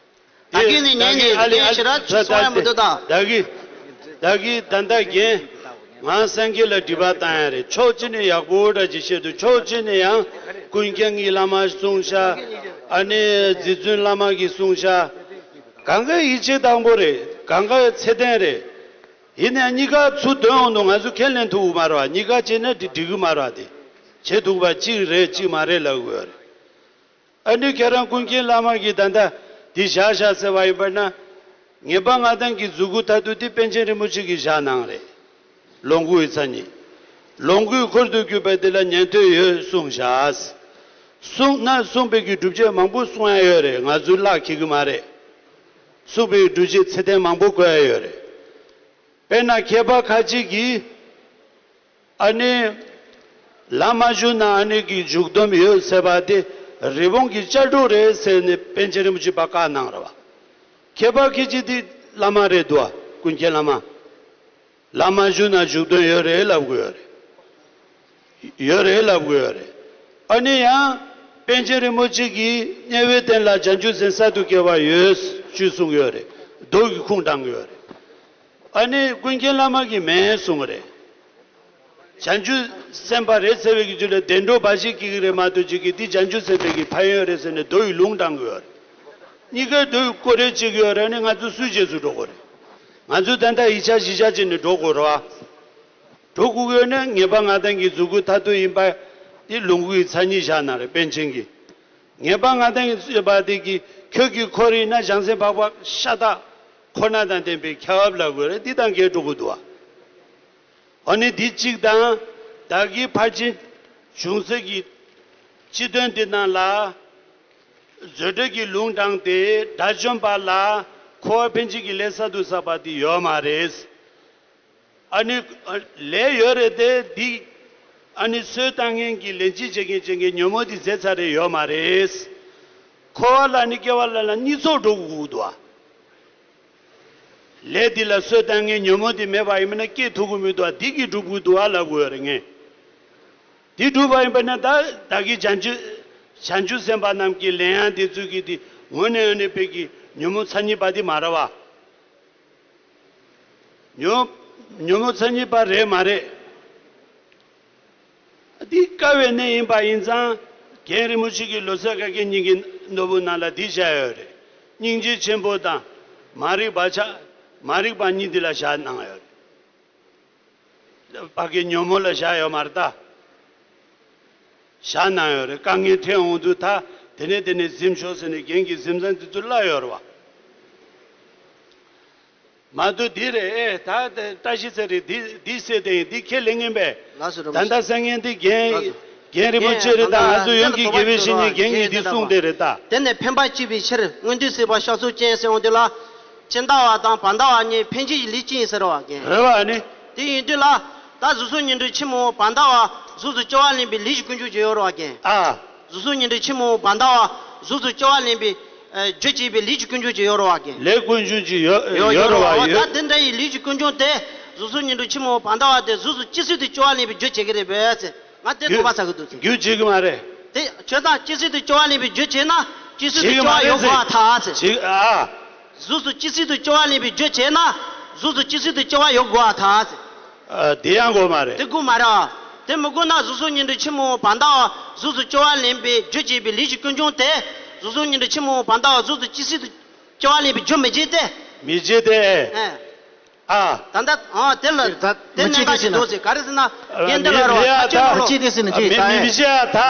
ད་གིན་ནས་ཉན་ནས་ཨ་ལེ་ཨ་ལེ་ལན་ཞེ་དྲག་ཅིག་གསུང་ཡ་མི་འདུག་ད། ད་གི་ད་གི་ད་ལྟ་རྒན། ང་སངས་རྒྱས་ལ་སྒྲིབ་པ་བཏང་ཡ་རེད། ཕྱོགས་གཅིག་ནས་ཡག་པོ་འདྲ་ཅིག་བཤད་འདུག་ཕྱོགས་གཅིག་ནས་ཡང་ཀུན་མཁྱེན་གྱི་བླ་མ་གསུང་བྱ། ཨ་ནི་རྗེ་བཙུན་བླ་མ་གི་གསུང་བྱ། གང་ག་ཡིད་ཆེས་དང་པོ་རེད། གང་ག་ཚད་ལྡན་རེད། ཡིན་ནའང་གཉིས་ཀ་ཚུར་འདོན་འོང་དུས་ང་ཚོ་ཁས་ལེན་ཐུབ་ཀྱི་མ་རེད་བ། གཉིས་ཀ་བྱས་ན་འགྲིག་འགྲིག་གི་མ་རེད་བ། དེ་བྱེད་ཐུབ་པ་གཅིག་རེད་གཅིག་མ་རེད་ལབ་དགོས་རེད། ཨ་ནི་ཁྱེད་རང་ཀུན་མཁྱེན་བླ་མ་གིས་ད་ལྟ་འདི་བཞག་བཞག་ཟེར་བ་ཡིན་པ་ན། ངེས་པ་ལྔ་ལྡན་གྱི་མཛུབ་གུ་མཐའ་བསྡུ་འདི་པཎ་ཆེན་རིན་པོ་ཆེ་གིས་བཞག་གནང་རེད། ལོངས་སྐུའི་མཚན་ཉིད། ལོངས་སྐུའི་འཁོར་དུ་གྱུར་པ་འདི་ལ་ཉན་ཐོས་ཡོད་གསུངས་བཞག་གསུངས་ན་གསུངས་པའི་གི་སྒྲུབ་བྱེད་མང་པོ་གསུང་ཡ་ཡོད་རེད། ང་ཚོའི་བླ་འཁྱེར་གི་མ་རེད། གསུངས་པའི་སྒྲུབ་བྱེད་ཚད་ལྡན་མང་པོ་བཀོད་ཡ་ཡོད་རེད། དཔེར་ན་མཁས་པ་ཁ་ཅིག་གིས། ཨ་ནི། ལམ་མ་ཞུགས་ན་ཨ་ནི་གི་འཇུག་སྡོམ་ཡོད་ཟེར་བ་དེ་རི་བོང་གི་ལྕགས་སྒྲོག་རེད་ཟེར་ནས་པཎ་ཆེན་རིན་པོ་ཆེས་ཕར་བཀག་གནང་རེད་བ། མཁས་པ་ཁྱེད་ཀྱིས་དེ་བླ་མ་རེད་འདུག་བ། ཀུན་མཁྱེན་བླ་མ། ལམ་མ་ཞུགས་ན་འཇུག་སྡོམ་ཡོད་རེད་ལབ་དགོས་ཡོད་རེད། ཡོད་རེད་ལབ་དགོས་ཡོད་རེད། ཨ་ནི་ཡང་པཎ་ཆེན་རིན་པོ་ཆེ་གིས་དམྱལ་བའི་རྟེན་ལ་བྱང་ཆུབ་སེམས་གསར་དུ་སྐྱེ་བ་ཡོད་ཅེས་གསུངས་ཡོད་རེད། མདོ་གི་ཁུངས་དྲངས་ཡོད་རེད། ཨ་ནི་ཀུན་མཁྱེན་བླ་མ་གིས་མེད་གསུངས་རེད། བྱང་ཆུབ་སེམས་དཔའ་རེད་ཟེར་བའི་གི་རྒྱུད་ལ་བདེ་འགྲོ་འབའ་ཞིག་སྐྱེ་གི་རེད་མ་གཏོགས་ཅིག་གིས་འདི་བྱང་ཆུབ་སེམས་དཔའི་གི་ཕན་ཡོན་རེད་ཟེར་ནས་མདོ་ཡི་ལུང་དྲངས་གི་ཡོད་རེད། གཉིས་ཀའི་མདོ་ཡི་སྐོར་རེ་བྱེད་གི་ཡོད་རེད། ཨ་ནི་ང་ཚོ་སུའི་རྗེས་སུ་འགྲོ་དགོས་རེད། ང་ཚོ་ད་ལྟ་ཡིག་ཆ་གཞི་ཆ་བྱས་ནས་འགྲོ་དགོས་རེད་བ། འགྲོ་དགོས་ཀྱི་ཡོད་ན་ངེས་པ་ལྔ་ལྡན་གྱི་མཛུབ་གུ་མཐའ་སྡུ་ཡིན་པ་འདི་ལོངས་སྐུའི་མཚན་ཉིད་བཞག་གནང་རེད་པཎ་ཆེན་གྱིས། ངེས་པ་ལྔ་ལྡན་གྱི་ཟེར་བ་དེ་གིས་ཁྱོད་ཀྱི་འཁོར་ཡིན་ན་བྱང་སེམས་འཕགས་པ་ཤ་སྟག་འཁོར་སྣ་དང་ལྡན་པའི་ཁྱབ་བསྒྲགས་དགོས་རེད། འདི་དང་འགལ་འགྲོ་གི་འདུག་བ། འོ་ན་འདི་གཅིག་དང་། བདག་གིས་ཕར་ཕྱིན་བྱུང་ཚུལ་གྱི་སྤྱི་དོན་འདི་རྣམས་ལ་བཟོད་བྲལ་གྱི་ལུང་དྲངས་ཏེ་དགྲ་བཅོམ་པ་ལ་འཁོར་བ་འཕེན་བྱེད་ཀྱི་ལས་གསར་དུ་བསགས་པ་འདི་ཡོད་མ་རེད། ཨ་ནི་ལས་ཡོད་རེད་དེ་འདི། ཨ་ནི་སྲོལ་བཏང་མཁན་གྱི་ལས་བྱེད་བྱེད་མཁན་བྱེད་མཁན་ཉོན་མོངས་དེ་ཟད་ཚར་རེ་ཡོད་མ་རེད། འཁོར་བ་ལ་ནི་སྐྱེ་བ་ལ་ལ་གཉིས་ཚོགས་འགྲོ་དགོས་འདུག་ཨ། ལས་འདི་ལ་སྲོལ་བཏང་མཁན་ཉོན་མོངས་དེ་མེད་པ་ཡིན་པ་ན་སྐྱེ་ཐུབ་ཀྱི་མི་འདུག་ཨ། འདི་གིས་འགྲུབ་དགོས་འདུག་ཨ་ལབ་དགོས་ཡོད་རེད་ངས། འདི་འགྲུབ་པ་ཡིན་པ་ན་ད་བདག་གིས་བྱང་ཆུབ་བྱང་ཆུབ་སེམས་དཔའ་རྣམས་ཀྱི་ལན་ཡང་འདི་ཚོད་ཀྱི་འདི་དངོས་གནས་ཡོད་ནས་དཔེ་གི་ཉོན་མོངས་མཚན་ཉིད་པ་འདི་མ་རེད་བ། ཉོན་ཉོན་མོངས་མཚན་ཉིད་པ་རེད་མ་རེད། འདི་དཀའ་བའི་གནས་ཡིན་པ་ཡིན་ཙང་། རྒན་རིན་པོ་ཆེ་གིས་ལོ་ཙཱ་བཀའ་བརྒྱད་གཉིས་ཀྱི་ནོར་བུ་ནང་ལ་འདི་བཞག་ཡོད་རེད། སྙིང་རྗེ་ཆེན་པོ་དང་། མ་རིག་པ་ཆགས། མ་རིག་པ་གཉིས་འདི་ལ་བཞག་གནང་ཡོད་རེད། ཕ་གི་ཉོན་མོངས་ལ་བཞག་ཡོད་མ་རེད་ད། བཞག་གནང་ཡོད་རེད། དཀའ་ངལ་འཕྲད་འོང་དུས་ད་དེ་ནས་དེ་ནས་གཟིམ་ཤོག་ཟེར་ནས་རྒན་གྱིས་གཟིམ་ས་འདི་ཚོ་གླ་ཡོད་རེད་བ། མ་གཏོགས་འདི་རེད་ཨེ་ད་བཀྲ་ཤིས་ཚེ་རིང་འདི་འདི་སེ་དེ་ཡིན་འདི་ཁས་ལེན་ངེས་པས། ལགས་སོ་རིན་པོ་ཆེ། ད་ལྟ་གསན་མཁན་འདི་རྒན་ལགས་སོ། རྒན་རིན་པོ་ཆེ་རེད་ད། ང་ཚོ་ཡོངས་ཀྱི་དགེ་བའི་བཤེས་གཉེན་རྒན་གྱིས་འདི་གསུངས་དེ་རེད་ད། དེ་ནས་ཕན་པ་སྐྱེད་པའི་ཕྱིར་སྔོན་དུས་སྲིད་པ་ཤ་ཚུགས་ཅན་ཟེར་འོང་དུས་ལ། སྤྱི་ཟླ་བ་དང་བར་ཟླ་བ་གཉིས་ཕན་བྱེད་ཀྱི་ལས་ཅི་ཡིན་ཟེར་བ་རྒན། རེད་བ་ནི། དེ་ཡིན་དུས་ལ། ད་གཟུགས་སོགས་ཉིན་གྲངས་ཕྱི་མ་བར་ཟླ་བ་གཟུགས་སུ་སྐྱེ་བ་ལེན་པའི་ལས་ཀྱི་ཀུན་འབྱུང་ཅིག་ཡོད་རེད་བ་རྒན། ཨ། གཟུགས་སོགས་ཉིན་གྲངས་ཕྱི་མ་བར་ཟླ་བ་གཟུགས་སུ་སྐྱེ་བ་ལེན་པའི་རྒྱུ་བྱེད་པའི་ལས་ཀྱི་ཀུན་འབྱུང་ཅིག་ཡོད་རེད་བ་རྒན། ལས་ཀུན་འབྱུང་ཅིག་ཡོད་ཡོད་ཡོད་རེད་བ། རེད་བ་ཡོད། ད་དེ་འདྲ་ཡི་ལས་ཀྱི་ཀུན་འབྱུང་དེ་གཟུགས་སོགས་ཉིན་གྲངས་ཕྱི་མ་བར་ཟླ་བ་དེ་གཟུགས་སུ་ཇི་སྲིད་དུ་སྐྱེ་བ་ལེན་པའི་རྒྱུ་བྱེད་ཀྱི་རེད་པས་ཟེར། ང་དེ་རྒྱུ་དོགས་པ་ཟ་གི་འདུག་ཟེར། རྒྱུ་བྱེད་ཀྱི་མ་རེད། དེ་བྱས་ཙང་ཇི་སྲིད་དུ་སྐྱེ་བ་ལེན་པའི་རྒྱུ་བྱེད་ན་ཇི་སྲིད་དུ་བྱེད་ཀྱི་སྐྱེ་མ་བ་རེད་ཡོད་དགོས་པ་ཐལ་ཟེར། བྱེད་ཨ། གཟུགས་སུ་ཇི་སྲིད་དུ་སྐྱེ་བ་ལེན་པའི་རྒྱུ་བྱེད་ན་གཟུགས་སུ་ཇི་སྲིད་དུ་སྐྱེ་བ་ཡོད་དགོས་པ་ཐལ་ཟེར། ཨ། དེ་ཡང་དགོས་མ་རེད། དེ་དགོས་མ་རེད་ཨ། དེ་མི་དགོས་ན་གཟུགས་སོགས་ཉིན་གྲངས་ཕྱི་མ་བར་ཟླ་བ་གཟུགས་སུ་སྐྱེ་བ་ལེན་པའི་རྒྱུ་བྱེད་པའི་ལས་ཀྱི་ཀུན་འབྱུང་དེ་གཟུགས་སོགས་ཉིན་གྲངས་ཕྱི་མ་བར་ཟླ་བ་གཟུགས་སུ་ཇི་སྲིད་དུ་སྐྱེ་བ་ལེན་པའི་རྒྱུ་མི་བྱེད་དེ། མི་བྱེད་དེ། ཨེ། ཨ། ད་ལྟ་ཨ་དེ་ལ་ད་དེ་མི་གནད་བྱེད་འགག་དེ་ཅིག་ཟེར་ན། འདུག་ཟེར། ག་རེ་ཟེར་ན་རྒན་དེ་ལ་རོ་མི་བྱེད་ཨ་ཐག་ཆོད་ད་ནོ། མི་བྱེད་དེ་ཟེར་ན་ཅི་མི་ད་མི་ཨེ། མི་བྱེད་ཨ་ཐག་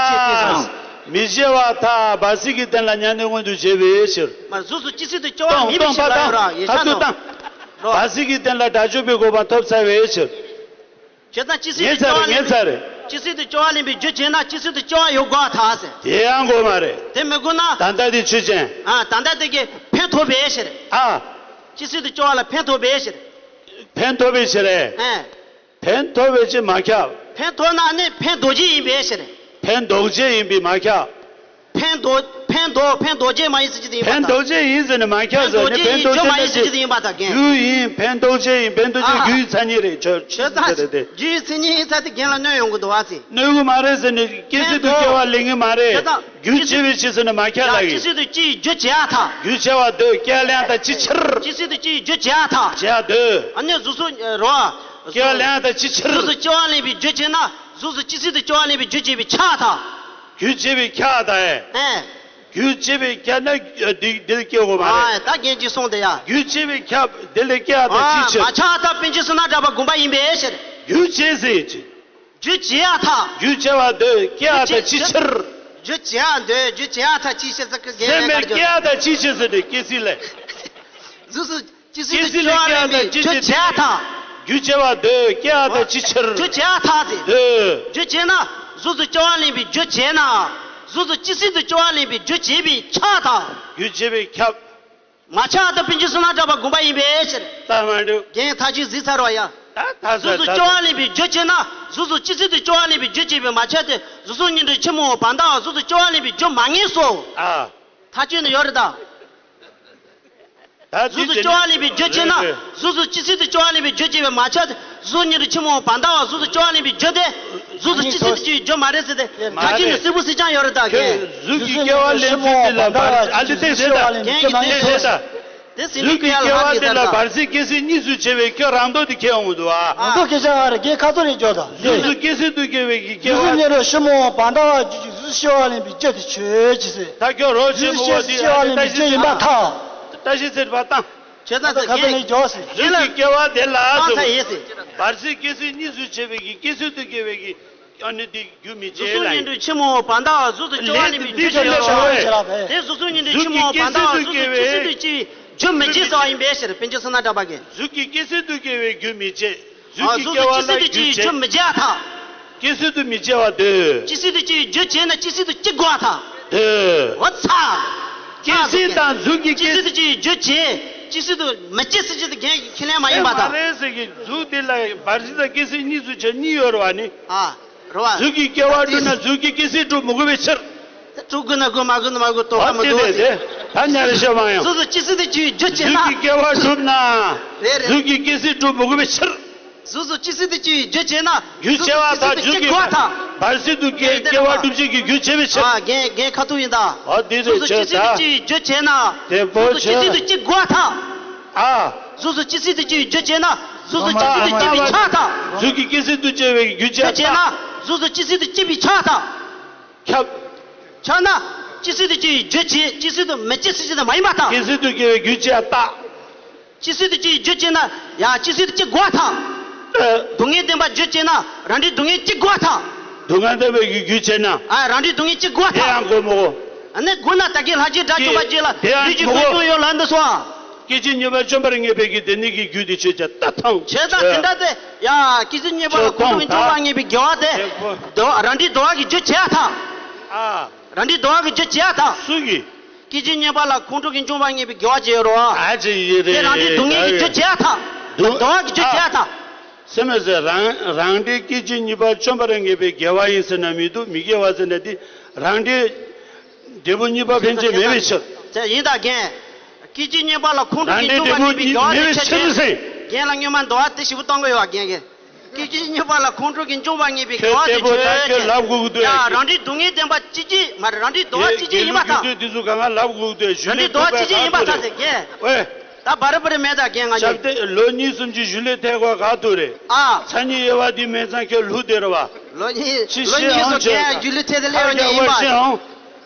མི་བྱེད་ཨ་ཐག་མི་བྱེད་པ་ཐག་བར་སྲིད་ཀྱི་རྟེན་ལ་མྱ་ངན་མངོན་དུ་བྱེད་པའི་ཕྱིར། མ་གཟུགས་སུ་ཇི་སྲིད་དུ་སྐྱེ་བ་སྟོང་མེད་པའི་སྟོང་ཕྱིར་པ་ལ་ཡོད་ར་ཡེ་ཤ་ཐག་ཐུག་ནོ། བཏང་། རོ། བར་སྲིད་ཀྱི་རྟེན་ལ་དགྲ་བཅོམ་པའི་གོ་འཕང་ཐོབ་ཚར་བའི་ཕྱིར། བྱས་ཙང་ཇི་སྲིད་དུ་ངེས་ཚར་སྐྱེ་བ་རེད་ལེན་ངེས་ཚར་རེད། ཇི་སྲིད་དུ་སྐྱེ་བ་ལེན་པའི་རྒྱུ་བྱས་ན་ཇི་སྲིད་དུ་སྐྱེ་བ་ཡོད་དགོས་པ་ཐལ་ཟེར། དེ་ཡང་དགོས་མ་རེད། དེ་མི་དགོས་ན། ད་ལྟ་དེ་ཆོས་ཅན། ཨ། ད་ལྟ་དེ་གིས་ཕན་ཐོགས་པའི་ཕྱིར། ཨ། ཇི་སྲིད་དུ་སྐྱེ་བ་ལ་ཕན་ཐོགས་པའི་ཕྱིར། ཕན་ཐོགས་པའི་ཕྱིར་རེད། ཨ། ཕན་ཐོགས་པའི་ཕྱིར་མ་ཁྱབ། ཕན་ཐོགས་ན་ནི་ཕན་འདོགས་བྱེད་ཡིན་པའི་ཕྱིར། ཕན་འདོགས་བྱེད་ཡིན་པས་མ་ཁྱབ། ཕན་འདོགས་ཕན་འདོགས་ཕན་འདོགས་བྱེད་མ་ཡིན་ཟེར་གྱི་དེ་ཡིན་པ་ཕན་དང་། འདོགས་བྱེད་ཡིན་ཟེར་ནས་མ་ཁྱབ་ཕན་ཟེར་འདོགས་ནས་བྱེད་ཕན་ཡིན་འདོགས་རྒྱུ་མ་ཡིན་ཟེར་གྱི་དེ་ཡིན་པ་དང་རྒན། རྒྱུ་ཡིན་ཕན་འདོགས་བྱེད་ཡིན་ཕན་འདོགས་བྱེད། ཨ། རྒྱུ་ཡི་མཚན་ཉིད་རེད་ཆོས་ཆོས་ཆོས་ད་རེད་དེ། རྒྱུ་ཡི་མཚན་ཉིད་ཡིན་ཚ་དེ་རྒན་ལ་གནོད་ཡོང་གི་འདུག་ཨ་ཙི། གནོད་གི་མ་རེད་ཟེར་ནས་སྐྱེ་སྲིད་དུ་ཕན་འདོགས་སྐྱེ་བ་ལེན་གི་མ་རེད། ཆོས་ད་རྒྱུ་བྱེད་པའི་ཕྱིར་ཟེར་ནས་མ་ཁྱབ་ཡ་ལ་ཡིན། སྐྱེ་སྲིད་དུ་སྐྱེ་ཡི་རྒྱུ་བྱེད་ཡ་ཐལ། རྒྱུ་བྱེད་པ་འདོད་སྐྱེ་བ་ལེན་ཡ་ཐལ་ཅི་ཕྱིར། སྐྱེ་སྲིད་དུ་སྐྱེ་ཡི་རྒྱུ་བྱེད་ཡ་ཐལ། བྱེད་ཡ་འདོད། ཨ་ནི་གཟུགས་སོགས་རོ། སྐྱེ་བ་ལེན་ཡ་ཐལ་ཅི་ཕྱིར། གཟུགས་སུ་སྐྱེ་བ་ལེན་པའི་རྒྱུ་བྱེད་ན། གཟུགས་སུ་ཇི་སྲིད་དུ་སྐྱེ་བ་ལེན་པའི་རྒྱུ་བྱེད་པའི་ཆགས་དང་། རྒྱུ་བྱེད་པའི་ཁྱབ་དང་། ཨེ། རྒྱུ་བྱེད་པའི་ཁྱབ་ན་འདི་འདིར་སྐྱེ་དགོས་མ་རེད། ཨ་ད་རྒན་གྱིས་གསུངས་དེ་ཡ། རྒྱུ་བྱེད་པའི་ཁྱབ་འདི་ལས་སྐྱེ་བ་དང་ཅི་ཕྱིར། མ་ཆགས་དང་པཎ་ཆེན་བསོད་ནམས་གྲགས་པ་དགོངས་པ་ཡིན་པའི་ཕྱིར། རྒྱུ་བྱེད་ཟེར་ཅི། རྒྱུ་བྱེད་ཡ་ཐལ། རྒྱུ་བྱེད་པ་འདོད་སྐྱེ་བ་དང་ཅི་ཕྱིར། རྒྱུ་བྱེད་ཡ་འདོད་རྒྱུ་བྱེད་ཡ་ཐལ་ཅི་ཕྱིར་ཟེར་གི་རྒན་སེམས་པའི་སྐད་ཆ་དང་ཅི་ཕྱིར་ཟེར་ཏེ་སྐྱེ་སྲིད་ལས། གཟུགས་སུ། ཇི་སྲིད་དུ་སྐྱེ་བ་ལེན་པའི་རྒྱུ་བྱེད་ཡ་ཐལ། རྒྱུ་བྱེད་པ་འདོད་སྐྱེ་བ་དང་ཅི་ཕྱིར། རྒྱུ་བྱེད་ཡ་ཐལ་ཏེ། འདོད། རྒྱུ་བྱེད་ན་གཟུགས་སུ་སྐྱེ་བ་ལེན་པའི་རྒྱུ་བྱེད་ན། གཟུགས་སུ་ཇི་སྲིད་དུ་སྐྱེ་བ་ལེན་པའི་རྒྱུ་བྱེད་པའི་ཆགས་དང་། རྒྱུ་བྱེད་པའི་ཁྱབ། མ་ཆགས་དང་པཎ་ཆེན་བསོད་ནམས་གྲགས་པ་དགོངས་པ་ཡིན་པའི་ཕྱིར། ད་མ་འགྲུབ། རྒན་ཐག་ཆོད་གཟིགས་ཚར་བ་ཡ། ད་ད་གཟུགས་སུ་ད་སྐྱེ་བ་ལེན་པའི་རྒྱུ་བྱེད་ན་གཟུགས་སུ་ཇི་སྲིད་དུ་སྐྱེ་བ་ལེན་པའི་རྒྱུ་བྱེད་པའི་མ་ཆགས་ཏེ་གཟུགས་སོགས་ཉིན་གྲངས་ཕྱི་མ་བར་ཟླ་བ་གཟུགས་སུ་སྐྱེ་བ་ལེན་པའི་རྒྱུ་མ་ངེས་སོ། ཨ། ཐག་ཆོད་ནི་ཡོད་རེད་ད། ད་གཟུགས་སུ་སྐྱེ་བ་ལེན་པའི་རྒྱུ་བྱེད་ན། རེད་རེད། གཟུགས་སུ་ཇི་སྲིད་དུ་སྐྱེ་བ་ལེན་པའི་རྒྱུ་བྱེད་པའི་མ་ཆགས་ཏེ། གཟུགས་ཉིན་གྲངས་ཕྱི་མ་བར་ཟླ་བ་གཟུགས་སུ་སྐྱེ་བ་ལེན་པའི་རྒྱུ་དེ། གཟུགས་སུ་ཇི་སྲིད་དུ་སྐྱེ་བའི་རྒྱུ་མ་རེད་ཟེར་ཏེ། མ་ཐག་ཆོད་ནི་རེད། གསལ་པོ་གསལ་རྐྱང་ཡོད་རེད་ད་ཁྱོད་རྒན། གཟུགས་ཀྱི་སྐྱེ་བ་ལེན་ཚུལ་འདི་ལ་བར་ཨ་འདི་ཏེ་ཟེར་ད། རྒན་གྱིས་ཏེ་ཟེར་ད། དེ་ཟིན་གཟུགས་ཀྱི་སྐྱེ་བ་འདི་ལ་བར་སྲིད་སྐྱེ་སྲིད་གཉིས་སུ་ཕྱེ་བའི་ཁྱོད་རང་མདོག་འདི་ཁྱེད་འོང་འདུག་ཨ། རང་མདོག་སྐད་ཆ་ཨ་རེ་རྒན་ཁ་ཐོར་ནས་འཇོག་ད། གཟུགས་སུ་སྐྱེ་སྲིད་དུ་སྐྱེ་བའི་གི་སྐྱེ་བ། གཟུགས་ཉིན་གྲངས་ཕྱི་མ་བར་ཟླ་བ་གཟུགས་སུ་སྐྱེ་བ་ལེན་པའི་རྒྱུ་དེ་ཆོས་ཅི་ཟེར། ད་ཁྱོད་རོགས་བྱེད་མི་འོ་དེ་ཨ་ནི་ད་ཤི་ཚེ་བ་ལེན་པའི་རྒྱུ་ཡིན་པར་ཐལ། ད་ཤི་ཚེ་བ་བཏང་། ཁྱེད་ཚ་ཁ་ཚ་ནས་རྒྱོགས་ཟེར། གཟུགས་ཀྱི་སྐྱེ་བ་དེ་ལ་ཨ་ཟེར། བར་སྲིད་སྐྱེ་སྲིད་གཉིས་སུ་ཕྱེ་བའི་གི་སྐྱེ་སྲིད་དུ་སྐྱེ་བའི་གི་ཨ་ནི་དེ་རྒྱུ་མི་བྱེད་ལ་ཡིན། གཟུགས་སོགས་ཉིན་གྲངས་ཕྱི་མ་བར་ཟླ་བ་གཟུགས་སུ་སྐྱེ་བ་ལེན་པའི་རྒྱུ་བྱེད་ཡོད་རེད། དེ་གཟུགས་སོགས་ཉིན་གྲངས་ཕྱི་མ་བར་ཟླ་བ་གཟུགས་སུ་ཇི་སྲིད་དུ་སྐྱེ་བའི་རྒྱུ་མི་བྱེད་ཟེར་བ་ཡིན་པའི་ཕྱིར་པཎ་ཆེན་བསོད་ནམས་གྲགས་པ་གིས། གཟུགས་ཀྱི་སྐྱེ་སྲིད་དུ་སྐྱེ་བའི་རྒྱུ་མི་བྱེད། གཟུགས་ཀྱི་སྐྱེ་བ་ལ་རྒྱུ་བྱེད། རྒྱུ་མི་བྱེད་ཐལ། སྐྱེ་སྲིད་དུ་མི་སྐྱེ་བ་འདོད། སྐྱེ་སྲིད་དུ་སྐྱེ་བའི་རྒྱུ་བྱེད་ན་སྐྱེ་སྲིད་དུ་སྐྱེ་དགོས་ཐལ། འདོད། འོ་ཚ། སྐྱེ་སྲིད་དང་གཟུགས་ཀྱི་སྐྱེ། སྐྱེ་སྲིད་དུ་སྐྱེ་བའི་རྒྱུ་བྱེད། སྐྱེ་སྲིད་དུ་མི་སྐྱེ་ཟེར་རྒྱུ་དེ་རྒན་གྱིས་ཁས་ལེན་མ་ཡིན་པ་དང་། མ་རེད་ཟེར་གི་གཟུགས་འདི་ལ་བར་སྲིད་དང་སྐྱེ་སྲིད་གཉིས་སུ་ཕྱེ་གཉིས་ཡོད་རེད་བ་ནི། ཨ། རེད་བ། གཟུགས་ཀྱི་སྐྱེ་བ་བསྒྲུབ་ན་གཟུགས་ཀྱི་སྐྱེ་སྲིད་སྒྲུབ་མི་དགོས་པའི་ཕྱིར། དེ་སྒྲུབ་དགོས་ན་དགོས་མ་དགོས་ན་མ་དགོས་དོགས་པ་མི་འདུག་ཟེར། ད་ཉར་ཤེས་མ་ཡོང་། སོ་སོ་སྤྱི་སྲིད་དུ་སྐྱེ་བའི་རྒྱུ་བྱས་ན། གཟུགས་ཀྱི་སྐྱེ་བ་བསྒྲུབ་ན། རེད་རེད། གཟུགས་ཀྱི་སྐྱེ་སྲིད་སྒྲུབ་མི་དགོས་པའི་ཕྱིར། གཟུགས་སུ་སྤྱི་སྲིད་དུ་སྐྱེ་བའི་རྒྱུ་བྱས་ན། རྒྱུ་བྱས་པ་དང་རྒྱུ་སྐྱེ་བ་དང་། བར་སྲིད་དུ་སྐྱེ་སྐྱེ་བ་སྒྲུབ་བྱེད་ཀྱི་རྒྱུ་བྱས་པའི་ཕྱིར། ཨ་རྒན་རྒན་ཁ་ཐུག་ཡིན་ད། ཨ་འདི་རེད་ཆོས་ད། གཟུགས་སུ་སྤྱི་སྲིད་དུ་སྐྱེ་བའི་རྒྱུ་བྱས་ན། དེ་པོ་གཟུགས་སུ་སྤྱི་སྲིད་དུ་སྐྱེ་དགོས་ད། ཨ། གཟུགས་སུ་སྤྱི་སྲིད་དུ་སྐྱེ་བའི་རྒྱུ་བྱས་ན། གཟུགས་སུ་སྤྱི་སྲིད་དུ་སྐྱེ་བའི་ཆ་ད། གཟུགས་ཀྱི་སྐྱེ་སྲིད་དུ་སྐྱེ་བའི་རྒྱུ་བྱས་ན། གཟུགས་སུ་སྤྱི་སྲིད་དུ་སྐྱེ་བའི་ཆ་ད། ཁྱབ། ཆ་ན། སྤྱི་སྲིད་དུ་སྐྱེ་བའི་རྒྱུ་བྱས་སྤྱི་སྲིད་དུ་མི་སྐྱེ་སྲིད་སྤྱི་དུ་མ་ཡིན་པ་དང་། སྐྱེ་སྲིད་དུ་སྐྱེ་བའི་རྒྱུ་བྱས་རྟགས། སྤྱི་སྲིད་དུ་སྐྱེ་བའི་རྒྱུ་བྱས་ན་ཡང་སྤྱི་སྲིད་དུ་སྐྱེ་དགོས་དང་། ཨ། སྡུག་བསྔལ་བདེན་པ་རྒྱུ་བྱས་ན་རང་འབྲས་སྡུག་བསྔལ་སྐྱེ་དགོས་དང་། སྡུག་བསྔལ་བདེན་པའི་རྒྱུ་བྱས་ན། ཨ་རང་འབྲས་སྡུག་བསྔལ་སྐྱེ་དགོས་དེ་དང་། ཡང་དགོས་མི་དགོས། ཨ་ནི་དགོས་ན་ད་གིན་ལྷ་རྗེ་དགྲ་བཅོམ་པ་རྗེ་ལ་དེ་ཡང་ལུས་ཀྱི་མི་དགོས། ཀུན་འབྱུང་ཡོད་ལབ་འདུག་སོ། སྐད་ཅིག་གཉིས་པ་བཅོམ་པར་ངེས་པའི་གི་དེ་ནི་གི་རྒྱུ་དེ་ཆོས་ཅན་ལྟ་ཐང་། བྱས་ཙང་དེ་འདྲ་དེ་ཡང་སྐད་ཅིག་གཉིས་པ་ལ་ཁོང་ཁྲོ་གི་འབྱུང་བ་ངེས་པའི་དགེ་བ་དེ། དེ་ཁོ། དོ་རང་འབྲས་འདོད་པ་གི་རྒྱུ་བྱས་དང་། ཨ། རང་འབྲས་འདོད་པ་གི་རྒྱུ་བྱས་དང་། སུ་གི། སྐད་ཅིག་གཉིས་པ་ལ་ཁོང་ཁྲོ་གི་འབྱུང་བ་ངེས་པའི་དགེ་བ་ཅིག་ཡོད་རེད་བ། ཨ་ཅེ་ཡི་རེད། དེ་རང་འབྲས་སྡུག་བསྔལ་གྱི་རྒྱུ་བྱས་དང་། འདོད་པ་གི་རྒྱུ་བྱས་དང་། སེམས་ཟེར་རང་རང་འབྲས་སྐད་ཅིག་གཉིས་པ་བཅོམ་པར་ངེས་པའི་དགེ་བ་ཡིན་ཟེར་ན་མི་འདུག་མི་དགེ་བ་ཟེར་ན་དེ་རང་འབྲས་འབྲས་བུ་གཉིས་པ་ཕན་ཆད་མེད་པའི་ཕྱིར། དེ་ཡིན་ད་རྒན། སྐད་ཅིག་གཉིས་པ་ལ་ཁོང་ཁྲོ་གི་འབྱུང་བ་ངེས་པའི་དགེ་བ་དེ་ཆོས་ཅན། རྒན་ལ་སྔོན་མ་འདོད་པ་དེ་ཞིབ་པོ་གཏོང་གི་ཡོད་རྒན་གྱིས། སྐད་ཅིག་གཉིས་པ་ལ་ཁོང་ཁྲོ་གི་འབྱུང་བ་ངེས་པའི་དགེ་བ་དེ་ཆོས་ཅན། ལབ་དགོས་ཀྱི་འདུག་ཡ་རང་འབྲས་སྡུག་བསྔལ་བདེན་པ་སྐད་ཅིག་མ་རེད་རང་འབྲས་འདོད་པ་སྐད་ཅིག་ཡིན་པ་དང་། དེ་ཚོ་གང་ག་ལབ་དགོས་ཀྱི་འདུག་གཞུང་ལས་རང་འབྲས་འདོད་པ་སྐད་ཅིག་ཡིན་པ་དང་ཟེར་རྒན། ཨོའི། ད་བར་བར་མེད་ད་རྒན་ང་ཞབས་བརྟན་ལོ་གཉིས་གསུམ་གྱི་གཞུང་ལས་ཐད་ཀར་ག་ཐུག་རེད། ཨ། མཚན་ཉིད་དབྱེ་བ་འདི་མེད་ཙང་ཁྱོད་ལྷུག་བསྡད་རེད་བ། ལོ་གཉིས་ཕྱི་ལོ་གཉིས་སུ་རྒན་གཞུང་ལས་ཐད་དེ་ལས་རང་ཉིད་ཡིན་པ།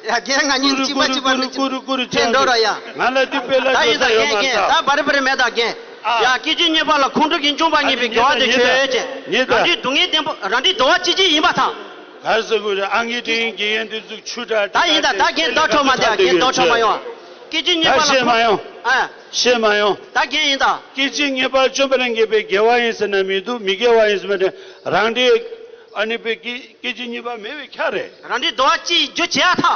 ཡ་རྒན་ང་གཉིས་གཅིག་པ་གཅིག་པ་ལ་ཅིག་ཐད་འགྲོ་ར་ཡ། ང་ལ་འདི་དཔེ་ལ་ད་ཡིན་ད་རྒན་རྒན་ད་བར་བར་མེད་ད་རྒན། ཡ་སྐད་ཅིག་གཉིས་པ་ལ་ཁོང་ཁྲོ་གི་འབྱུང་བ་ངེས་པའི་དགེ་བ་དེ་ཆོས་ཅན། རང་འབྲས་སྡུག་བསྔལ་བདེན་པ་རང་འབྲས་འདོད་པ་སྐད་ཅིག་ཡིན་པ་དང་། གར་ཟེར་དགོས་རེད། ཨ་ངའི་དྲིན་དགེ་རྒན་འདི་ཚོ་ཆུ་དྲག་ད་ཡིན་ད་ད་རྒན་བདག་འཕྲོག་མ་དེ་རྒན་བདག་འཕྲོག་མ་ཡོང་། སྐད་ཅིག་གཉིས་པ་ལ་ཤེས་མ་ཡོང་། ཨ། ཤེས་མ་ཡོང་། ད་རྒན་ཡིན་ད། སྐད་ཅིག་གཉིས་པ་བཅོམ་པར་ངེས་པའི་དགེ་བ་ཡིན་ཟེར་ན་མི་འདུག་མི་དགེ་བ་ཡིན་ཟེར་ན་རང་འབྲས་ཨ་ནི་པའི་སྐད་སྐད་ཅིག་གཉིས་པ་མེད་པའི་ཁྱབ་རེད། རང་འབྲས་འདོད་པ་སྐད་ཅིག་རྒྱུ་བྱས་ཐ།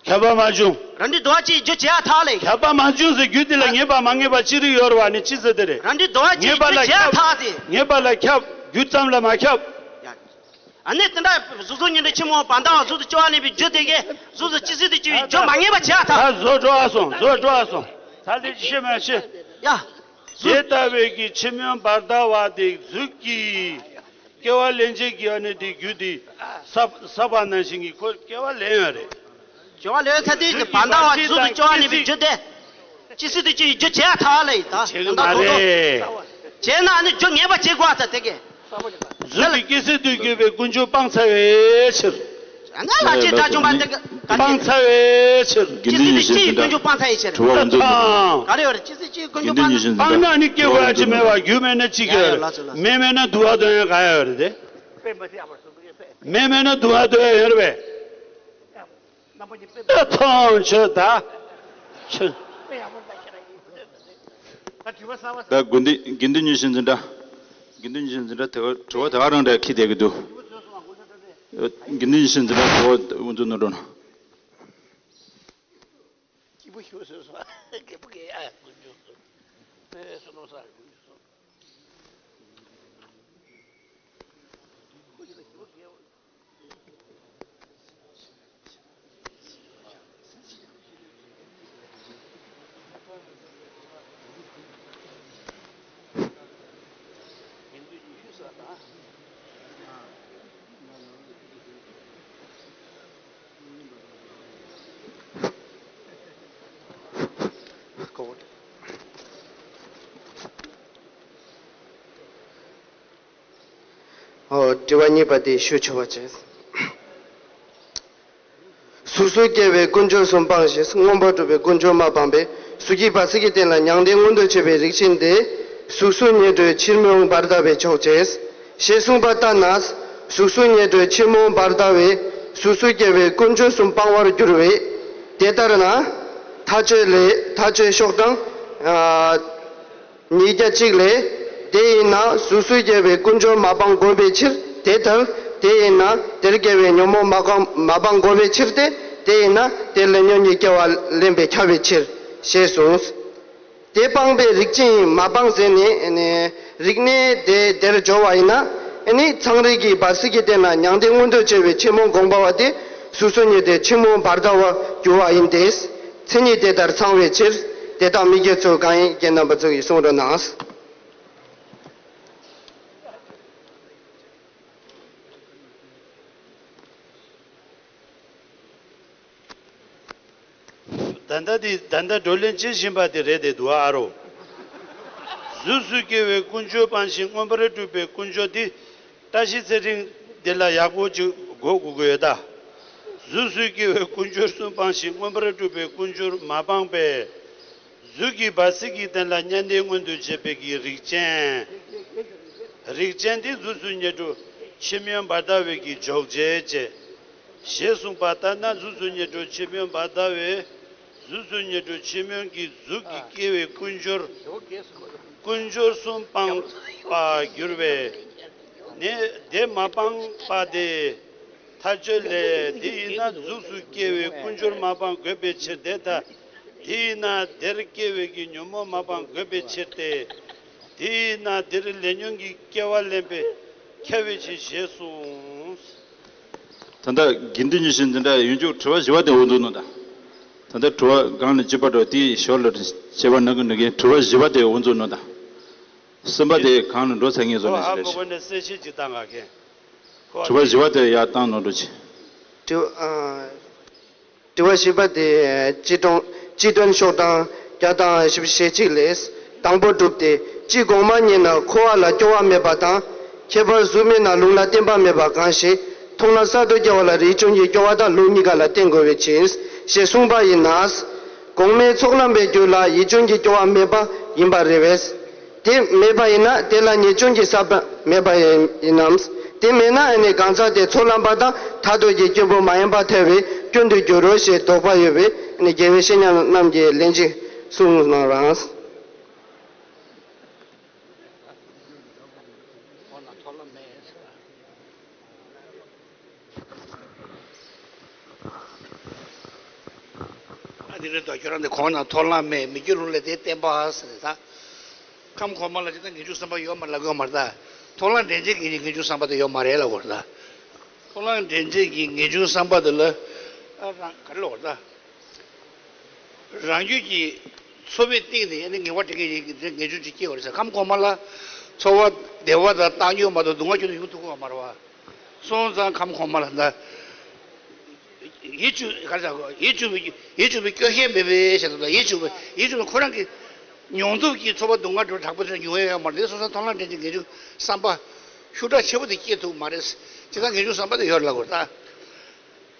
ཁྱབ་པ་མ་བྱུང་། རང་འབྲས་འདོད་པ་སྐད་ཅིག་རྒྱུ་བྱས་ཐ་ལས། ཁྱབ་པ་མ་བྱུང་ཟེར་རྒྱུ་དེ་ལ་ངེས་པ་མ་ངེས་པ་ཅི་རིགས་ཡོད་རེད་བ་ནི་ཅི་ཟེར་དེ་རེད། རང་འབྲས་འདོད་པ་སྐད་ཅིག་རྒྱུ་བྱས་ཐ་དེ། ངེས་པ་ལ་ཁྱབ། རྒྱུ་ཙམ་ལ་མ་ཁྱབ། ཡ། ཨ་ནི་དེ་འདྲ་གཟུགས་སོགས་ཉིད་དུ་ཕྱི་མ་བར་ལྡང་བ་གཟུགས་སུ་སྐྱེ་བ་ལེན་པའི་རྒྱུ་དེ་གས་གཟུགས་སུ་སྤྱི་སྲིད་དུ་སྐྱེ་བའི་རྒྱུ་མ་ངེས་པ་བྱས་ཐ། ད་བཟོ་འགྲོ་བ་སོང་བཟོ་འགྲོ་བ་སོང་། ད་ལས་ཅི་ཤེས་མ་ཤེས། ཡ། དེ་ལྟ་བས་ཀྱི་ཕྱི་མ་བར་ལྡང་བ་དེ་གཟུགས་ཀྱི་སྐྱེ་བ་ལེན་བྱེད་ཀྱི་ཨ་ནི་དེ་རྒྱུ་དེ་ས་ས་པ་ནང་བཞིན་གྱི་ཁོ་སྐྱེ་བ་ལེན་ཡོད་རེད། སྐྱེ་བ་ལེན་ས་དེ་བར་ལྡང་བ་གཟུགས་སུ་སྐྱེ་བ་ལེན་པའི་རྒྱུ་དེ། སྤྱི་སྲིད་དུ་སྐྱེ་བའི་རྒྱུ་བྱས་ཐ་ལས་ད། བྱེད་ཀྱི་མ་རེད། བྱས་ན་ཨ་ནི་རྒྱུ་ངེས་པ་བྱེད་དགོས་ད་དེ་གས། གཟུགས་ཀྱི་སྐྱེ་སྲིད་དུ་གྱུར་པའི་ཀུན་འབྱུང་སྤངས་ཚར་བའི་ཕྱིར། ད་ལྷ་རྗེ་དགྲ་བཅོམ་པ་དེ་ག་སྤངས་ཚར་བའི་ཕྱིར། དགེ་འདུན་ཉི་ཤུ་འཛིན་གྲྭ། ཀུན་འབྱུང་སྤངས་ཚར་བའི་ཕྱིར། དྲི་བ་འོ་འཛོམས་འདུག་ནོ། ག་རེ་ཡོད་རེད་སྤྱི་སྲིད་སྤྱི་ཀུན་འབྱུང་སྤངས། ཀུན་འབྱུང་སྤངས་ན་ནི་སྐྱེ་དགོས་ཡ་ཅི་མེད་པ་རྒྱུ་མེད་ན་ཅི་སྐྱེ་ཡ་རེད། མེ་མེད་ན་དུ་བ་འདོན་ཡ་ག་ཡ་ཡོད་རེད་དེ། མེ་མེད་ན་དུ་བ་འདོན་ཡ་ཡོད་རེད་པས། ཨ་ཐང་ཆོད་ད། ཆོད། ད་དགེ་འདུན་དགེ་འདུན་ཉི་ཤུ་འཛིན་གྲྭ། དགེ་འདུན་ཉི་ཤུ་འཛིན་གྲྭ་དེ་ག་དྲི་བ་དེ་ག་རང་འདྲ་ཁྱི་དེ་གི་འདུག་དགེ་འདུན་ཉི་ཤུ་འཛིན་གྲྭ་དྲི་བ་འུ་ཚོ་ནོར་འགྲོ་ན། ཨོ། དྲི་བ་གཉིས་པ་དེ་ཞུ་ཆོག་པ་བྱས། གཟུགས་སུ་སྐྱེ་བའི་ཀུན་འབྱུང་གསུམ་སྤངས་ཤིང་མངོན་པར་གྲུབ་པའི་ཀུན་འབྱུང་མ་སྤངས་པས་གཟུགས་སྐྱེས་པ་སྲིད་ཀྱི་རྟེན་ལ་མྱང་འདས་མངོན་དུ་བྱེད་པའི་རིགས་ཅན་དེ་གཟུགས་སུ་ཉེ་འགྲོའི་ཕྱིར་མི་འོང་བར་ལྟ་བས་ཆོག་ཅེས་ཞེས་གསུངས་པ་ལྟར་ན། གཟུགས་སུ་ཉེ་འགྲོའི་ཕྱིར་མི་འོང་བར་ལྟ་བས་གཟུགས་སུ་སྐྱེ་བའི་ཀུན་འབྱུང་གསུམ་སྤང་བར་འགྱུར་བས། དེ་ལྟར་ན། མཐའ་དཔྱོད་ལས་མཐའ་དཔྱོད་ཤོག་གྲངས། ཨ། ཉིས་བརྒྱ་གཅིག་ལས། དེ་ཡིན་ན་གཟུགས་སུ་སྐྱེ་བའི་ཀུན་འབྱུང་མ་སྤང་དགོས་པའི་ཕྱིར་དེ་ལྟར། དེ་ཡིན་ན་དེར་སྐྱེ་བའི་ཉོན་མོངས་མ་སྤང་མ་སྤང་དགོས་པའི་ཕྱིར་ཏེ། དེ་ཡིན་ན་དེ་ལས་ཉོན་གྱི་སྐྱེ་བ་ལེན་པས་ཁྱབ་པའི་ཕྱིར་ཞེས་གསུངས། དེ་སྤངས་པའི་རིགས་ཅན་མ་སྤངས་ཟེར་ནས་རིག་གནས་དེ་དེར་སྦྱོར་བ་ཡིན་ན། ཨེ་ནི་ཚངས་རིས་ཀྱི་བར་སྲིད་ཀྱི་སྟེང་ན་མྱང་འདས་མངོན་དུ་བྱེད་པའི་ཆེན་མོ་དགོངས་པ་བ་དེ་སོ་སོ་ཉིད་དེ་ཆེན་མོ་བར་དོ་བར་འགྱུར་བ་ཡིན་ཏེ། མཚན་ཉིད་དེ་ལྟར་ཚང་བའི་ཕྱིར། དེ་དག་མི་དགེ་ཚོགས་གང་ཡིན་རྒན་རྣམ་པ་ཚོ་ཡིས་གསུང་རོགས་གནང་། ད་ལྟ་འདི་ད་ལྟ་བགྲོ་གླེང་བྱེད་བཞིན་པ་དེ་རེད་དེ་འདུག་ཨ་རོ། གཟུགས་སུ་སྐྱེ་བའི་ཀུན་སྦྱོར་སྤངས་ཤིང་མངོན་པར་གྲུབ་པའི་ཀུན་སྦྱོར་འདི་བཀྲ་ཤིས་ཚེ་རིང་འདི་ལ་ཡག་པོ་ཅིག་གོ་དགོས་ཀྱི་ཡོད་ད། གཟུགས་སུ་སྐྱེ་བའི་ཀུན་སྦྱོར་གསུམ་སྤངས་ཤིང་མངོན་པར་གྲུབ་པའི་ཀུན་སྦྱོར་མ་སྤངས་པས། གཟུགས་ཀྱི་བར་སྲིད་ཀྱི་སྟེང་ལ་མྱང་འདས་མངོན་དུ་བྱེད་པའི་གི་རིགས་ཅན། རིགས་ཅན་དེ་གཟུགས་སུ་ཉེར་དྲུག་ཕྱི་མིང་བར་ལྟ་བའི་གི་འཇོག་བྱེད་ཅེས། ཞེས་གསུངས་པ་ལྟར་ན་གཟུགས་སུ་ཉེར་དྲུག་ཕྱི་མིང་བར་ལྟ་བས་གཟུགས་སུ་ཉེར་དྲུག་ཕྱི་མིང་གི་གཟུགས་ཀྱི་སྐྱེ་བའི་ཀུན་སྦྱོར། ཀུན་སྦྱོར་གསུམ་སྤངས་པར་འགྱུར་བས། ནི་དེ་མ་སྤངས་པ་སྟེ། མཐར་གཅོད་ལས། དེ་ཡིན་ན་གཟུགས་སུ་སྐྱེ་བའི་ཀུན་སྦྱོར་མ་སྤངས་དགོས་པའི་ཕྱིར་ཏེ། ད་དེ་ཡིན་ན་དེར་སྐྱེ་བའི་གི་ཉོན་མོངས་མ་སྤངས་དགོས་པའི་ཕྱིར་ཏེ། དེ་ཡིན་ན་དེར་ལས་ཉོན་གྱི་སྐྱེ་བ་ལེན་པས་ཁྱབ་པའི་ཕྱིར་ཞེས་གསུངས། ད་ལྟ་དགེ་འདུན་གྱི་ཞིང་འདི་འདྲ་ཡོད་འཇུག་དྲི་བ་བཞི་པ་དེ་འོ་འདུག་ནོ་ད། ད་ལྟ་དྲི་བ་གང་ལ་ཅི་པ་འགྲོ་དེའི་ཞོར་ལ་དཔྱད་པ་གནང་གི་འདུག་གི། དྲི་བ་བཞི་པ་དེ་འོ་འདུག་ནོ་ད། གསུམ་པ་དེ་གང་ལ་འགྲོ་ཚར་ངེས་བཟོ་ནས་ཨ་ཞིག་རེད། མགོ་པོ་ནས་གསལ་བཤད་ཅིག་བཏང་ག་མཁན། དྲི་བ་བཞི་པ་དེ་ཡར་བཏང་ནོ་འགྲོ་ཆེ། དྲི་བ་ཨ། དྲི་བ་བཞི་པ་དེ་སྤྱི་དོན་སྤྱི་དོན་ཤོག་གྲངས་བརྒྱ་དང་བཞི་བཅུ་ཞེ་གཅིག་ལས། དང་པོ་སྒྲུབ་སྟེ། སྤྱི་གོང་མ་ཉིད་ན་འཁོར་བ་ལ་སྐྱོ་བ་མེད་པ་དང་། ཁྱད་པར་གཟུགས་མེད་ན་ལུང་ལ་བརྟེན་པ་མེད་པ་གང་ཞིག་མཐོང་ལམ་གསར་དུ་སྐྱེ་བ་ལ་རིགས་ཅན་གྱི་སྐྱོ་བ་དང་ལུང་གཉིས་ཀ་ལ་བརྟེན་དགོས་པའི་ཕྱིར་ཞེས་གསུངས་པ་ཡིན་ན། གོང་མའི་ཚོགས་ལམ་པའི་རྒྱུད་ལ་ཡིད་ཅན་གྱི་སྐྱོ་བ་མེད་པ་ཡིན་པ་རེད་པས། དེ་མེད་པ་ཡིན་ན་དེ་ལ་ཉེར་སྤྱོད་ཀྱི་ས་བོན་མེད་པ་ཡིན་ནམ། དེ་མེད་ན་ཨ་ནི་གང་ཟག་དེ་ཚོགས་ལམ་པ་དང་ཐ་དད་ཀྱི་སྐྱེས་བུ་མ་ཡིན་པར་ཐལ་བའི་སྐྱོན་དུ་འགྱུར་རོ་ཞེས་དོགས་པ་ཡོད་པས་ཨ་ནི་རྒྱལ་བའི་བཤེས་གཉེན་རྣམས་ཀྱིས་ལན་ཅིག་གསུངས་གནང་རང་། ཨ་དེ་རེད་དོ། ཁྱོད་རང་དེ་གོང་ན་མཐོང་ལམ་མེད་མི་སྐྱོ་ལུང་ལས་དེ་བརྟེན་པ་ཟེར་ནས་ད། ཁམས་གོང་མ་ལ་ཅི་ལྟར་ངེས་འབྱུང་བསམ་པ་ཡོད་མ་ལབ་ཡོད་མ་རེད་ད། མཐོང་ལམ་འདྲེན་བྱེད་ཀྱི་ངེས་འབྱུང་བསམ་པ་དེ་ཡོད་མ་རེད་ལབ་དགོས་རེད་ད། མཐོང་ལམ་འདྲེན་བྱེད་ཀྱི་ངེས་འབྱུང་བསམ་པ་དེ་ལ་ཨ་རང་ག་རེ་ལབ་དགོས་རེད་ད། རང་རྒྱུད་ཀྱི་ཚོར་བའི་སྟེང་ནས་ཨ་ནི་ངེས་པ་འདྲེན་མཁན་ཡིན་གྱི་ངེས་འབྱུང་ཅིག་སྐྱེ་བ་རེད་ཟེར། ཁམས་གོང་མ་ལ་ཚོར་བ་བདེ་བ་དང་བཏང་སྙོམས་མ་གཏོགས་སྡུག་བསྔལ་ཁྱོན་དུ་ཡོང་ཐུབ་ཀྱི་ཡོད་མ་རེད་བ། སོང་ཙང་ཁམས་གོང་མ་ལ་ད་ཡིད་གཅུགས་ག་རེ་ཟེར། ཡིད་གཅུགས་པའི་ཡིད་གཅུགས་པའི་སྐྱོ་ཤས་མེད་པའི་ཞེས་དང་ཡིད་གཅུགས་པའི་ཡིད་གཅུགས་པའི་ཁོ་རང་གི་མྱོང་སྟོབས་ཀྱི་ཚོར་བ་སྡུག་བསྔལ་འདྲ་བོ་དྲག་པོ་དེ་འདྲ་མྱོང་ཡ་ཡོད་མ་རེད། དེ་སོང་ཙང་མཐོང་ལམ་འདྲེན་བྱེད་ངེས་འབྱུང་བསམ་པ་ཤུགས་དྲག་ཆེ་པོ་དེ་སྐྱེ་ཐུབ་མ་རེད། བྱས་ཙང་ངེས་འབྱུང་བསམ་པ་དེ་ཡོད་ལབ་དགོས་རེད་ད།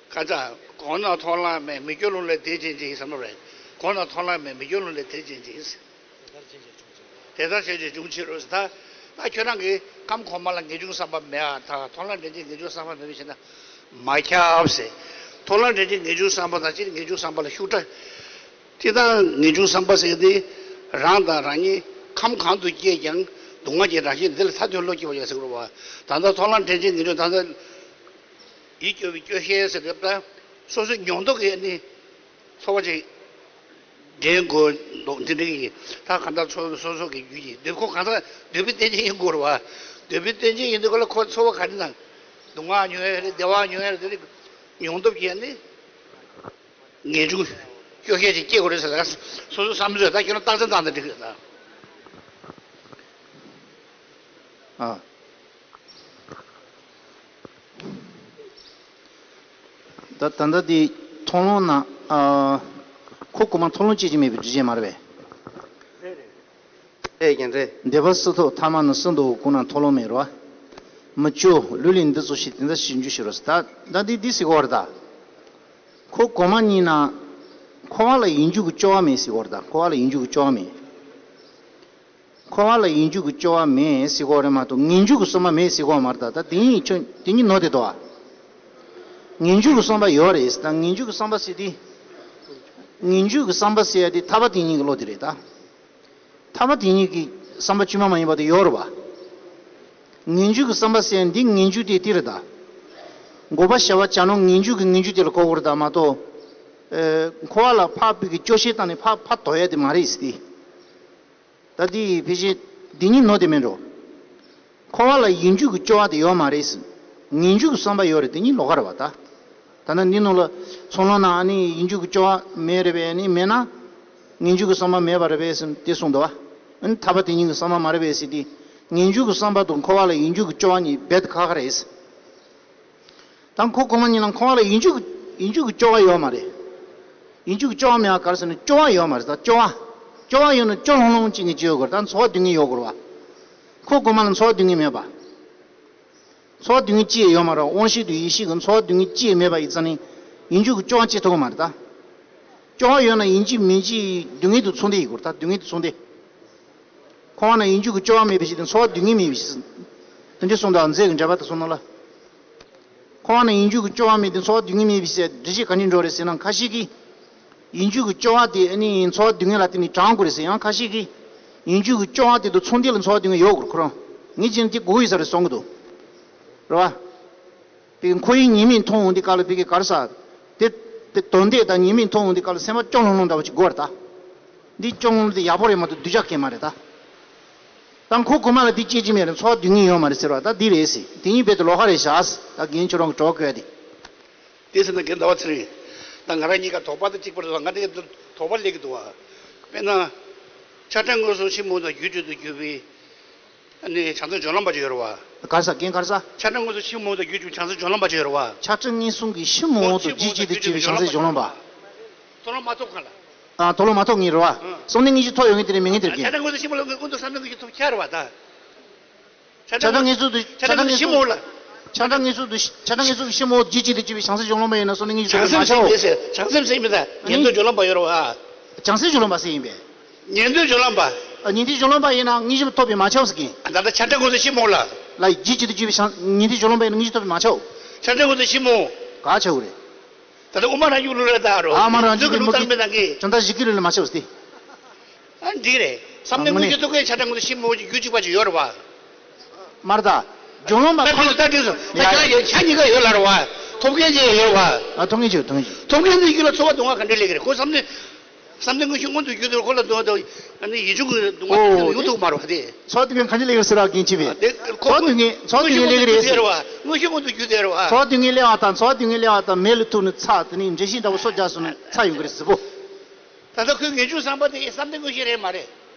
ཁ་ཚ། གོང་ན་མཐོང་ལམ་མེད་མི་སྐྱོ་ལུང་ལས་དེ་ཅན་ཅིག་བསམ་བློ་རེད། གོང་ན་མཐོང་ལམ་མེད་མི་སྐྱོ་ལུང་ལས་དེ་ཅན་ཅིག་དེ་ལྟར་བྱས་ཏེ་འབྱུང་ཕྱིར་རོ། ད་ད་ཁྱོད་རང་གིས་ཁམས་གོང་མ་ལ་ངེས་འབྱུང་བསམ་པ་མེད་པ་དང་མཐོང་ལམ་འདྲེན་བྱེད་ངེས་འབྱུང་བསམ་པ་མེད་པ་བྱས་ན་མ་ཁྱབ་ཟེར། མཐོང་ལམ་འདྲེན་བྱེད་ངེས་འབྱུང་བསམ་པ་དང་སྤྱིར་ངེས་འབྱུང་བསམ་པ་ལ་ཤུགས་དྲག་དེ་དང་ངེས་འབྱུང་བསམ་པ་ཟེར་དེ་རང་དང་རང་ཉིད་ཁམས་གང་དུ་སྐྱེས་ཀྱང་སྡུག་བསྔལ་གྱི་རང་བཞིན་དེ་ལ་ཐ་དད་བློ་སྐྱེ་བ་ཡང་ཟེར་དགོས་རེད་བ། ད་ལྟ་མཐོང་ལམ་འདྲེན་བྱེད་ངེས་འབྱུང་ད་ལྟ། ཡིད་སྐྱོ་བའི་སྐྱོ་ཤས་ཟེར་འདོད་པ། སོ་སོའི་མྱོང་སྟོབས་ཀྱིས་ནི་ཚོར་བ་ཅིག་འདྲེན་དགོས་འདུག་འདི་འདྲ་གི་ད་གང་ལྟར་ཚོར་སོ་སོ་གི་རྒྱུད་ཀྱི་འདོད་ཁོ་གང་ལྟར་འདོད་པའི་རྟེན་ཅན་ཡིན་དགོས་རེད་བ། འདོད་པའི་རྟེན་ཅན་ཡིན་དུས་ག་ལ་ཁོ་ཚོར་བ་ག་རེ་དང་། སྡུག་བསྔལ་མྱོང་ཡ་རེད་བདེ་བ་མྱོང་ཡ་རེད་དེ་རིགས་མྱོང་སྟོབས་ཀྱིས་ནི། ངེས་འབྱུང་སྐྱོ་ཤས་ཅིག་སྐྱེ་དགོས་རེད་ཟེར་ལ་སོ་སོ་བསམ་ཚོད་ད་ཁྱོད་རང་རྟགས་མཚན་བཏང་ན་འགྲིག་གི་རེད་ད། ཨ། ད་ད་ལྟ་འདི་མཐོང་ལམ་ན་ཨ། ཁོ་གོང་མ་མཐོང་ལམ་སྐྱེ་གི་མེད་པའི་རྒྱུ་རྐྱེན་མ་རེད་པས། རེད་ཀྱང་རེད། འདོད་པ་སུ་ཐོབ་ཐ་མ་ནི་སུ་འདོད་གོང་ན་མཐོང་ལམ་མེད་རོ། མི་སྐྱོ་ལུས་ལས་འདི་ཚོ་ཞིག་དེ་འདྲ་ཞིག་འཇུ་ཞིག་རོ། ད་ད་འདི་འདི་སྲིད་གོ་བར་ད། ཁོ་གོང་མ་གཉིས་ན། འཁོར་བ་ལ་ཡིད་འཇུག་གི་སྐྱོ་བ་མེད་ཟེར་གོ་རེད་ད། འཁོར་བ་ལ་ཡིད་འཇུག་གི་སྐྱོ་བ་མེད། འཁོར་བ་ལ་ཡིད་འཇུག་གི་སྐྱོ་བ་མེད་ཟེར་གོ་རེད་མ་གཏོགས་ངེས་འཇུག་གི་བསམ་པ་མེད་ཟེར་གོ་མ་རེད་ད། ད་དེ་གཉིས་ཁྱོད་དེ་གཉིས་ནོར་དེ་དོ། ངེས་འཇུག་གི་བསམ་པ་ཡོད་རེད་ད། ངེས་འཇུག་གི་བསམ་པ་ཟེར་དེ། ངེས་འཇུག་གི་བསམ་པ་ཟེར་ཡ་དེ་ཐར་པ་དེ་གཉིས་ཀྱི་བློ་དེ་རེད་ད། ཐ་མ་དེ་ཉིད་ཀྱི་བསམ་པ་དཀྱུས་མ་མ་ཡིན་པ་དེ་ཡོད་རེད་པ། ངེས་འཇུག་གི་བསམ་པ་ཟེར་འདི་ངེས་འཇུག་དེ་དེ་རེད་ད། འགོག་པ་བྱ་བ་བྱ་ནོ་ངེས་འཇུག་གི་ངེས་འཇུག་དེ་ལ་གོ་དགོས་རེད་ད་མ་གཏོགས། ཨེ། འཁོར་བ་ལ་ཕར་ཕུད་ཀྱི་སྐྱོ་ཤས་བཏང་ནས་ཕར་ཕར་དོར་ཡ་དེ་མ་རེད་ཟེར་ཏེ། ད་འདི་ཕལ་ཆེར་འདི་གཉིས་ནོར་དེ་མིན་འགྲོ། འཁོར་བ་ལ་ཡིད་འགྱུར་གྱི་སྐྱོ་བ་དེ་ཡོད་མ་རེད། ངེས་འབྱུང་གི་བསམ་པ་ཡོད་རེད། དེ་གཉིས་ལོགས་ཀ་རེད་བ་ད། ད་ནི་འདི་ནང་ལ་ཚོགས་ལམ་ནང་ཨ་ནི་ཡིད་འགྱུར་གྱི་སྐྱོ་བ་མེད་རེད་པས། ཨ་ནི་མེད་ན་ངེས་འབྱུང་གི་བསམ་པ་མེད་པ་རེད་པས་ཟེར་དེ་གསུངས་འདུག་བ། ཨ་ནི་ཐར་པ་དེ་ཉིད་ཀྱི་བསམ་པ་མ་རེད་པས་ཟེར་དེ། ངེས་འབྱུང་གི་བསམ་པ་དང་འཁོར་བ་ལ་ཡིད་འགྱུར་གྱི་སྐྱོ་བ་གཉིས་རྦད་དེ་ཁག་ཁག་རེད། ད་འཁོར་གོང་མ་གཉིས་ལ་འཁོར་བ་ལ་ཡིད་འགྱུར་ཡིད་འགྱུར་གྱི་སྐྱོ་བ་ཡོད་མ་རེད། ཡིད་འགྱུར་གྱི་སྐྱོ་བ་མེད་པ་ག་རེ་ཟེར་ན་སྐྱོ་བ་ཡོད་མ་རེད། ད་སྐྱོ་བ། སྐྱོ་བ་ཡོད་ན་སྐྱོ་ལྷུང་ལྷུང་ཅིག་ནས་སྐྱོ་ཡོད་དགོས་རེད། ད་ཚོར་བ་སྡུག་བསྔལ་ཡོད་དགོས་རེད་བ། འཁོར་གོང་མ་ལ་ཚོར་བ་སྡུག་བསྔལ་མེད་པ། ཚོར་བ་སྡུག་བསྔལ་ཅི་ཡང་ཡོད་མ་རེད། དབང་ཤེས་དང་ཡིད་ཤེས་ཀྱི་ཚོར་བ་སྡུག་བསྔལ་ཅི་ཡང་མེད་པ་ཡིན་ཙང་ནི་ཡིད་འགྱུར་གྱི་སྐྱོ་བ་སྐྱེ་ཐུབ་ཀྱི་མ་རེད་ད། སྐྱོ་བ་ཡོད་ན་ཡིན་གཅིག་མིན་གཅིག་སྡུག་བསྔལ་དང་མཚུངས་ལྡན་ཡིན་དགོས་རེད། ད་སྡུག་བསྔལ་དང་མཚུངས་ལྡན། འཁོར་བ་ན་ཡིད་འགྱུར་གྱི་སྐྱོ་བ་མེད་པའི་ཕྱིར་དང་ཚོར་བ་སྡུག་བསྔལ་མེད་པའི་ཕྱིར། དེ་འདྲ་གསུངས་དང་མཛད་ཀྱི་འགྲེལ་པ་དེ་གསུངས་ན་ལ། འཁོར་བ་ན་ཡིད་འགྱུར་གྱི་སྐྱོ་བ་མེད་དེ་ཚོར་བ་སྡུག་བསྔལ་མེད་པའི་ཕྱིར་འགྲེལ་བཤད་ག་ནས་འགྲོ་རེད་ཟེར་ན། ཁ་ཤས་ཀྱིས་ཡིད་འགྱུར་གྱི་སྐྱོ་བ་དེ་ཨ་ནི་ཚོར་བ་སྡུག་བསྔལ་ལ་བརྟེན་ནས་དྲངས་དགོས་རེད་ཟེར། ཡང་ཁ་ཤས་ཀྱིས་ཡིད་འགྱུར་གྱི་སྐྱོ་བ་དེ་དང་མཚུངས་ལྡན་ལ་ཚོར་བ་སྡུག་བསྔལ་ཡོད་དགོས་རེད། ཁོ་རང་ངས་བྱས་ན་དེ་དགོས་ཡོད་ས་རེད་བསམ་གྱི་འདུག་རེད་བ། དེ་འཁོར་བའི་ཉེས་དམིགས་མཐོང་འོང་དུས་སྐབས་ལ་དེ་གའི་ག་རེ་ཟེར། དེ་དེ་དོན་དེ་དང་ཉེས་དམིགས་མཐོང་འོང་དུས་སྐབས་ལ་སེམས་པ་སྐྱོ་ལྷུང་ལྷུང་འདྲ་བོ་ཅིག་དགོས་རེད་ད། འདི་སྐྱོ་ལྷུང་དེ་ཡག་པོ་རེད་མ་གཏོགས་སྡུག་ཅག་གང་ཡང་མ་རེད་ད། ད་འཁོར་གོང་མ་ལ་འདི་སྐྱེ་གི་མེད་རེད། ཚོར་བ་སྡུག་བསྔལ་ཡོད་མ་རེད་ཟེར་བ་ད་འདི་རེད་ཟེར། དེ་གཉིས་རྦད་དེ་ལོགས་ཀ་རེད་བཞག་ཟེར། ད་རྒན་ཁྱོད་རང་གི་གྲོགས་བཀོད་དེ། དེ་ཟེར་ན་རྒན་ཟླ་བ་ཚེ་རིང་། ད་ང་རང་གཉིས་ཀ་དོགས་པ་དང་གཅིག་པ་རེད། ང་འདི་དོགས་པ་སླེབས་ཀྱི་འདུག་བ། དཔེར་ན། ཆགས་བྲལ་མངོན་སུམ་ཕྱིར་མི་འོང་དང་རྒྱུ་གཅིག་ཏུ་གྱུར་པའི། ཨ་ནི་བྱང་སེམས་སྦྱོར་ལམ་པ་ཅིག་ཡོད་རེད་བ། ག་རེ་ཟེར་རྒན་ག་རེ་ཟེར། ཆགས་བྲལ་མངོན་སུམ་ཕྱིར་མི་འོང་དང་རྒྱུ་གཅིག་པའི་བྱང་སེམས་སྦྱོར་ལམ་པ་ཅིག་ཡོད་རེད་བ། ཆགས་བྲལ་མངོན་སུམ་གྱི་ཕྱིར་མི་འོང་དང་རྒྱུ་གཅིག་ཏུ་གྱུར་པའི་བྱང་སེམས་སྦྱོར་ལམ་པ། དོ་སྣང་མ་ཐོབ་ག་ལ། ཨ་དོ་སྣང་མ་ཐོབ་ངེས་རེད་བ། བསམ་གཏན་དངོས་གཞི་ཐོབ་ཡོང་གི་དེ་རེད་མིན་གི་དེ་རེད་རྒན། ཆགས་བྲལ་མངོན་སུམ་ཕྱིར་མི་འོང་དང་སྔོན་དུ་བསམ་གཏན་དངོས་གཞི་ཐོབ་ཆགས་རེད་བ་ད། ཆགས་བྲལ་མངོན་སུམ་དུ་ཆགས་བྲལ་མངོན་སུམ་ཕྱིར་མི་འོང་ལ། ཆགས་བྲལ་མངོན་སུམ་དུ་ཆགས་བྲལ་མངོན་སུམ་ཕྱིར་མི་འོང་རྒྱུ་གཅིག་ཏུ་གྱུར་པའི་བྱང་སེམས་སྦྱོར་ལམ་པ་ཡིན་ན་བསམ་གཏན་དངོས་གཞི་ཐོབ་པས་མ་ཆགས། བྱང་སེམས་ཟེར་མི་ད་ཉན་ཐོས་སྦྱོར་ལམ་པ་ཡོད་རེད་བ། བྱང་སེམས་སྦྱོར་ལམ་པ་ཟེར་ཡིན་པས། ཉན་ཐོས་སྦྱོར་ལམ་པ། ཉན་ཐོས་སྦྱོར་ལམ་པ་ཡིན་ན་དངོས་གཞི་ཐོབ་པས་མ་ཆགས་ཟེར་གྱིན། ད་ལྟ་ཆགས་བྲལ་མངོན་སུམ་ཕྱིར་མི་འོང་ལ། ལ་རྒྱུ་གཅིག་ཏུ་གྱུར་པའི་བྱང་ཉན་ཐོས་སྦྱོར་ལམ་པ་ཡིན་ན་དངོས་གཞི་ཐོབ་པས་མ་ཆགས། ཆགས་བྲལ་མངོན་སུམ་ཕྱིར་མི་འོང་། ག་ཆགས་རེད། ད་ལྟ་དབུ་མ་རང་རྒྱུད་ལུགས་ལ་ད་རོ། ཨ་མ་རང་རྒྱུད་ཀྱི་ལུགས་ལ་ད་མེད་ད་གི། བྱང་ཐབས་གཞི་རྒྱུད་ལུགས་ལ་མ་ཆགས་ཏེ། ཨ་འདི་རེད། བསམ་གཏན་དངོས་གཞི་ཐོབ་མཁན་ཆགས་བྲལ་མངོན་སུམ་ཕྱིར་མི་འོང་གི་རྒྱུ་གཅིག་པ་ཅིག་ཡོད་རེད་བ། མར་ད། སྦྱོར་ལམ་པ་ད་ཁོ་ད་འདི་སོ། ད་ཡ་ཆ་ཡ་ཆ་གཉིས་ཀ་ཡོད་ལ་རེད་བ། ཐོབ་མཁན་ཅིག་ཡོད་རེད་བ། ཨ་ཐོབ་མཁན་ཅིག་ཐོབ་མཁན་ཅིག་ཐོབ་མཁན་དེ་རྒྱུད་ལ་ཚོར་བ་སྡུག་བསྔལ་ག་འདྲ་སླེབས་ཀྱི་རེད། ཁོ་བསམ་གཏན། བསམ་གཏན་དངོས་གཞི་མངོན་དུ་གྱུར་དུས་ཁོ་ལ་སྡུག་བསྔལ་དང་ཨ་ནི་ཡིད་འབྱུང་གི་སྡུག་བསྔལ་ཨོ། དེ་ཡོང་ཐུབ་མ་རེད་བ་དེ། ཚོར་སྡུག་བསྔལ་ག་འདྲ་སླེབས་ཀྱི་རེད་ཟེར་བ་རྒན་ཆེ་བས། དེ་ཁོ་ཚོར་སྡུག་བསྔལ་ཚོར་སྡུག་བསྔལ་སླེབས་ཀྱི་རེད་ཟེར། དངོས་གཞི་མངོན་དུ་གྱུར་དེ་རེད་བ། ཚོར་སྡུག་བསྔལ་སླེབས་པ་དང་ཚོར་སྡུག་བསྔལ་སླེབས་པ་དང་མལ་ལ་ཐུག་ནས་ཚ་དེ་ནས་འདྲེ་ཤིང་འདྲ་བོ་སོ་རྒྱག་སོང་ནས་ཚ་ཡོང་གི་རེད་གཟི་པོ། ད་ལྟ་ཁོའི་ངེས་འབྱུང་བསམ་པ་དེ་བསམ་གཏན་དངོས་གཞི་རེད་མ་རེད།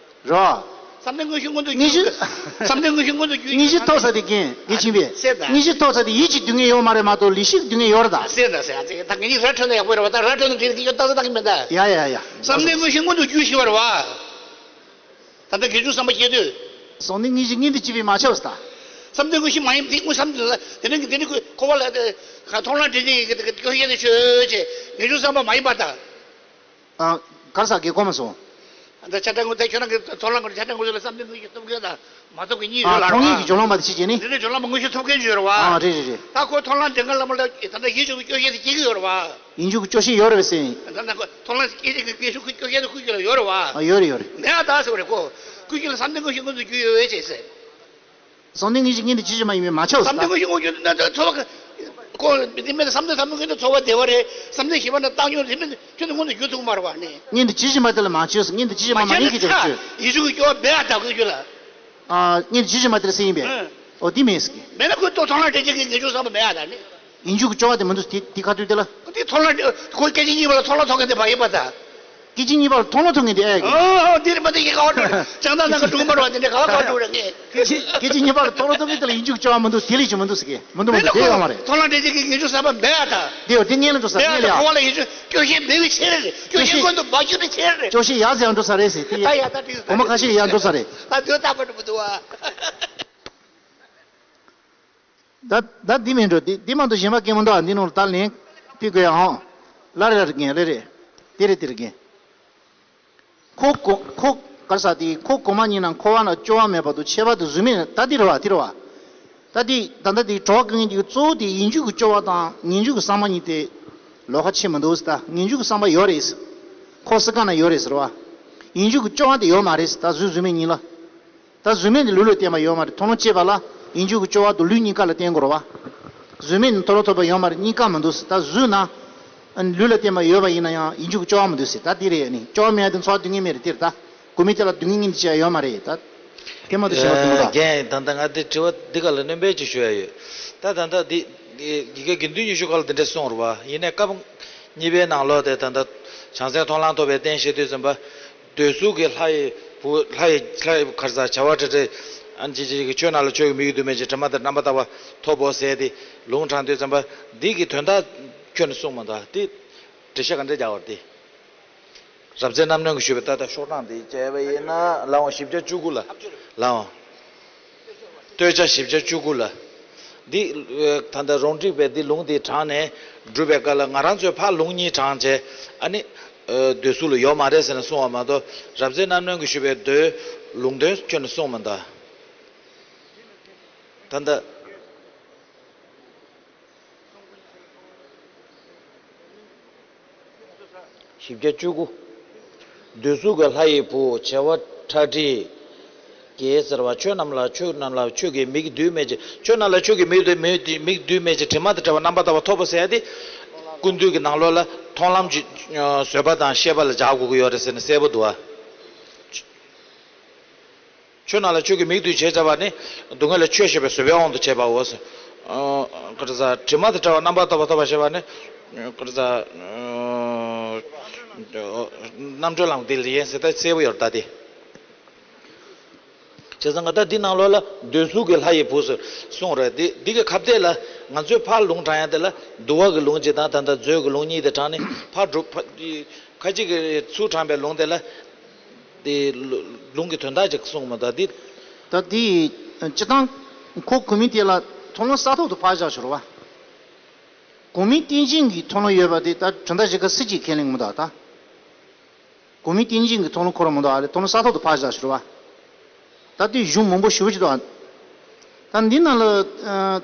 རོ། བསམ་གཏན་དངོས་གཞི་མངོན་དུ་གྱུར། བསམ་གཏན་དངོས་གཞི་མངོན་དུ་གྱུར། དངོས་གཞི་ཐོབ་ས་དེ་རྒན་དགེ་ཆེན་པས། སེམས་དང་། དངོས་གཞི་ཐོབ་ས་དེ་ཡིད་ཀྱི་སྡུག་བསྔལ་ཡོད་མ་རེད་མ་གཏོགས་ལུས་ཤེས་ཀྱི་སྡུག་བསྔལ་ཡོད་རེད་ད། སེམས་དང་སེམས་དང་ད་ངེད་གཉིས་ར་འཕྲོད་ན་ཡག་པོ་རེད་བ། ད་ར་འཕྲོད་ན་དེ་ཡོད་ཏག་ཏག་མེད་ད། ཡ་ཡ་ཡ། བསམ་གཏན་དངོས་གཞི་མངོན་དུ་གྱུར་ཞེས་པ་རེད་བ། ད་ལྟ་དགེ་སྦྱོང་བསམ་པ་སྐྱེ་དུས། བསམ་གཏན་དངོས་གཞི་མངོན་དུ་གྱུར་པས་མ་ཆགས་ད། བསམ་གཏན་དངོས་གཞི་མ་ཡིན་པ་དེ་དངོས་བསམ་དེ་དེ་ནི་དེ་ནི་འཁོར་བ་ལ་དེ་མཐོང་ལམ་འདྲེན་བྱེད་ཀྱི་སྐྱོ་ཤས་དེ་ཆོས་ཅེས་དགེ་སྦྱོང་བསམ་པ་མ་ཡིན་པ་ད། ཨ། ག་རེ་ཟེར་གི་གོ་མ་སོང་། ད་ཆགས་བྲལ་དངོས་ད་ཁྱོད་རང་གི་མཐོང་ལམ་དངོས་ཆགས་བྲལ་དངོས་གཞི་ལ་བསམ་གཏན་དངོས་གཞི་ཐོབ་མཁན་དང་མ་ཐོབ་མཁན་གཉིས་ཡོད་ལ་རེད་བ། མཐོང་མཁན་གྱི་སྦྱོར་ལམ་པ་དེ་ཕྱི་རྒྱལ་ནི། འདི་ནི་སྦྱོར་ལམ་པ་དངོས་གཞི་ཐོབ་མཁན་ཅིག་ཡོད་རེད་བ། ཨ་རེད་རེད་རེད། ད་ཁོ་མཐོང་ལམ་འདྲེན་མཁན་ལ་མ་ལ་ད་ལྟ་ཡིད་འབྱུང་གི་སྐྱོ་ཤས་དེ་སྐྱེ་གི་ཡོད་རེད་བ། ཡིད་འབྱུང་གི་སྐྱོ་ཤས་ཡོད་རེད་བ་ཟེར། ད་ལྟ་ཁོ་མཐོང་ལམ་སྐྱེ་ཤས་ཀྱི་སྐྱོ་ཤས་ཁོ་སྐྱོ་ཤས་དེ་ཁོའི་རྒྱུད་ལ་ཡོད་རེད་བ། ཨ་ཡོད་རེད་ཡོད་རེད། མེད་ཨ་ད་ཟེར་བ་རེད་ཁོ། ཁོའི་རྒྱུད་ལ་བསམ་གཏན་དངོས་གཞི་མངོན་དུ་གྱུར་ཡོད་ཅེས་ཟེར། བསམ་གཏན་དངོས་གཞི་མངོན་དུ་གྱུར་བཞིན་པ་ཡིན་པས་མ་ཁྱབ་བསམ་གཏན་དངོས་གཞི་མངོན་གྱུར་ན་ཚོར་བ་ཁོ་དེ་མེད་བསམ་གཏན་ཐ་མའི་སྔོན་དུ་ཚོར་བ་བདེ་བ་རེད། བསམ་གཏན་བཞི་པ་ན་བཏང་སྙོམས་རེད། མེད་ཁྱོད་ནི་མངོན་དུ་གྱུར་ཐུབ་མ་རེད་བ་ནི། མངོན་དུ་གྱུར་བཞིན་པ་དེ་ལ་མ་ཁྱབ་མངོན་དུ་གྱུར་བཞིན་པ་མ་ཡིན་གྱི་ཁྱབ་ཚོད། ཡིད་འབྱུང་གི་སྐྱོ་བ་མེད་ཨ་ད་ཁོའི་རྒྱུད་ལ། ཨ། མངོན་དུ་གྱུར་བཞིན་པ་དེ་ལ་སེམས་ཡིན་པས། ཨོ་དེ་མེད་ཟེར་གི། མེད་ན་ཁོས་ལྟོ་ཐོང་ལ་འདྲེན་བྱེད་ཀྱི་ངེས་འབྱུང་བསམ་པ་མེད་ཨ་ད་ནི། ཡིད་འབྱུང་གི་སྐྱོ་བ་དེ་མི་འདུག་དེ་དེ་ཁ་ཐུག་དེ་ལ། དེ་ཐོང་ལ་ཁོ་སྐད་ཅིག་གཉིས་པ་ལ་ཐོང་ལ་ཐོང་མཁན་དེ་མ་ཡིན་པ་ད། སྐད་ཅིག་གཉིས་པ་ལ་ཐོང་ལ་ཐོང་མཁན་དེ་ཨེ་གི། ཨོ་འདིར་མ་དེ་ཡི་ག་བ་འགྲོ་ཅང་ད་ནང་ག་འགྲོ་གི་མ་རེད་བ། དེ་འདྲ་ག་བ་ག་བ་འགྲོ་རེད་ངས། སྐད་ཅིག་སྐད་ཅིག་གཉིས་པ་ལ་ཐོང་ལ་ཐོང་མཁན་དེ་ལ་ཡིད་འབྱུང་སྐྱོ་བ་མི་འདུག་དེ་ལས་ཀྱང་མི་འདུག་ཟེར་གི། མི་འདུག་མི་འདུག་དེ་ཡོད་མ་རེད། ཐོང་ལ་འདྲེན་བྱེད་ཀྱི་ངེས་འབྱུང་བསམ་པ་མེད་ཨ་ད། དེ་ཡོད་དེ་ངེས་ལ་འགྲོ་ས་མེད་ལ་ཡ། ཁོ་བ་ལ་ཡིད་འབྱུང་སྐྱོ་ཤས་མེད་པའི་ཕྱིར་རེད། སྐྱོ་ཤས་ཀུན་ཏུ་མ་གྱུར་པའི་ཕྱིར་རེད། སྐྱོ་ཤས་ཡར་ཟེར་ཡང་འགྲོ་ས་རེད་ཟེར་དེ་ཡོད། ད་ཡ་ད་དེ་གོ་མ་ཁ་ཤས་ཡར་འགྲོ་ས་རེད། ད་དེ་ད་པ་འགྲོ་མི་འདུག་ཨ། ད་ད་འདི་མིན་འགྲོ་འདི་འདི་མ་གཏོགས་གཞན་པ་སྐད་མི་འདུག་ཨ། འདི་ནང་ལ་ད་ལན་ཕུལ་དགོས་ཨང་། ལ་རེ་ལ་རེ་རྒན་ལེ་རེ། དེ་རེ་དེ་རེ་རྒན། ཁོ་གོ་ཁོ་ག་རེ་ཟེར་དེ་ཁོ་གོང་མ་གཉིས་ན་འཁོར་བ་ན་སྐྱོ་བ་མེད་པ་དང་ཁྱད་པར་དུ་གཟུགས་མེད་ད་འདི་རེད་བ་འདི་རེད་བ། ད་འདི་ད་ལྟ་འདི་གྲོགས་ཀྱི་ངེས་འབྱུང་གི་གཙོ་བོ་དེ་ཡིད་འབྱུང་གི་སྐྱོ་བ་དང་ངེས་འབྱུང་གི་བསམ་པ་གཉིས་དེ་ལོགས་ཀ་ཕྱེ་མི་འདུག་ཟེར། ད་ངེས་འབྱུང་གི་བསམ་པ་ཡོད་རེད་ཟེར། ཁོ་སི་ཀ་ན་ཡོད་རེད་ཟེར་བ། ཡིད་འབྱུང་གི་སྐྱོ་བ་དེ་ཡོད་མ་རེད་ཟེར། ད་གཟུགས་གཟུགས་མེད་གཉིས་ལ། ད་གཟུགས་མེད་ནི་ལུས་ལ་བརྟེན་པ་ཡོད་མ་རེད། མཐོང་ལམ་སྐྱེས་པ་ལ་ཡིད་འབྱུང་གི་སྐྱོ་བ་དང་ལུས་གཉིས་ཀ་ལ་བརྟེན་དགོས་རེད་བ། གཟུགས་མེད་ནི་མཐོང་ལམ་ཐོབ་པ་ཡོད་མ་རེད། གཉིས་ཀ་མི་འདུག་ཟེར། ད་གཟུགས་ན་ལུས་ལ་བརྟེན་པ་ཡོད་པ་ཡིན་ན་ཡང་ཡིད་འབྱུང་གི་སྐྱོ་བ་མི་འདུག་ཟེར། ད་འདི་རེད་ནི་སྐྱོ་བ་མེད་དེ་ཚོར་སྡུག་བསྔལ་མེད་རེད་དེ་རེད་ད། གོ་མི་དེ་ལ་སྡུག་བསྔལ་གཉིས་འདི་བྱས་ཡོད་མ་རེད་ད། ཀྱེ་མ་དེ་ཞེས་པ་དེ་མོ་ད། རྒན་ད་ལྟ་ང་དེ་དྲི་བ་འདི་ག་ལ་སྣོན་པ་ཅིག་ཞུ་ཡ་ཡོད། ད་ད་ལྟ་འདི་ཡི་གེ་དགེ་འདུན་ཉི་ཤུ་ཁ་ལ་འདི་འདྲས་གསུངས་རེད་བ། ཡིན་ནའི་སྐབས་གཉིས་པའི་ནང་ལོགས་དེ་ད་ལྟ་བྱང་སེམས་མཐོང་ལམ་ཐོབ་པའི་རྟེན་བཤད་དུས་ཙམ་པ། འདོད་གཟུགས་ཀྱི་ལྷ་ཡི་བུ་ལྷ་ཡི་ལྷ་ཡི་ག་རེ་ཟ་བྱ་བ་བྲལ་བྲལ། ཨ་ནི་ཅི་ཅི་ཅི་ཆོས་རྣམས་ལ་ཆོས་ཀྱི་མིག་གིས་འདུད་མེད་ཅིང་དྲི་མ་དང་རྣམ་པར་དག་པ་ཐོབ་བོ་ཟེར་ཏེ་ལུང་དྲངས་དུས་ཙམ་པ་འདི་གི་དོན་དག་ཁྱོན་ནས་གསུངས་མ་འདུག་དེ་འགྲེལ་བཤད་ག་འདྲས་རྒྱག་པ་རེད་དེ། རབ་མཛེས་རྣམ་གནོན་གྱིས་ཞུས་པའི་ཏག་ཏག་ཤོག་གྲངས་དེ་བྱས་པ་ཡིན་ན་ལའང་བཞི་བརྒྱ་བཅུ་དགུ་ལ། ལའང་། སྟོད་ཆ་བཞི་བརྒྱ་བཅུ་དགུ་ལ། འདི་ད་ལྟ་རོང་འགྲིག་པས་འདི་ལུང་འདི་དྲངས་ནས་སྒྲུབ་པའི་སྐབས་ལ་ང་རང་ཚོས་ཕར་ལུང་གཉིས་དྲངས་བྱས། ཨ་ནི། འདོད་གཟུགས་ལ་ཡོད་མ་རེད་ཟེར་ནས་གསུངས་པ་མ་གཏོགས་རབ་མཛེས་རྣམ་གནོན་གྱིས་ཞུས་པའི་མདོའི་ལུང་དོན་ཁྱོན་ནས་གསུངས་མ་འདུག་ད་ལྟ། བཞི་བརྒྱ་བཅུ་དགུ། འདོད་གཟུགས་ཀྱི་ལྷ་ཡི་བུ་བྱེ་བ་ཁྲག་ཁྲིག་གིས་ཟེར་བ། ཆོས་རྣམས་ལ་ཆོས་རྣམས་ལ་ཆོས་ཀྱི་མིག་འདུད་མེད་ཅིང་། ཆོས་རྣམས་ལ་ཆོས་ཀྱི་མིག་འདུད་མིག་མིག་འདུད་མེད་ཅིང་དྲི་མ་དང་བྲལ་བ་རྣམ་པར་དག་པ་ཐོབ་པོ་ཟེར་ཡ་དེ། ཀུན་བཏུས་ཀྱི་ནང་ལོགས་ལ་མཐོང་ལམ་གྱི་བཟོད་པ་དང་ཤེས་པ་ལ་སྦྱར་དགོས་ཀྱི་ཡོད་རེད་ཟེར་ནས་གསལ་པོ་འདུག་ཨ། ཆོས་རྣམས་ལ་ཆོས་ཀྱི་མིག་འདུད་བྱེད་བྱ་བ་ནི། སྡུག་བསྔལ་ལ་ཆོས་ཞེས་པའི་བཟོད་པའི་དབང་དུ་བྱས་པའོ། ག་རེ་ཟ། དྲི་མ་དང་བྲལ་བ་རྣམ་པར་དག་པ་ཐོབ་པ་ཞེས་པ་ནི། ག་རེ་ཟ། རྣམ་གྲོལ་ལམ་འདི་ལ་ཡིན་ཟེར་ད་གསལ་པོ་ཡོད་ད་དེ། བྱས་ཙང་ང་ད་འདི་ནང་ལོགས་ལ་འདོད་གཟུགས་ཀྱི་ལྷ་ཡི་བུ་ཟེར་གསུངས་རེད། འདི་འདི་གི་ཁ་གཏད་ལ་ང་ཚོས་ཕར་ལུང་དྲངས་ཡ་དེ་ལ་འདུལ་བ་གི་ལུང་གཅིག་དང་ད་ལྟ་མཛོད་ཀྱི་ལུང་གཉིས་དེ་དྲངས་ནས་ཕར་སྒྲུབ་ཕ། ཁ་ཅིག་གིས་ཚུར་དྲངས་པའི་ལུང་དེ་ལ། དེ་ལུ་ལུང་གི་དོན་དག་ཅིག་གསུངས་མ་ད་འདི། ད་འདི་སྤྱི་བཏང་ཁོ་གོ་མི་དེ་ལ་མཐོང་ལམ་ས་ཐོག་ཏུ་ཕར་བཞག་ཞོར་བ། གོ་མི་རྟེན་ཅན་གྱི་མཐོང་ལམ་ཡོད་པ་དེ་ད་གྲུབ་མཐའ་བཞི་ཀ་སྲིད་ཀྱི་ཁས་ལེན་མི་འདུག་ད། གོ་མི་རྟེན་ཅན་གྱི་མཐོང་ལམ་ཁོ་རང་མི་འདུག་ཨ་ལེ། མཐོང་ལམ་ས་ཐོག་ཏུ་ཕར་བཞག་ཞོར་བ། ད་ལྟའི་གཞུང་མང་པོ་ཞེ་པོ་ཅིག་འདུག་ཨ། ད་འདི་ནང་ལ། ཨ།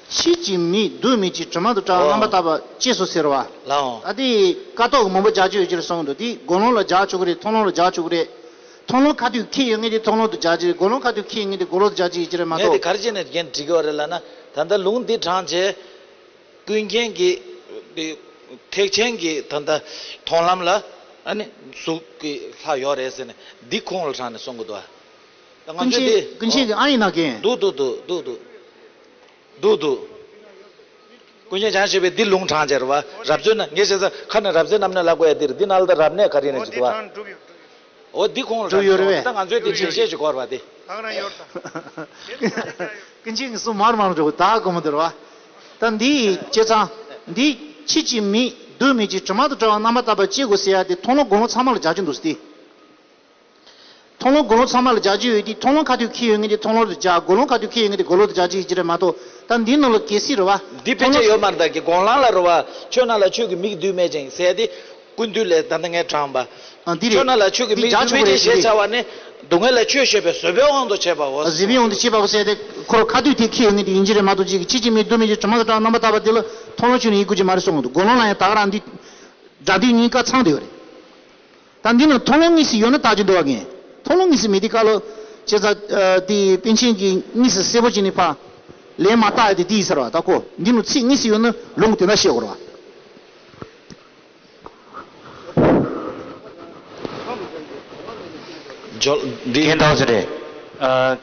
ཆོས་ཀྱི་མིག་འདུད་མེད་ཅིང་དྲི་མ་དང་བྲལ་བ་རྣམ་པར་དག་པ་སྐྱེས་སོ་ཟེར་བ། ལའང་། ད་དེ་ཀ་ཏོག་གི་མང་པོ་རྒྱག་རྒྱུ་ཡོད་ཀྱི་རེད་གསུངས་འདུག་དེ་དགུང་ལོང་ལ་རྒྱག་ཆོག་གི་རེད། མཐོང་ལམ་ལ་རྒྱག་ཆོག་གི་རེད། མཐོང་ལམ་ཁ་ཐུག་འཁེལ་ཡོད་ངེས་དེ་མཐོང་ལམ་དུ་རྒྱག་རྒྱུ་རེད། དགུང་ལོང་ཁ་ཐུག་འཁེལ་ངེས་དེ་དགུང་ལོང་དུ་རྒྱག་རྒྱུ་ཡོད་ཀྱི་རེད་མ་ངས་དེ་གཏོགས། ག་རེ་བྱས་ནས་རྒན་འདྲི་གི་ཡོད་རེད་ལབ་ན། ད་ལྟ་ལུང་འདི་དྲངས་བྱས། ཀུན་མཁྱེན་གྱི། ཐེག་ཆེན་གྱི་ད་ལྟ་མཐོང་ལམ་ལ། ཨ་ནི་གཟུགས་ཀྱི་ལྷ་ཡོད་རེད་ཟེར་ནས་འདི་ཁུངས་ལ་དྲངས་ནས་གསུང་གི་འདུག་ཨ། ད་ང་ཀུན་ཚོས་འདི། མཁྱེན་ཀུན་མཁྱེན་གྱི་ཨ་ཡིན་ན་རྒན། འདུག་འདུག་འདུག་འདུག་འདུག་འདུག་འདུག་ཀུན་མཁྱེན་བྱང་ཆུབ་པས་འདི་ལུང་དྲངས་བྱས་རེད་བ། རབ་མཛེས་ན་ངས་བྱས་ཙང་ཁ་ནས་རབ་མཛེས་རྣམ་གནོན་ལབ་དགོས་ཡ་འདིར་འདི་ནང་ལ་ད་རབ་གནས་ག་རེ་ཡིན་ན་ཅི་འདུག་བ། འོ་འདི་ཁུངས་ལ་འགྲོ་ཡོད་རེད་བས། ད་ང་ཚོས་དེ་འགྲེལ་བཤད་ཅིག་དགོས་རེད་བ་དེ། ཀུན་མཁྱེན་གྱི་གསུང་མར་མར་འགྲོ་གི་ད་དགོས་མི་འདུག་རེད་བ། ད་འདི་བྱས་ཙང་འདི་ཆོས་ཀྱི་མིག་འདུད་མེད་ཅིང་དྲི་མ་དང་བྲལ་བ་རྣམ་པར་དག་པ་སྐྱེ་དགོས་ཟེར་ཡ་དེ་མཐོང་ལམ་དགུང་ལོང་ཚང་མ་ལ་རྒྱག་རྒྱུ་འདུག་ཟེར་ཏེ། མཐོང་ལམ་དགུང་ལོང་ཚང་མ་ལ་རྒྱག་རྒྱུ་ཡོད་དེ་མཐོང་ལམ་ཁ་ཐུག་འཁེལ་ཡོད་ངེས་དེ་མཐོང་ལམ་དུ་རྒྱག་དགུང་ལོང་ཁ་ཐུག་འཁེལ་ཡོད་ངེས་དེ་དགུང་ལོང་དུ་རྒྱག་རྒྱུ་ཡིན་གྱི་རེད་མ་གཏོགས། ད་འདི་ནང་ལ་གལ་སྲིད་རེད་བ། འདི་ཕན་ཆད་ཡོད་མ་རེད་ད་གི་དགུང་ལོང་ལ་རེད་བ། ཆོས་རྣམས་ལ་ཆོས་ཀྱི་མིག་འདུད་མེད་ཅིང་ཟེར་ཏེ། ཀུན་བཏུས་ལས་ད་ལྟ་ངས་དྲངས་པ། ཨ་འདི་རེད། ཆོས་རྣམས་ལ་ཆོས་ཀྱི་འདི་མིག་རྒྱག་འདུད་ཆོག་མེད་ཅིང་གི་རེད་ཞེས་འདི་བྱ་བ་ནི། སྡུག་བསྔལ་ལ་ཆོས་ཞེས་པའི་བཟོད་པའི་དབང་དུ་བྱས་པའོ། བཟོད་པའི་དབང་དུ་བྱས་པའོ་ཟེར་ཏེ་ཁོ་རང་ཁ་ཐུག་དེ་འཁེལ་ཡོད་ངེས་དེ་ཡིན་གྱི་རེད་མ་གཏོགས་ཅིག་གི་ཆོས་ཀྱི་མིག་འདུད་མེད་ཅིང་དྲི་མ་དང་བྲལ་བ་རྣམ་པར་དག་པ་དེ་ལ་མཐོང་ལམ་ཆོས་ནི་ཡིན་དགོས་ཀྱི་མ་རེད་གསུངས་འདུག་དགུང་ལོང་ལ་ཡང་ད་ག་རང་འདི། སྒྲ་སྡུད་གཉིས་ཀ་ཚང་བསྡད་ཡོད་རེད། ད་འདི་ན་མཐོང་ལམ་དངོས་སུ་ཡོད་ན་བལྟ་རྒྱུ་འདུག་བ་ངས། མཐོང་ལམ་དངོས་སུ་མེད་དུས་སྐབས་ལ། བྱས་ཙང་། དེ་པཎ་ཆེན་གྱིས་དངོས་སུ་གསལ་པོ་བྱས་ནས་ཕར། ལན་མ་བཏགས་ཡ་དེ་འདི་ཡིན་ཟེར་བ་ད་ཁོ། འདི་ནི་ཚིག་དངོས་སུ་ཡོད་ན་ལུང་དེ་འདྲ་བཤད་དགོས་རེད་བ། འཇོལ་འདི། རྒན་དག་ཟེར་རེད།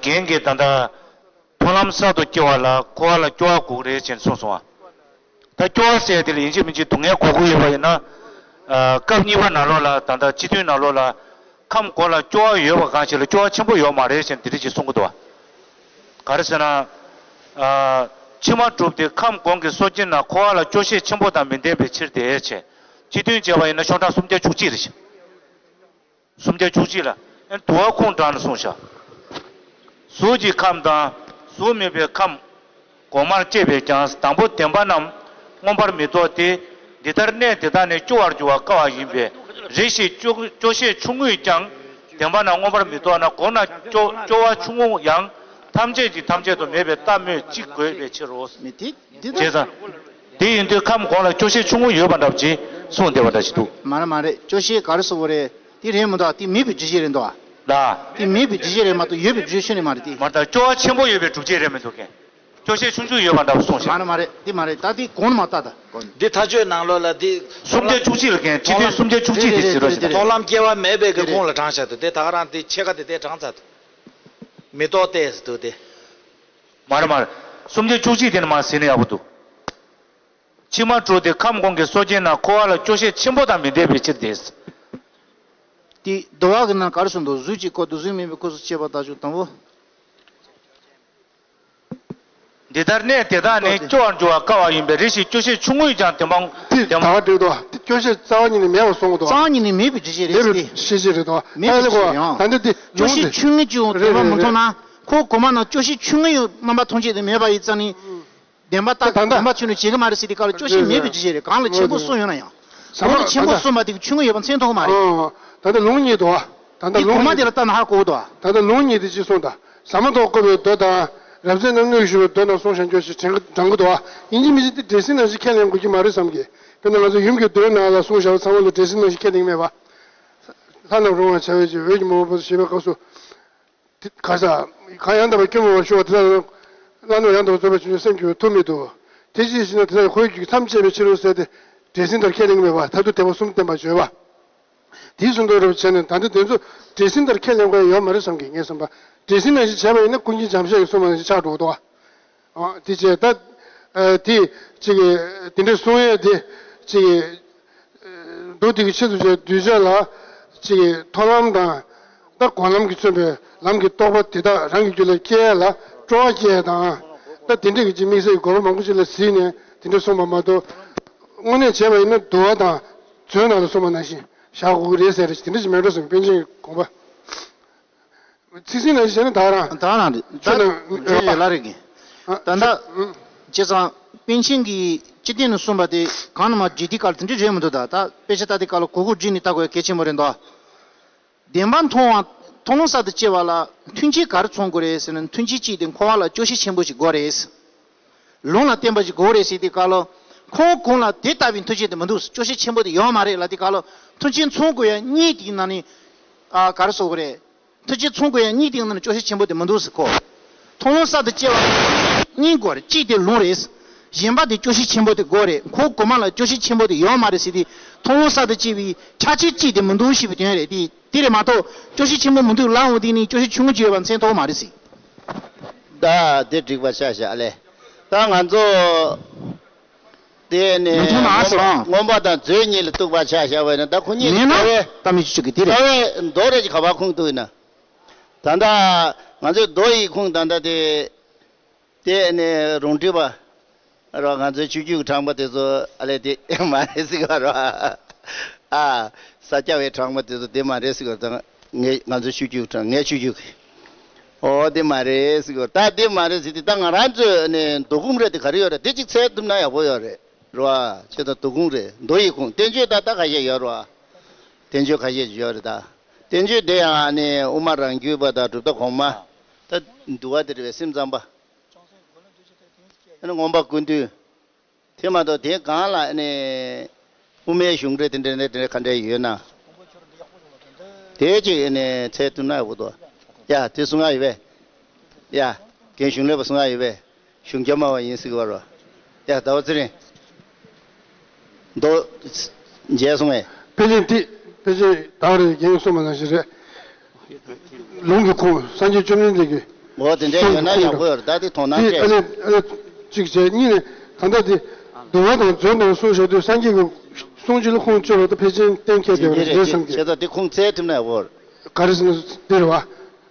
རྒན་གྱིས་ད་ལྟ། མཐོང་ལམ་གསར་དུ་སྐྱེ་བ་ལ་འཁོར་བ་ལ་སྐྱོ་བ་དགོས་རེད་ཅེས་གསུངས་སོང་བ། ད་སྐྱོ་བ་ཟེར་དེ་ལ་ཡིན་གཅིག་མིན་གཅིག་སྡུག་བསྔལ་གོ་དགོས་ཡོད་པ་ཡིན་ན། ཨ། སྐབས་གཉིས་པ་ནང་ལོགས་ལ་ད་ལྟ་སྤྱི་དོན་ནང་ལོགས་ལ་ཁམས་གོང་ལ་སྐྱོ་བ་ཡོད་པ་གང་ཞིག་ལ་སྐྱོ་བ་ཆེན་པོ་ཡོད་མ་རེད་ཅེས་འདི་འདྲ་ཅིག་གསུང་གི་འདུག་བ། ག་རེ་ཟེར་ན། ཨ། ཕྱི་མ་གྲུབ་སྟེ་ཁམས་གོང་གི་སོ་སྐྱེ་རྣམས་འཁོར་བ་ལ་སྐྱོ་ཤས་ཆེན་པོ་དང་མི་ལྡན་པའི་ཕྱིར་ཏེ་ཅེས། སྤྱི་དོན་བྱས་པ་ཡིན་ན་ཤོག་གྲངས་སུམ་བརྒྱ་བཅུ་གཅིག་རེད། སུམ་བརྒྱ་བཅུ་གཅིག་ལ། ཨེ། དུ་བ་ཁུངས་དྲངས་ནས་གསུངས་བཞག་གཟུགས་ཀྱི་ཁམས་དང་གཟུགས་མེད་པའི་ཁམས། གོང་མར་སྐྱེས་པས་ཀྱང་དང་པོ་བདེན་པ་རྣམས་མངོན་པར་མི་རྟོགས་ཏེ། འདི་ལྟར་གནས་དེ་དག་ནས་སྐྱོ་བར་འགྱུར་བ་དཀའ་བ་ཡིན་པས་རེ་ཞིག་སྐྱོ་སྐྱོ་ཤས་ཆུང་ངུས་ཀྱང་བདེན་པ་རྣམས་མངོན་པར་མི་རྟོགས་ན་གོང་ན་སྐྱོ་སྐྱོ་བ་ཆུང་ངུ་ཡང་ཐམས་ཅད་ཀྱིས་ཐམས་ཅད་དུ་མེད་པའི་རྟགས་སྨོས་ཅི་དགོས་པའི་ཕྱིར་རོ། མི་དེ་འདི་ལྟར། བྱས་ཙང་། དེ་ཡིན་དུས་ཁམས་གོང་ལ་སྐྱོ་ཤས་ཆུང་ངུ་ཡོད་པ་འདྲ་པོ་ཅིག་གསུངས་བསྡད་པ་འདྲ་ཞིག་འདུག་མ་རེད་མ་རེད། སྐྱོ་ཤས་ག་རེ་ཟེར་དགོས་རེད། དེ་རེད་མི་འདུག་དེ་མེད་པའི་སྒྲུབ་བྱེད་རེད་འདུག་ཨ། ལ། དེ་མེད་པའི་སྒྲུབ་བྱེད་རེད་མ་གཏོགས་ཡོད་པའི་སྒྲུབ་བྱེད་ཤོད་ནི་མ་རེད་དེ། མ་རེད་ད་སྐྱོ་བ་ཆེན་པོ་ཡོད་པའི་སྒྲུབ་བྱེད་རེད་མི་འདུག་གས། སྐྱོ་ཤས་ཆུང་ཆུང་ཡོད་པ་འདྲ་བོ་གསུངས་ཤག་མ་རེད་མ་རེད། འདི་མ་རེད། ད་འདི་གོང་ནས་མར་ལྟ་ད། འདི་ཐག་གཅོད་ནང་ལོགས་ལ་འདི། སུམ་བརྒྱ་བཅུ་གཅིག་ལ་མཁན་ཁྲི་སྟོན་སུམ་བརྒྱ་བཅུ་གཅིག་དེ་ཟེར་རོ་ཞེས་པ། མཐོང་ལམ་སྐྱེ་བ་མེད་པའི་གི་ཁུངས་ལ་དྲངས་བཞག་འདུག་དེ་ད་ག་རང་དེ་ཕྱེད་ཀ་དེ་དེ་དྲངས་ཚར་འདུག་མི་རྟོག་སྟེ་ཟེར་འདུག་དེ། མ་རེད་མ་རེད། སུམ་བརྒྱ་བཅུ་གཅིག་དེ་ནི་མར་ཟིན་ན་ཡག་པོ་འདུག་ཕྱི་མ་དྲུག་སྟེ་ཁམས་གོང་གི་སྲོལ་རྒྱུན་ནང་འཁོར་བ་ལ་སྐྱོ་ཤས་ཆེན་པོ་དང་མི་ལྡན་པའི་ཕྱིར་ཏེ། དེ་བསྡུ་བ་གི་ནང་ག་རེ་གསུངས་འདུག་གཟུགས་ཀྱི་སྐོར་དུ་གཟུགས་མེད་པའི་སྐབས་སུ་བྱས་པ་དག་ཆོག་དང་པོ། འདི་ལྟར་གནས་དེ་དག་ནི་སྐྱོ་བར་འགྱུར་བ་དཀའ་བ་ཡིན་པས་རེ་ཞིག་སྐྱོ་ཤས་ཆུང་ངུ་ཡིས་ཀྱང་བདེན་པ་དེ་བདེན་པ། ད་ག་འགྲིག་འདུག་དེ་སྐྱོ་ཤས་རྩ་བ་ཉིད་ནས་མེད་པར་གསུངས་འདུག་རྩ་བ་ཉིད་ནས་མེད་པའི་འགྲེལ་བཤད་རེད་མེད་པའི་ཟེར་ཏེ། ཤེས་བྱེད་རེད་འདུག་མེད་པའི་ད་ལྟ་འགྲེལ་བཤད་ཡང་། ད་ལྟ་དེ་སྐྱོ་ཤས་ཆུང་ངུ་ཅིག་ཡང་རེད་བདེན་པ་རེད་མི་མཐོང་ན། རེད། ཁོ་གོང་མ་ནང་སྐྱོ་ཤས་ཆུང་ངུ་ཡང་རྣམ་པ་མཐོང་ཆེད་དུ་མེད་པ་ཡིན་ཙང་ནི། བདེན་པ་ལྟ་ད་ལྟ་བདེན་པ་ཆོས་ནི་བྱེད་ཀྱི་མ་རེད་ཟེར་ཏེ་ག་ལ་སྐྱོ་ཤས་མེད་པའི་འགྲེལ་བཤད་རེད། གང་ལ་ཆེན་པོ་གསུངས་ཡོད་ན་ཡང་། ཟ་མ་གང་ལ་ཆེན་པོ་ད་ལྟ་གསུངས་པ་དེ་ཆུང་ངུ་ཡོད་པ་མཚོན་ཐུབ་ཀྱི་མ་རེད། ཨོ། ད་ལྟ་ལུང་གཉིས་འདུག་ད་ལྟ་འདི་ལུང་གོང་མ་དེ་གཉིས། ལ་ལྟ་ན་ཧ་གོ་གི་འདུག་ད་ལྟ་ལུང་གཉིས་དེ་ཅི་གསུངས་དང་། ཟ་མ་ཏོག་བཀོད་པའི་མདོ་དང་། རབ་མཛེས་རྣམ་གནོན་ཞུ་བའི་མདོ་རྣམས་གསུངས་བཞག་འགྱོ་ཞེས་དྲན་དྲན་གི་འདུག་ཡིན་གཅིག་མིན་གཅིག་དེ་འགྲེལ་ཟིན་ནང་བཞིན་ཁས་ལེན་དགོས་ཀྱི་མ་རེད་བསམ་གི། དཔེར་ན་ང་ཚོ་ཡུམ་གྱི་མདོའི་ནང་ལ་གསུངས་བཞག་པ་ཚང་མ་ལ་འགྲེལ་ཟིན་ནང་བཞིན་ཁས་ལེན་མེད་པ། ལྷ་རྣམས་རུང་བར་བྱ་བའི་ཕྱིར། འོད་ཀྱི་མ་མོ་པོ་ཞེས་པའི་སྐབས་སུ། དེ་ག་ས། གང་ཡང་དག་པའི་སྐྱོན་མེད་པར་ཞུ་བ་དེ་དག་ལ། བླ་མེད་ཡང་དག་པར་རྫོགས་པའི་བྱང་ཆུབ་སེམས་སྐྱེ་བའི་ཐབས་མེད་དོ། དེ་ཅིའི་ཕྱིར་ན་དེ་དག་གི་འོད་ཀྱི་མཚམས་བཅད་པའི་ཕྱིར་རོ་ཟེར་ཏེ། འགྲེལ་ཟིན་ལྟར་ཁས་ལེན་གྱི་མེད་པ། མཐར་ཐུག་དད་པ་གསུམ་བསྟན་པར་བརྗོད་པ། དེའི་གསུང་དོན་རབ་བྱས་ནས་ད་ལྟ་དེ་ཚོ་འགྲེལ་ཟིན་ལྟར་ཁས་ལེན་དགོས་ཡ་ཡོད་མ་རེད་བསམ་གི་ངས་བསམ་པ། འགྲེལ་ཟིན་ནང་བཞིན་བྱས་པ་ཡིན་ན་ཀུན་མཁྱེན་འཇམ་དཔལ་གྱིས་གསུངས་པ་ནང་བཞིན་ཆགས་འགྲོ་གི་འདུག་བ། ཨ། དེ་བྱས་ད། ཨ། དེ་ཅིག་གི་དེ་འདྲའི་གསུང་ཡས་དེ་ཅིག་གི་མདོ་དེ་གི་ཆེད་དུ་བྱས་གདུལ་བྱ་ལ་ཅིག་གི་མཐོང་ལམ་དང་། ད་སྒོམ་ལམ་གྱིས་མཚོན་པའི་ལམ་གྱི་རྟོགས་པ་དེ་དག་རང་གི་རྒྱུད་ལ་སྐྱེ་ཡ་ལ་སྤྲོ་བ་སྐྱེ་ཡ་དང་། ད་དེ་འདྲ་གི་ཅིག་དམིགས་བསལ་གྱི་དགོས་པ་མང་པོ་ཅིག་ལ་གཟིགས་ནས་དེ་འདྲ་གསུངས་པ་མ་གཏོགས། དངོས་གནས་བྱས་པ་ཡིན་ན་འདུལ་བ་དང་མཛོད་ནང་ལ་གསུངས་པ་ནང་བཞིན་བཞག་དགོས་ཀྱི་རེད་ཟེར་རེད། དེ་འདྲ་ཅིག་མེད་འགྲོ་བསམ། པཎ་ཆེན་གྱི་དགོངས་པ། ཚིག་ཟིན་ནང་བཞིན་བྱས་ན་ད་རང་། ད་རང་རེད། ད་ཆོས་དང་། ཆོས་ཡོད་ལ་རེད་གི། ཨ། ད་ལྟ། ཨ། བྱས་ཙང་པཎ་ཆེན་གྱིས་སྤྱི་དོན་ནས་གསུངས་པ་དེ་གང་ནས་མར་བརྗོད་དུས་སྐབས་ལ་དེ་འདྲ་རེད་མི་འདུག་ད་ད་དཔེ་ཆ་ལྟ་དུས་སྐབས་ལ་གོ་གོ་བསྒྲིགས་ནས་ལྟ་དགོས་ཡ་གལ་ཆེན་པོ་རེད་འདུག་བདེན་པ་མཐོང་བ། མཐོང་ལམ་གསར་དུ་སྐྱེ་བ་ལ་མཐུན་རྐྱེན་ག་རེ་ཚང་དགོས་རེད་ཟེར་ན། མཐུན་རྐྱེན་གཅིག་དེ་འཁོར་བ་ལ་སྐྱོ་ཤས་ཆེན་པོ་ཞིག་དགོས་རེད། ལུང་ལ་བརྟེན་པ་ཞིག་དགོས་རེད་ཟེར་དུས་སྐབས་ལ། ཁོང་གོང་ལ་དེ་ལྟ་བུའི་མཐུན་རྐྱེན་དེ་མི་འདུག་སྐྱོ་ཤས་ཆེན་པོ་དེ་ཡོད་མ་རེད་ལབ་དུས་སྐབས་ལ། མཐུན་རྐྱེན་ཚང་དགོས་ཡ་གཉིས་དེའི་ནང་ནས། ཨ། ག་རེ་ཟེར་དགོས་རེད། མཐུན་རྐྱེན་ཚང་དགོས་ཡ་གཉིས་དེའི་ནང་ནས་སྐྱོ་ཤས་ཆེན་པོ་དེ་མི་འདུག་ཟེར་གོ། མཐོང་ལམ་གསར་དུ་སྐྱེ་བ་གཉིས་དགོས་རེད། གཅིག་དེ་ལུང་རེད། གཞན་པ་དེ་སྐྱོ་ཤས་ཆེན་པོ་དེ་དགོས་རེད། ཁོ་གོང་མ་ལ་སྐྱོ་ཤས་ཆེན་པོ་དེ་ཡོད་མ་རེད་ཟེར་དུས། མཐོང་ལམ་གསར་དུ་སྐྱེ་བའི་ཆ་རྐྱེན་གཅིག་དེ་མི་འདུག་ཞེས་པའི་དོན་རེད་དེ། དེ་རེད་མ་གཏོགས་སྐྱོ་ཤས་ཆེན་པོ་མི་འདུག་ལབ་འོང་དུས་ནི་སྐྱོ་ཤས་ཆུང་ངུ་ཅིག་ཡོད་པ་མཚོན་ཐུབ་མ་རེད་ཟེར། ད་དེ་འགྲིག་པ་ཆགས་བཞག་ཨ་ལས། ད་ང་ཚོ་དེ་ནས་མི་མཐོང་ན་ཟེར་ཨང་། མངོན་པ་དང་མཛོད་གཉིས་ལ་གཏུགས་པ་ཆགས་བཞག་པ་ཡིན་ན། ད་ཁོ་གཉིས་མེད་ན་རྩ་བའི་ད་མི་བཅུག་གི་དེ་རེད། རྩ་བའི་མདོ་རེ་ག་པར་ཁུངས་གཏུགས་ཡིན་ན། ད་ལྟ་ང་ཚོའི་མདོ་ཡི་ཁུངས་ད་ལྟ་དེ། དེ་ནས་རུང་སྒྲིག་པ་རོ། ང་ཚོའི་ཆོས་བརྒྱུད་ཀྱི་དྲངས་པ་དེ་ཚོ་ཨ་ལས་དེ་མ་རེད་ཟེར་གི་རོ། ཨ། ས་སྐྱ་པའི་དྲངས་པ་དེ་ཚོ་དེ་མ་རེད་ཟེར་གི་རོ། ད་ངས་ང་ཚོའི་ཆོས་བརྒྱུད་དྲངས། ངའི་ཆོས་བརྒྱུད་ཀྱི། ཨོ་དེ་མ་རེད་ཟེར་གི་རོ། ད་དེ་མ་རེད་ཟེར་དུས་ད་ང་རང་ཚོའི་ནས་མདོ་ཁུངས་རེད་དེ་ག་རེ་ཡོད་རེད། དེ་གཅིག་འཚོལ་ཐུབ་ན་ཡག་པོ་ཡོད་རེད་རོ། ཨ། བྱས་ཙང་མདོ་ཁུངས་རེད། མདོ་ཡི་ཁུངས་བསྟན་བཅོས་ད་ལྟ་ཁ་ཤས་ཡོད་རོ། ཨ། བསྟན་བཅོས་ཁ་ཤས་ཡོད་རེད་ད། བསྟན་བཅོས་དེ་ཡང་ནི་དབུ་མ་རང་རྒྱུད་པ་དང་གྲུབ་མཐའ་གོང་མ། ད་འདུལ་བ་དེ་རེད་པས། སེམས་ཙམ་པ། ཨ་ནི་མངོན་པ་ཀུན་བཏུས། དེ་མ་གཏོགས་དེའི་སྒང་ལ་ཨ་ནི་དབུ་མའི་གཞུང་འགྲེལ་དེ་འདྲ་ནས་དེ་འདྲ་ག་འདྲ་ཡོད་ན། དེ་ཅིག་ཨ་ནི་འཚོལ་ཐུབ་ན་ཡག་པོ་འདུག་ཡ། དེ་གསུང་ཡག་ཡོད་པས། ཡ། རྒན་གཞུང་ལས་པ་གསུང་ཡག་ཡོད་པས། གཞུང་རྒྱ་མ་བ་ཡིན་ཟེར་གི་བ་རོ། ཡ། ཟླ་བ་ཚེ་རིང་། མདོ། མཇལ་སོང་ངས། པཎ་ཆེན་ཏི། པཎ་ཆེན་ད་རེས་རྒན་གསུངས་པ་ནང་བཞིན་རེད། ལུང་གི་ཁུངས་སངས་རྒྱས་བཅོམ་ལྡན་འདས་ཀྱི། འོ་དེ་འདྲ་ཡོད་ན་ཡག་པོ་ཡོད་རེད། ད་དེ་མཐོང་སྣང་སྤྲད། ཨ་ལས་ཨ་ལས་གཅིག་བྱས། གཉིས་ནས་ད་ལྟ་དེ་འདུལ་བ་དང་མཛོད་ནང་གསུངས་བཞག་དུས་སངས་རྒྱས་ཀྱི་གསུང་ཆོས་ལ་ཁུངས་བཅོལ་བ་དེ་ཕལ་ཆེར་གཏན་འཁེལ་བསྡད་པ་རེད་བསམ་གི། བྱས་ཙང་དེ་ཁུངས་བཙལ་ཐུབ་ན་ཡག་པོ་རེད། ག་རེ་ཟེར་ན་འདི་རེད་བ།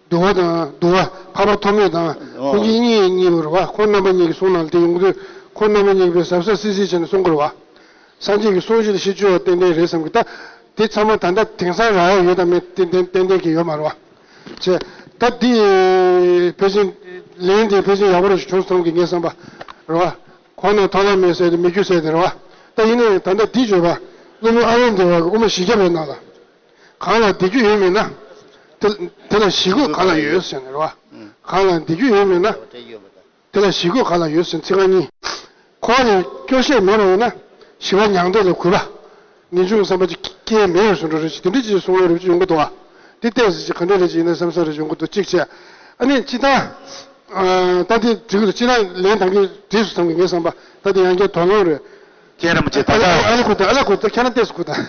འདུལ་བ་དང་འདུལ་བ་འཕགས་པ་ཐོགས་མེད་དང་། ཨོ། ཁོང་གཉིས་གཉིས་རེད་བ། ཁོང་རྣམ་པ་གཉིས་ཀྱི་གསུང་ནང་ལ་དེ་ཡོང་གི་འདུག་ཁོང་རྣམ་པ་གཉིས་ཀྱིས་དཔེ་གཟབ་གཟབ་སིལ་སིལ་བྱས་ནས་གསུང་གི་རེད་བ། སངས་རྒྱས་ཀྱི་གསུང་ཆོས་ལ་གཞི་བཅོལ་བ་ཏན་ཏན་རེད་བསམ་གི། ད་དེ་ཚང་མ་ད་ལྟ་དེང་སང་རག་ཡ་ཡོད་དམ་མེད་ཏན་ཏན་ཏན་ཏན་གྱི་ཡོད་མ་རེད་བ། བྱས། ད་འདི་ཕལ་ཆེར་ལན་དེ་ཕལ་ཆེར་ཡག་པོ་རེ་ཞིག་བྱུང་སོང་གི་ངས་བསམ་པ་རེད་བ། གོང་ན་མཐོང་ལམ་མེད་ཟེར་དེ་མི་རྒྱུ་ཟེར་དེ་རེད་བ། ད་ཡིན་ནའི་ད་ལྟ་འདི་བརྗོད་པ་སློབ་དཔོན་ཨ་ཝན་དེ་བ་གི་དབུ་མ་བཞི་བརྒྱ་པའི་ནང་ལ། གང་ལ་བདེ་རྒྱུ་ཡོད་མེད་ན། དེ་དེ་ལ་བཞེད་དགོས་གང་ལ་ཡོད་ཟེར་ནས་རེད་བ། གང་ལ་བདེ་རྒྱུ་ཡོད་མེད་ན། དེ་ལ་བཞེད་དགོས་གང་ལ་ཡོད་ཟེར། ཚིག་རྐང་གཉིས། འཁོར་བ་ལས་སྐྱོ་ཤས་མེད་པ་ཡིན་ན། ཞི་བ་མྱང་འདས་ལ་གུས་པ། ངེས་འབྱུང་བསམ་པ་ཅིག་སྐྱེ་མེད་པར་བཟོ་འགྲོ་རེད་ཅེས་དེ་འདྲ་ཅིག་གསུང་བའི་རིགས་ཅིག་ཡོང་གི་འདུག་བ། འདི་ཏོག་ཙམ་ཅིག་ག་འདྲ་རེད་ཅེས་ཡིན་ན་བསམ་བསམ་རེ་ཡོང་གི་འདུག་གཅིག་བྱས། ཨ་ནི་སྤྱིར་བཏང་ ཨ། ད་དེ་འགྲིག་གི་རེད། སྤྱིར་བཏང་ལན་གཏོང་གི་འགྲིག་སོང་བསམ་གི། ངས་བསམ་པ་ད་དེ་ཡང་བསྐྱར་དོགས་སློང་རེད། ཁྱེད་རང་ཅིག་ད་ལྟ། ཨ་ལེ་གོ་ད། ཨ་ལེ་གོ་ད། ཁྱེད་རང་ལྟས་སུ་གོ་ད། ང་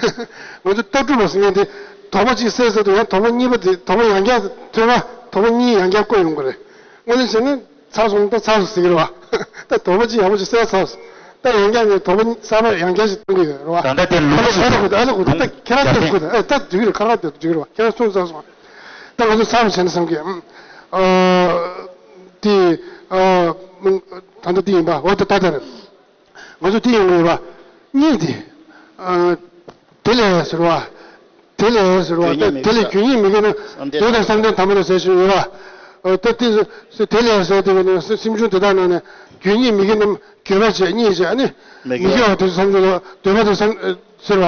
ཚོ་ལྟ་གྲུབ་པ་ཟེར་མཁན་དེ་དོགས་པ་གཅིག་སེལ་ཚར་དུས་ཡང་དོགས་པ་གཉིས་པ་དེ། དོགས་པ་ཡང་བསྐྱར་ཐོན་པ། དོགས་པ་གཉིས་ཡང་བསྐྱར་བཀོད་ཡོང་གི་རེད། དངོས་གནས་བྱས་ན་ཚར་སོང་། ད་ཚར་སོང་ཟེར་གི་རེད་བ། ད་དོགས་པ་གཅིག་ཡག་པོ་ཅིག་སེལ་ཚར་སོང་། ད་ཡང་བསྐྱར་ནས་དོགས་པ་གསར་པ་ཡང་བསྐྱར་ཞིག་གཏོང་གི་ཡོད་རེད་བ། ད་ལྟ་དེ་ལུགས་སུ། ཨ་ལེ་གོ་ད། ཨ་ལེ་གོ་ད། ད་ཁྱེད་རང་ལྟས་སུ་གོ་ད། ཨ། ད་འགྲིག་གི་རེད། ཁ་ཁ་ལྟས་སུ་འགྲིག་གི་རེད་བ། ཁྱེད་རང་གསུངས་ཚར་སོང་། ད་ང་ཚོ་ཚར་བ་བྱས་ན་བསམ་གི། ཨ། དེ། ཨ། ད་ལྟ་དེ་ཡིན་པ། འོ་ད་ད་ད་རེད། ང་ཚོ་དེ་ཡོང་གི་ཡོད་པ། གཉིས་དེ། ཨ། དེ་ལས་ཟེར་བ། དེ་ལས་ཟེར་བ། དེ་ལས་རྒྱུ་ཉིད་མི་དགེ་རྣམས་འདོད་དང་བསམ་གཏན་དམ་པ་རེད་ཟེར་བཞིན་ཡོད་པ། ཨ། ད་དེ་དེ་ལས་ཟེར་དེ་ག་ནི་སེམས་བྱུང་དེ་དག་ནང་ནས་རྒྱུ་ཉིད་མི་དགེ་རྣམས་འགྱོད་པ་བྱས། གཉིད་བྱས། ཨ་ནི་མི་དགེ་བ་དེ་ཚོ་བསམ་བྱུང་ལ་འདོད་པ་དེ་བསམ་ཟེར་བ།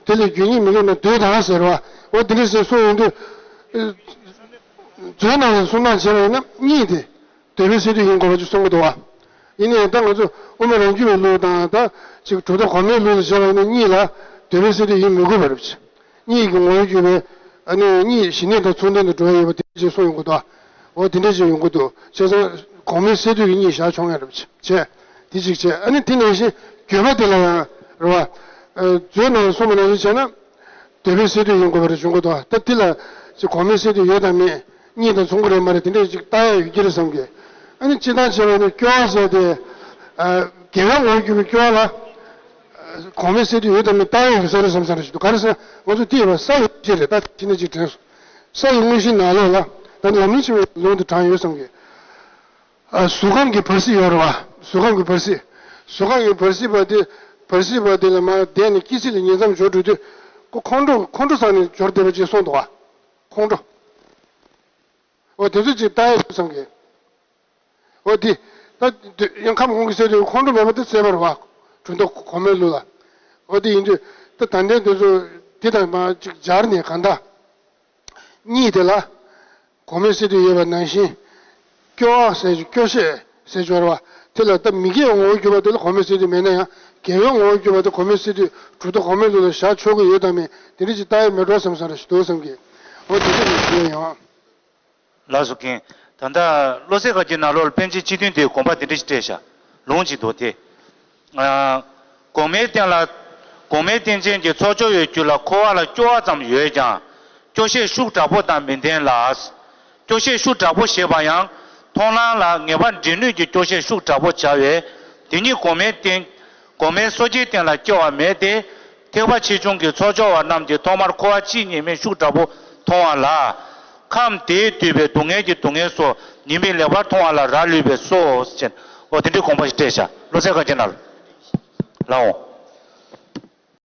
དེ་ལས་རྒྱུ་ཉིད་མི་དགེ་རྣམས་འདོད་དང་ཟེར་བ། འོ་དེ་འདྲ་ཟེར་གསུངས་ཡོང་དུས། མཛོད་ནང་ལ་གསུང་སྟངས་བྱས་པ་ཡིན་ན་གཉིས་དེ། འདོད་པའི་སས་བསྡུས་ཡིན་དགོས་པ་ཅིག་གསུང་གི་འདུག་བ། ཡིན་ནའི་ད་ང་ཚོ་དབུ་མ་རང་རྒྱུད་པའི་ལུགས་དང་། ད་ཅིག་གྲུབ་མཐའ་གོང་མའི་ལུགས་ལ་བྱས་པ་ཡིན་ན་གཉིས་ལ་འདོད་པའི་སས་བསྡུས་ཡིན་མི་དགོས་པ་རེད་པ། གཉིས་ཀྱི་ངོ་བོ་རྒྱུད་པའི། ཨ་ནི་གཉིས་ཞི་གནས་དང་མཚུངས་ལྡན་དུ་འགྲོ་ཡ་ཡོད་པ་དེ་ཅིག་གསུངས་ཡོང་གི་འདུག་འོ་དེ་འདྲ་ཅིག་ཡོང་གི་འདུག་བྱས་ཙང་གོང་མའི་སས་བསྡུས་ཀྱི་གཉིས་བཞག་ཆོག་ཡ་རེད་པ། བྱས། དེ་གཅིག་བྱས། ཨ་ནི་དེ་ནང་བཞིན་འགྱོད་པ་དེ་ལ་ཡང་རེད་བ། ཨ། མཛོད་ནང་གསུངས་པ་ནང་བཞིན་བྱས་ན། འདོད་པའི་སས་བསྡུས་ཡིན་དགོས་པ་རེད་བྱུང་གི་འདུག་ད་དེ་ལ་ཅིག་གོང་མའི་སས་བསྡུས་ཡོད་དམ་མེད། གཉིས་དང་མཚུངས་ཀྱི་རེད་མ་རེད། དེ་འདྲས་ཅིག་བལྟ་ཡ་ཡོད་ཀྱི་རེད་བསམ་གི། ཨ་ནི་སྤྱིར་བཏང་བྱས་པ་ཡིན་ན་སྐྱོ་བ་ཟེར་དེ། ཨ། དགེ་བའི་ངོ་བོར་གྱུར་པའི་སྐྱོ་བ་ལ། ཨ། གོང་མའི་སས་བསྡུས་ཡོད་དམ་མེད་བལྟ་ཡ་ཡོད་ས་རེད་བསམ་ས་རེད་བྱུང་འདུག་ག་རེ་ཟེར་ན་ང་ཚོ་དེ་ཡོད་པ་ས་ཡོད་ཀྱི་རེད། ད་ཕྱི་ནས་ཅིག་དྲན་སོང་། ས་ཡི་དངོས་གཞིའི་ནང་ལོགས་ལ། ད་ནི་ལམ་རིམ་ཆེན་མོའི་ལུང་དུ་དྲངས་ཡོད་བསམ་གི། ཨ། གཟུགས་ཁམས་ཀྱི་བར་སྲིད་ཡོད་རེད་བ། གཟུགས་ཁམས་ཀྱི་བར་སྲིད། གཟུགས་ཁམས་ཀྱི་བར་སྲིད་པ་དེ། བར་སྲིད་པ་དེ་ལ་མར་བསྡད་ནས་སྐྱེ་སྲིད་ལ་ཉེ་མཚམས་འབྱོར་འགྲོ་དུས། ཁོ་ཁོང་ཁྲོ། ཁོང་ཁྲོ་ཟ་ནས་འབྱོར་བསྡད་པ་ཅིག་གསུངས་འདུག་བ། ཁོང་ཁྲོ། འོ་དེ་ཚོ་ཅིག་བལྟ་ཡ་ཡོད་བསམ་གི། འོ་དེ། ད་ཡང་ཁམས་ཁོང་གི་སས་བསྡུས་ཁོང་ཁྲོ་མེད་པ་དེ་སད་པ་རེད་བ། གྲུབ་མཐའ་གོང་མའི་ལུགས་ལ། འོ་དེ་ཡིན་དུས་ད་ད་ལྟའི་དེ་ཚོ་དེ་དང་མར་ཅིག་སྦྱར་ནས་གང་ལྟར། གཉིས་དེ་ལ་གོང་མའི་སས་བསྡུས་ཡོད་པ་ནང་བཞིན། སྐྱོ་བ་ཟེར། སྐྱོ་ཤས་ཟེར་སྦྱོར་བ་དེ་ལ་ད་མི་དགེ་བའི་ངོ་བོར་གྱུར་པ་དེ་ལ་གོང་མའི་སས་བསྡུས་མེད་ན་ཡང་དགེ་བའི་ངོ་བོར་གྱུར་པ་དེ་གོང་མའི་སས་བསྡུས་གྲུབ་མཐའ་གོང་མའི་ལུགས་ལ་བཞག་ཆོག་གི་ཡོད་དམ་མེད། དེ་འདྲ་ཅིག་བལྟ་ཡ་མེད་འགྲོ་བསམ་ས་རེད་འདུག་བསམ་གི། འོ་དེ་འདྲ་ཞིག་ཡོད་ཡང་། ལགས་སོ་མཁན། ད་ལྟ་བློ་གསལ་དཀར་ཆག་ནང་ལོགས་ལ་པཎ་ཆེན་སྤྱི་དོན་དེའི་དགོངས་པ་དེ་འདྲ་ཞིག་བཀྲལ་བཞག་ལུང་ཅིག་འདུག་སྟེ། ཨ། གོང་མའི་རྟེན་ལ། གོང་མའི་རྟེན་ཅན་གྱི་ཚོགས་སྦྱོར་བའི་རྒྱུད་ལ་འཁོར་བ་ལ་སྐྱོ་བ་ཙམ་ཡོད་ཀྱང་། སྐྱོ་ཤས་ཤུགས་དྲག་པོ་དང་མི་ལྡན་ལ། སྐྱོ་ཤས་ཤུགས་དྲག་པོ་ཞེས་པ་ཡང་། མཐོང་སྣང་ལ་ངེས་པ་འདྲེན་ནུས་ཀྱི་སྐྱོ་ཤས་ཤུགས་དྲག་པོ་བྱ་བས། དེ་ཉིད་གོང་མའི་རྟེན། གོང་མའི་སོ་སྐྱེའི་རྟེན་ལ་སྐྱེ་བ་མེད་དེ། ཐེག་པ་ཆེ་ཆུང་གི་ཚོགས་སྦྱོར་བ་རྣམས་ཀྱིས་ཐོག་མར་འཁོར་བ་ཕྱིའི་ཉེས་དམིགས་ཤུགས་དྲག་པོ་མཐོང་བ་ལ། ཁམས་དེས་བསྡུས་པའི་སྡུག་བསྔལ་གྱི་སྡུག་བསྔལ་སོགས་ཉེས་དམིགས་ལེགས་པར་མཐོང་བ་ལ་རག་ལུས་པས་སོ། ཞེས། འོ་དེ་འདྲའི་དགོངས་པ་ཞིག་བཀྲལ་བཞག་བློ་གསལ་དཀར་ཆག་ནང་ལ། ལགས་འོང་།